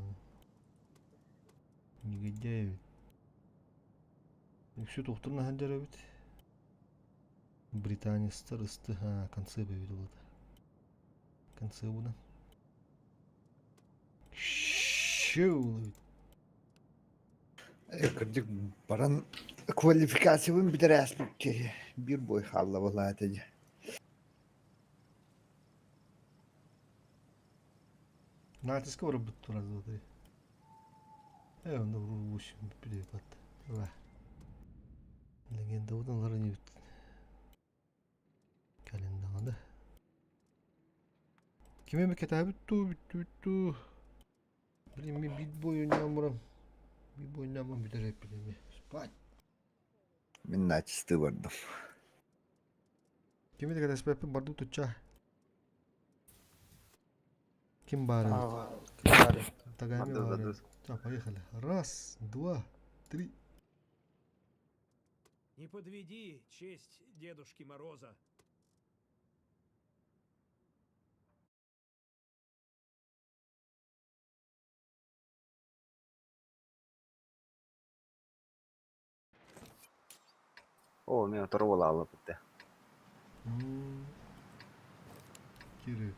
Негодяй. Үксү тохтурна ханжара бит. Британецтер ысты ха конце бит болот. Конце будан. Шоу. Кырдык баран квалификациябын битер аспыт бир бой халла болааты. Натиска бар бит раз два три. Э, онда восемь перепад. Ла. Легендабытын ылар инибит. Кэлин даҕаны. Ким эмэ кэтээбит дуу, бүттүбүт дуу. Блин, мин биир бойунньаан баран, биир бойунньаан баран бүтэр эппит эмиэ. Спать. Мин начистыы бардым. Кими да кэтэспэппин бардым тучча. Ким баар эбит? Тагами баар эбит. Так, поехали. Раз, два, три. Не подведи честь Дедушки Мороза. Оо, мен отору буолаалла битте. Кирip.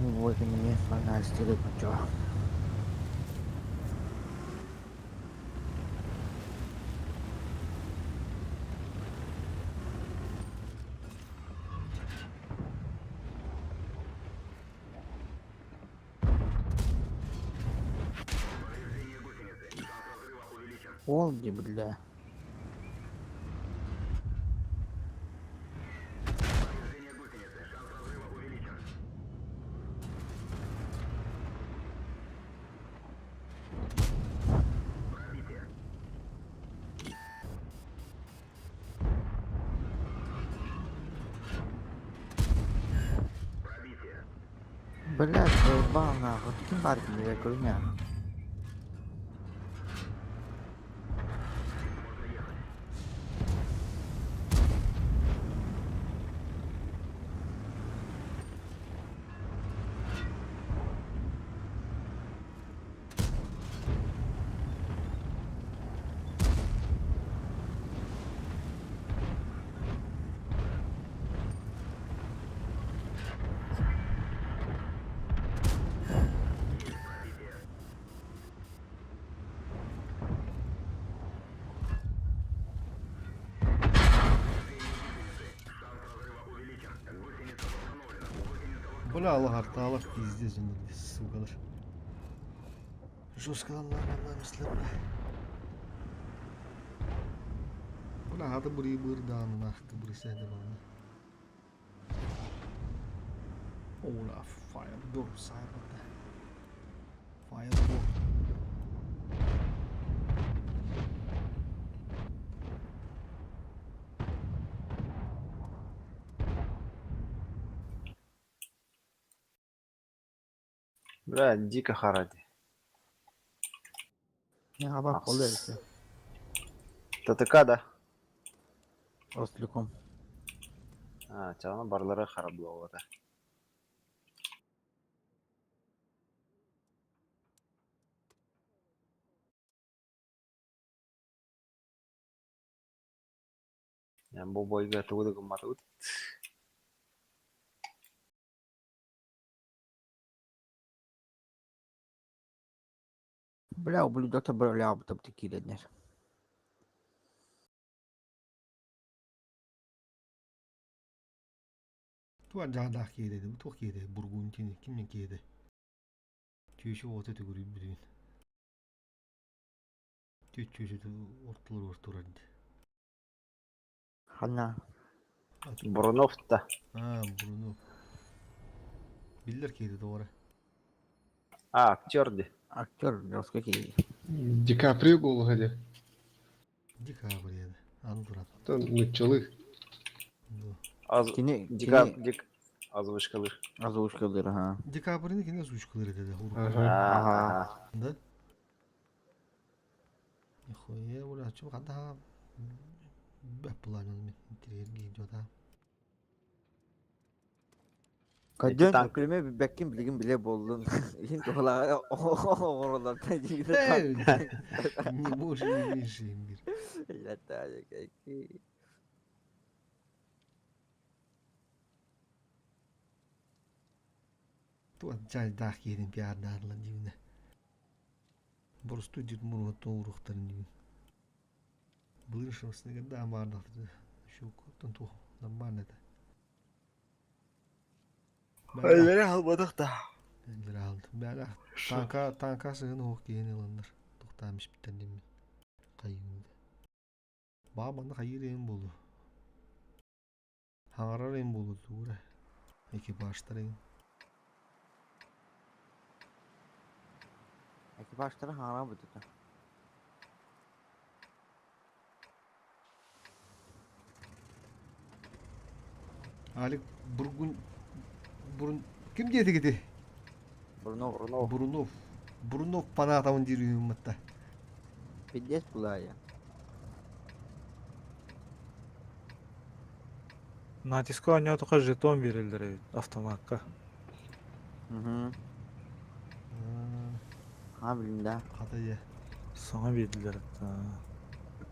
Ну вот и мне фонарь кончо. Ол ди бля. Блядь, заебал нахуй. Ким бар ким көрүнэ. Бля, Аллах арталар пиздец, сукалар. Жестко бля. Бля, хаты бури бырдан нахты бури сәді баны. Ола, Firebird сайбата. Firebird. Бля, дико харади. Не хаба колы. ТТК да? Ростелеком. А, чана барлары харап буолуо Бу бойга тугу да гымматыбыт. Бля, ублюдок бля, там киирэннэр. Туа жадаах киэдэ, туох киэдэ, Бургундини, кимнен киэдэ? Түөшү оҕото төгүрүй бүтүн. Түөт түөшү ортолор ортолор Хана. Бурунов да. А, Бурунов. Биллэр киһи доҕоро. А, актер ди. Актер, жестко киһи. Ди Каприо голоса дии. Ди Каприо аны туран. Нуччалыы. Аз Кини, Дика кини дик озвучкалыыр. озвучкалыыр, ага. Ди Каприоны кини озвучкалыыр этэ да урукку. Ага. Да? Нихуя, бля, чё, ханда бэп планын интриги идет, а? Каден күлүмэ билбэккин билигин билэ буоллун. Иһин туһалааҕы оҕоролортон Не больше, не меньше имбирь. Туох дьайдаах киһитин пиардаатылар диибинэ. Боростуой дьит муруһуттан уруохтарын диибин. Былыр шабасныгар баардахпыт щелкоттан туох нормально это. Эллэри албатах да. Эллэри алды. Бәлә танка танка сыгын оох киһини ыланнар. Тохтаан испиттэн диммин. Хайыын. Баа манна хайыыр эҥин буолуо. Хаҥарар эҥин буолуо тугура. Экипажтар эҥин. Экипажтары хаҥаран бүтүтэ. Алик Бургун Бурун ким диэтигити? Бурунов. Бурунов. Бурунов. Бурунов фанатабын диир үһүмматта. Пиздец булая. Натиска оонньоотоххо жетон биэрэллэр эбит автомакка. Угу. А, блин, да. Хата дьэ. Саҥа биэрдилэр.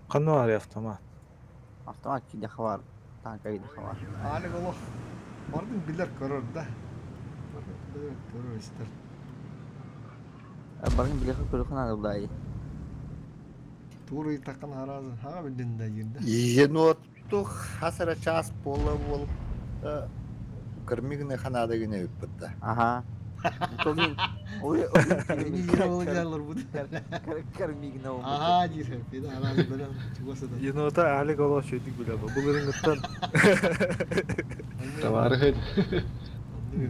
Ханна баарый автомат? Автомат кидэхэ баар, танка кидэхэ баар. Алик олох бардын билэр көрөр да. Бардын көрөр истэр. Барын билэхэ көрөхүн аналлаайы. Тугур ыйытаххын араазын хаҕа билдин да диир да. Еноту хас эрэ чаас буола буол кырмыгны ханаада гына ыппыт да. Ага. Ой, Кармигна Аhaa диир пида араас бөлөм чугас это. Енота Алик олох үчүгүйдүк билэр. Былырыҥҥыттан Товарыһын.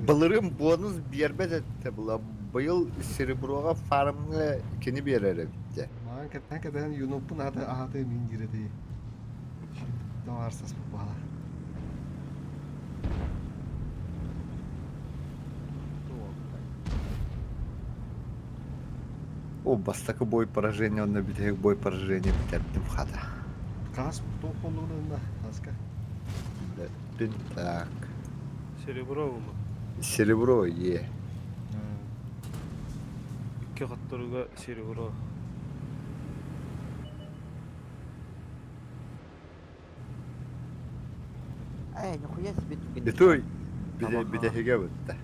Былырыын бонус биэрбэт этэ була. Быйыл сереброҕа фармҥа кини биэрэр эбит дьэ. Маан кэтэһэн кэтэһэн юноппун аһата аһата мин диир этэ. Товарсас баала. О, бастакы бой поражение, онно бүтэһик бой поражение бүтэрдим хата. Хас тоқ болугунна хаска. Бүттүн так. Серебро булу. Серебро, е. Икки хотторуга серебро. Эй, нихуя себе түгэн. Битуй бүтэһигэ бүтте.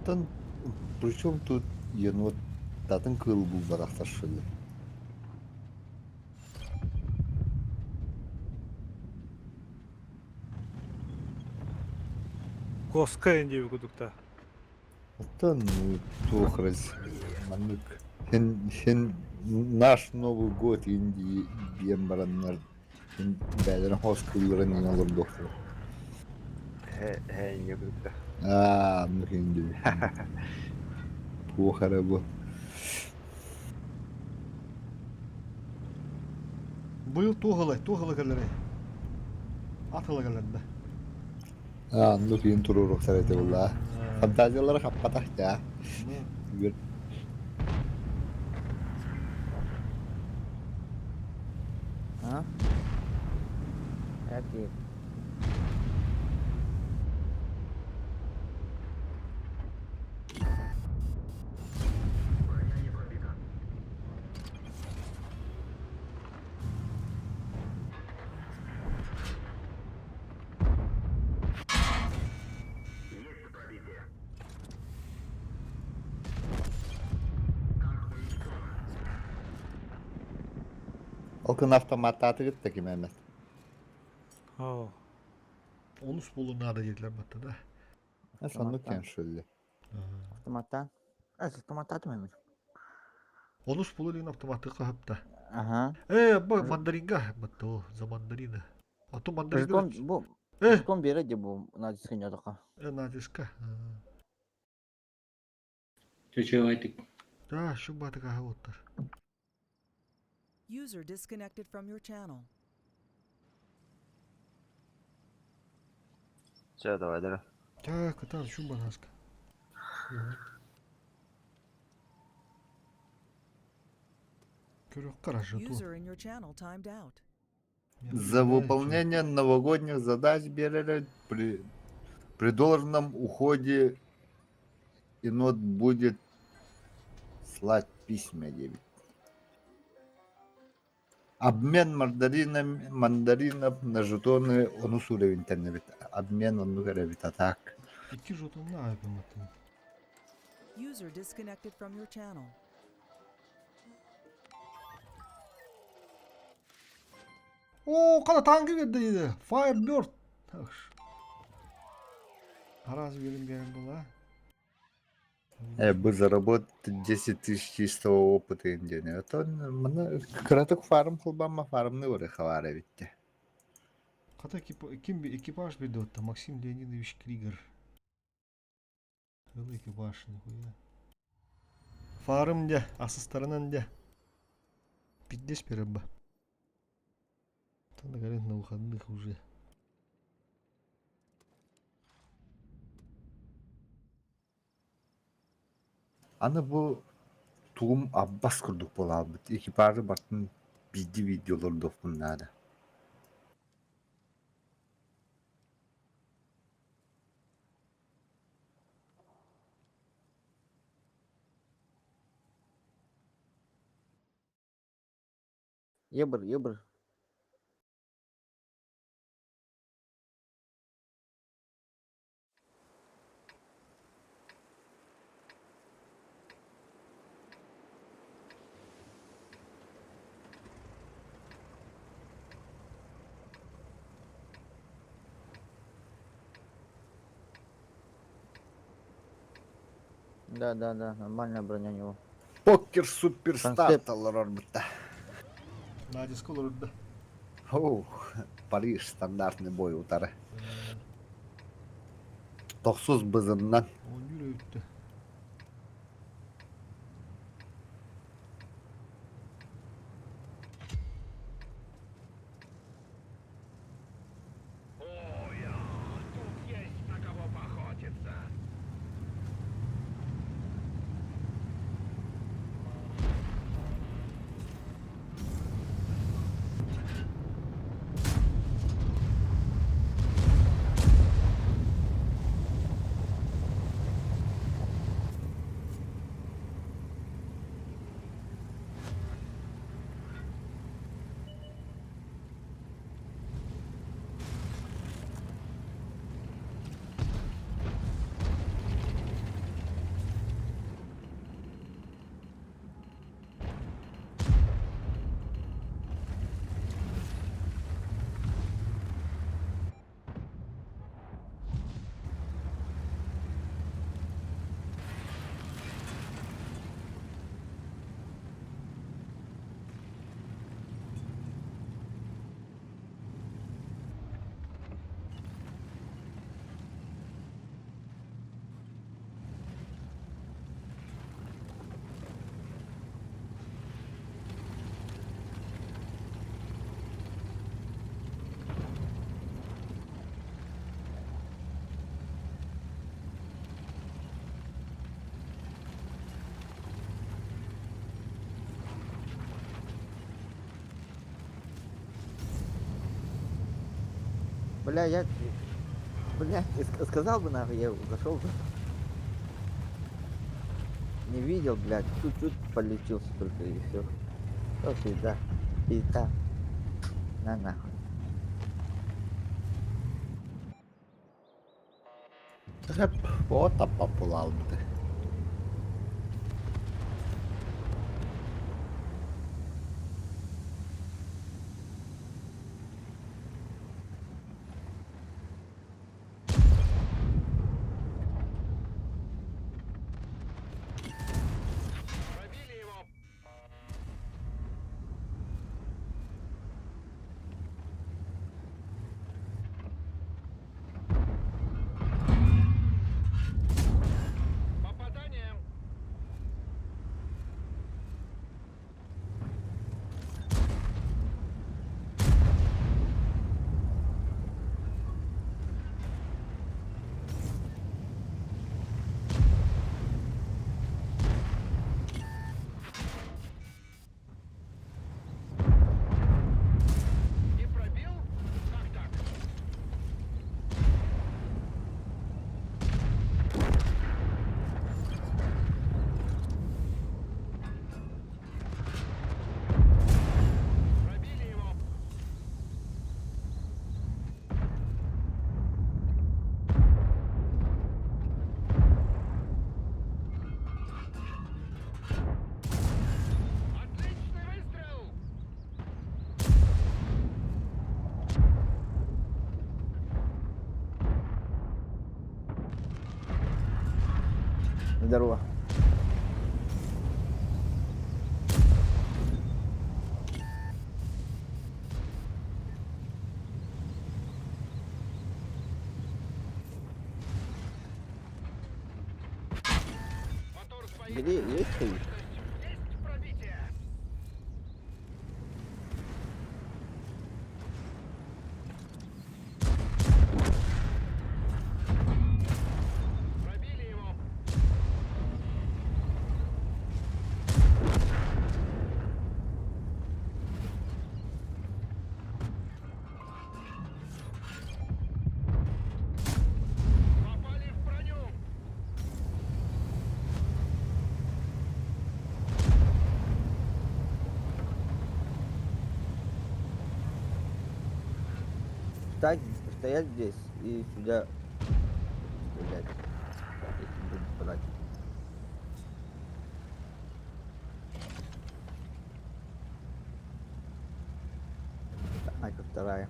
Атын причем тут енот татын кыыл булбатахтар что ли? Коска диэби кудукта. Оттон туох раз маннык син син наш Новый год Индии диэн бараннар син бэйэлэрин хос кыылларын иҥэ олордуохтара. Э, инге кудукта. Аа, оннук Индии. Туох эрэ бу. Быйыл туох ылай, туох ыла кэлэрэй? Ат ыла кэлэр да. Аа, оннук иин туруоруохтар этэ буолла. Фантазиялара хаппатах даа. Үөр. А? Окей. Ол күн автоматтаатыгыт да ким эмэт. Оо. Онус буолу наада диэтилэр батта да. Соннук кэн шулли. Автоматтан. Автоматтаатым эми. Онус буолу деген автоматты хаһыпта. Ага. Э, бу мандаринга батта ол за мандарина. А то мандарин. Жетон бу Э, жетон бере де бу натиска ньотока. э, натиска. Чөчөайтик. Да, шу батыка оттар. User disconnected from your channel. Все, давай, давай. Так, это шу батаска. Көрөх хорошо ту. User in your channel timed out. За выполнение новогодних задач берели при должном уходе енот будет слать письма 9. Обмен мандаринами, мандаринов на жетоны онус уровень теннебит. Обмен оннук эрэбит а так. Икки жетонна айпыматын. User disconnected from your channel. Оо, қана танкы берді дейді. Firebird. Араз берін берін була. Бы заработать 10 тысяч чистого опыта индиане. Это мына кыратык фарм кылбамма фармны бары хабара битте. Қата ким экипаж берді отта? Максим Леонидович Кригер. Был экипаж, нихуя. Фарым де, асыстарынан де. Пиздец переба. Там, говорят, на выходных уже. Аны бу тугум аббас курдук буолаабыт. Экипажы бартын биирди видеолордуохпун наада. Ебр, ебр. Да, да, да, нормальная броня у него. Покер суперстар Концепт. толорорбута. Надя сколорда. Оу, Париж стандартный бой утары. Тохсус бызыннан. Он жүрөттü. Тут есть на кого поохотиться. Бля, я... Бля, сказал бы нахуй, я зашел бы. Не видел, блядь, чуть-чуть полечился только и все. О, пизда. Пизда. На нахуй. Вот таппапулалбыты. Пробили его. Попадание. Не пробил? Как так? Пробили его. Отличный выстрел! Здорово. Мотор сбоит. Где есть ты? Есть пробитие. Пробили его. Попали в броню. Встать, стоять здесь и сюда стрелять. Если будут брать. А, это вторая.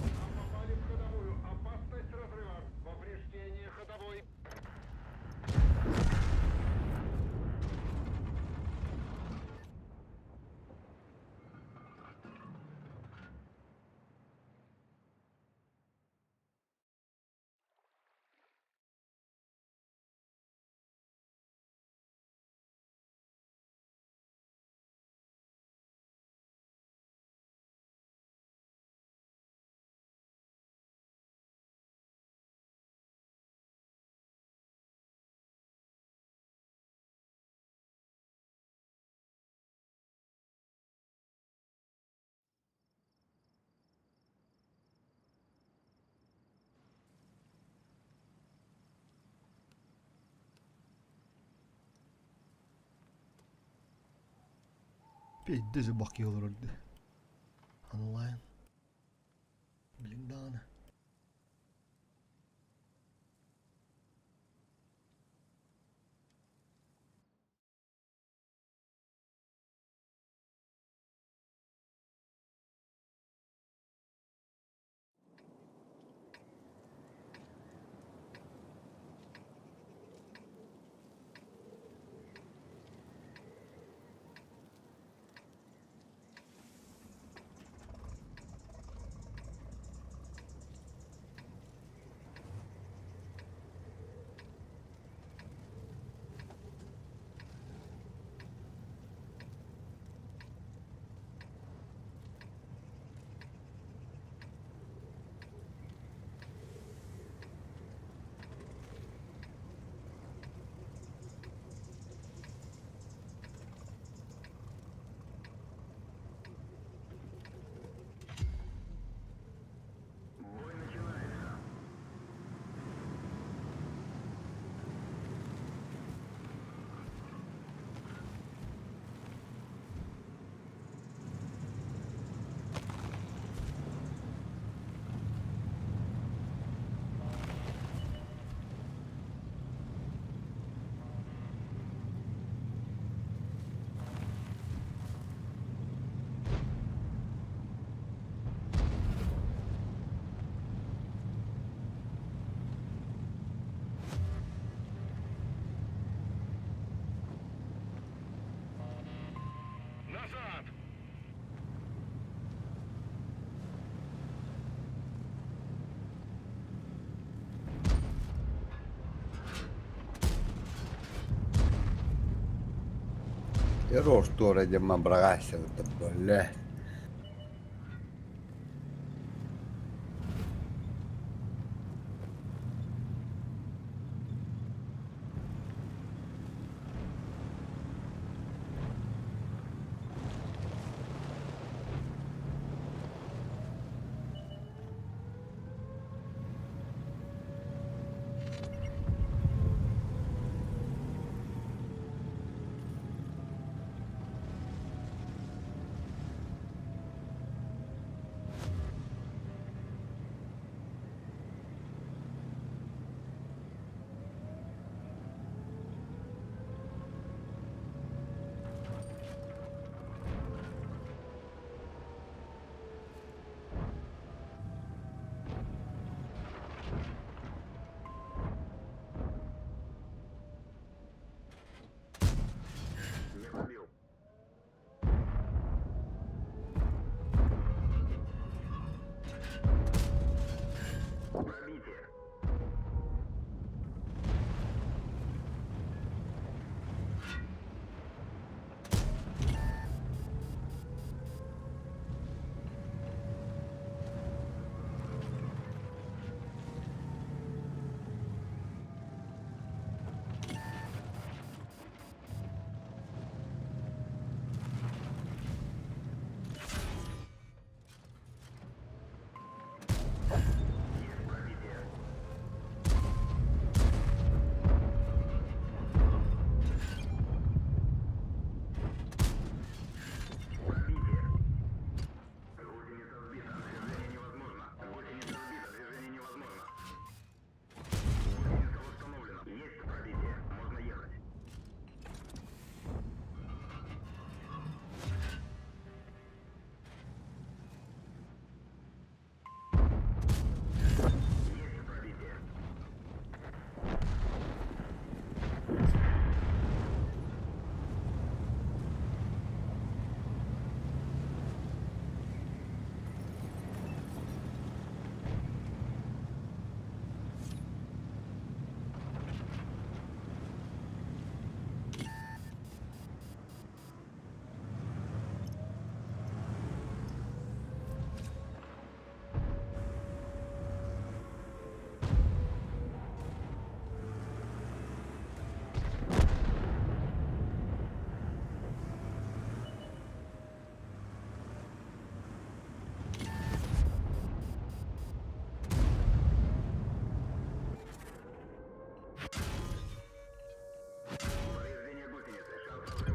Нам попали в ходовую. Опасность разрыва. Повреждение ходовой. Пиздец баки олорор. Онлайн. Блин, да. Эр ортуора диэн быраҕааччылардар бля.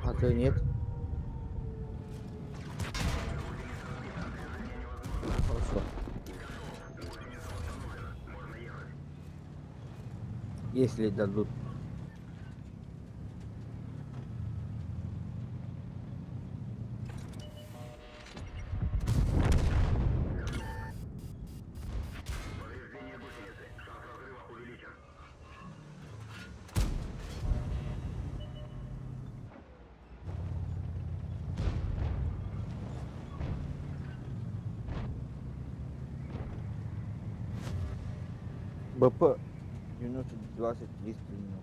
А то нет. Хорошо. Если дадут. БП 90 23 стрельнул.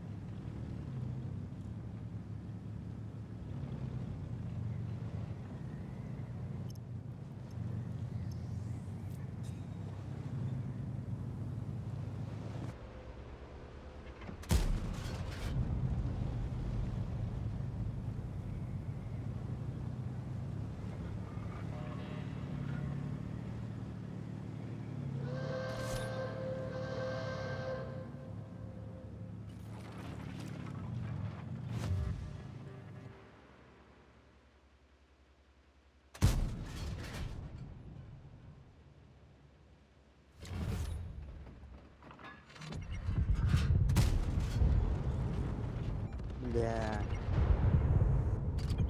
Бля.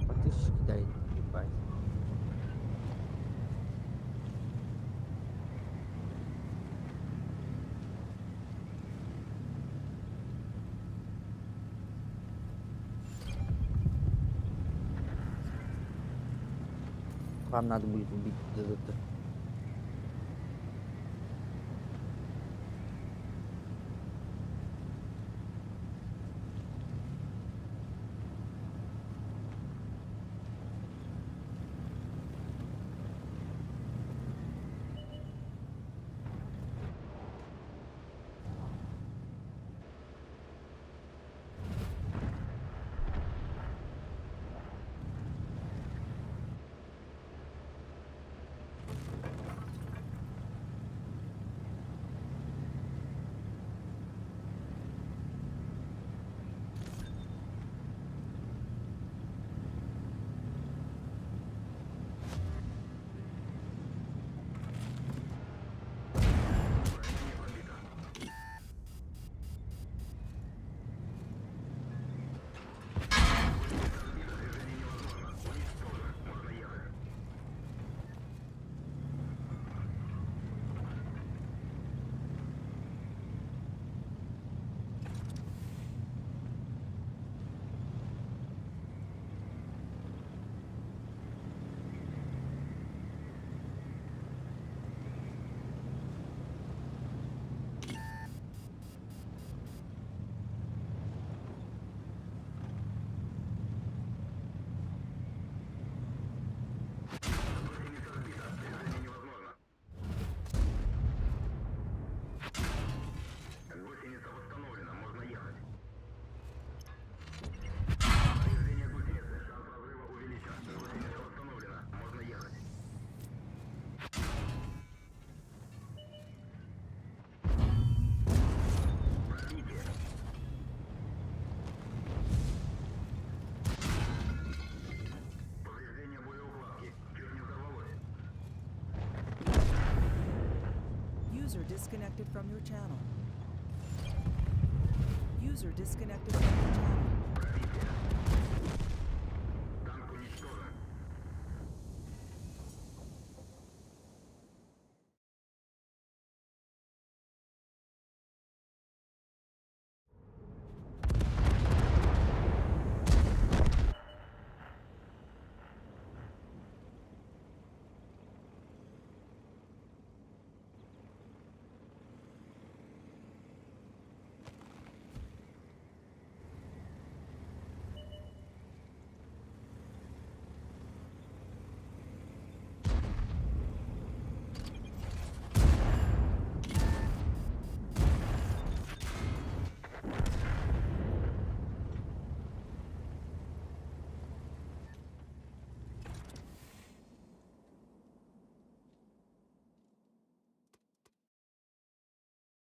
По тысяче кидает, ебать. Вам надо будет убить ДЗТ. User disconnected from your channel. User disconnected from your channel.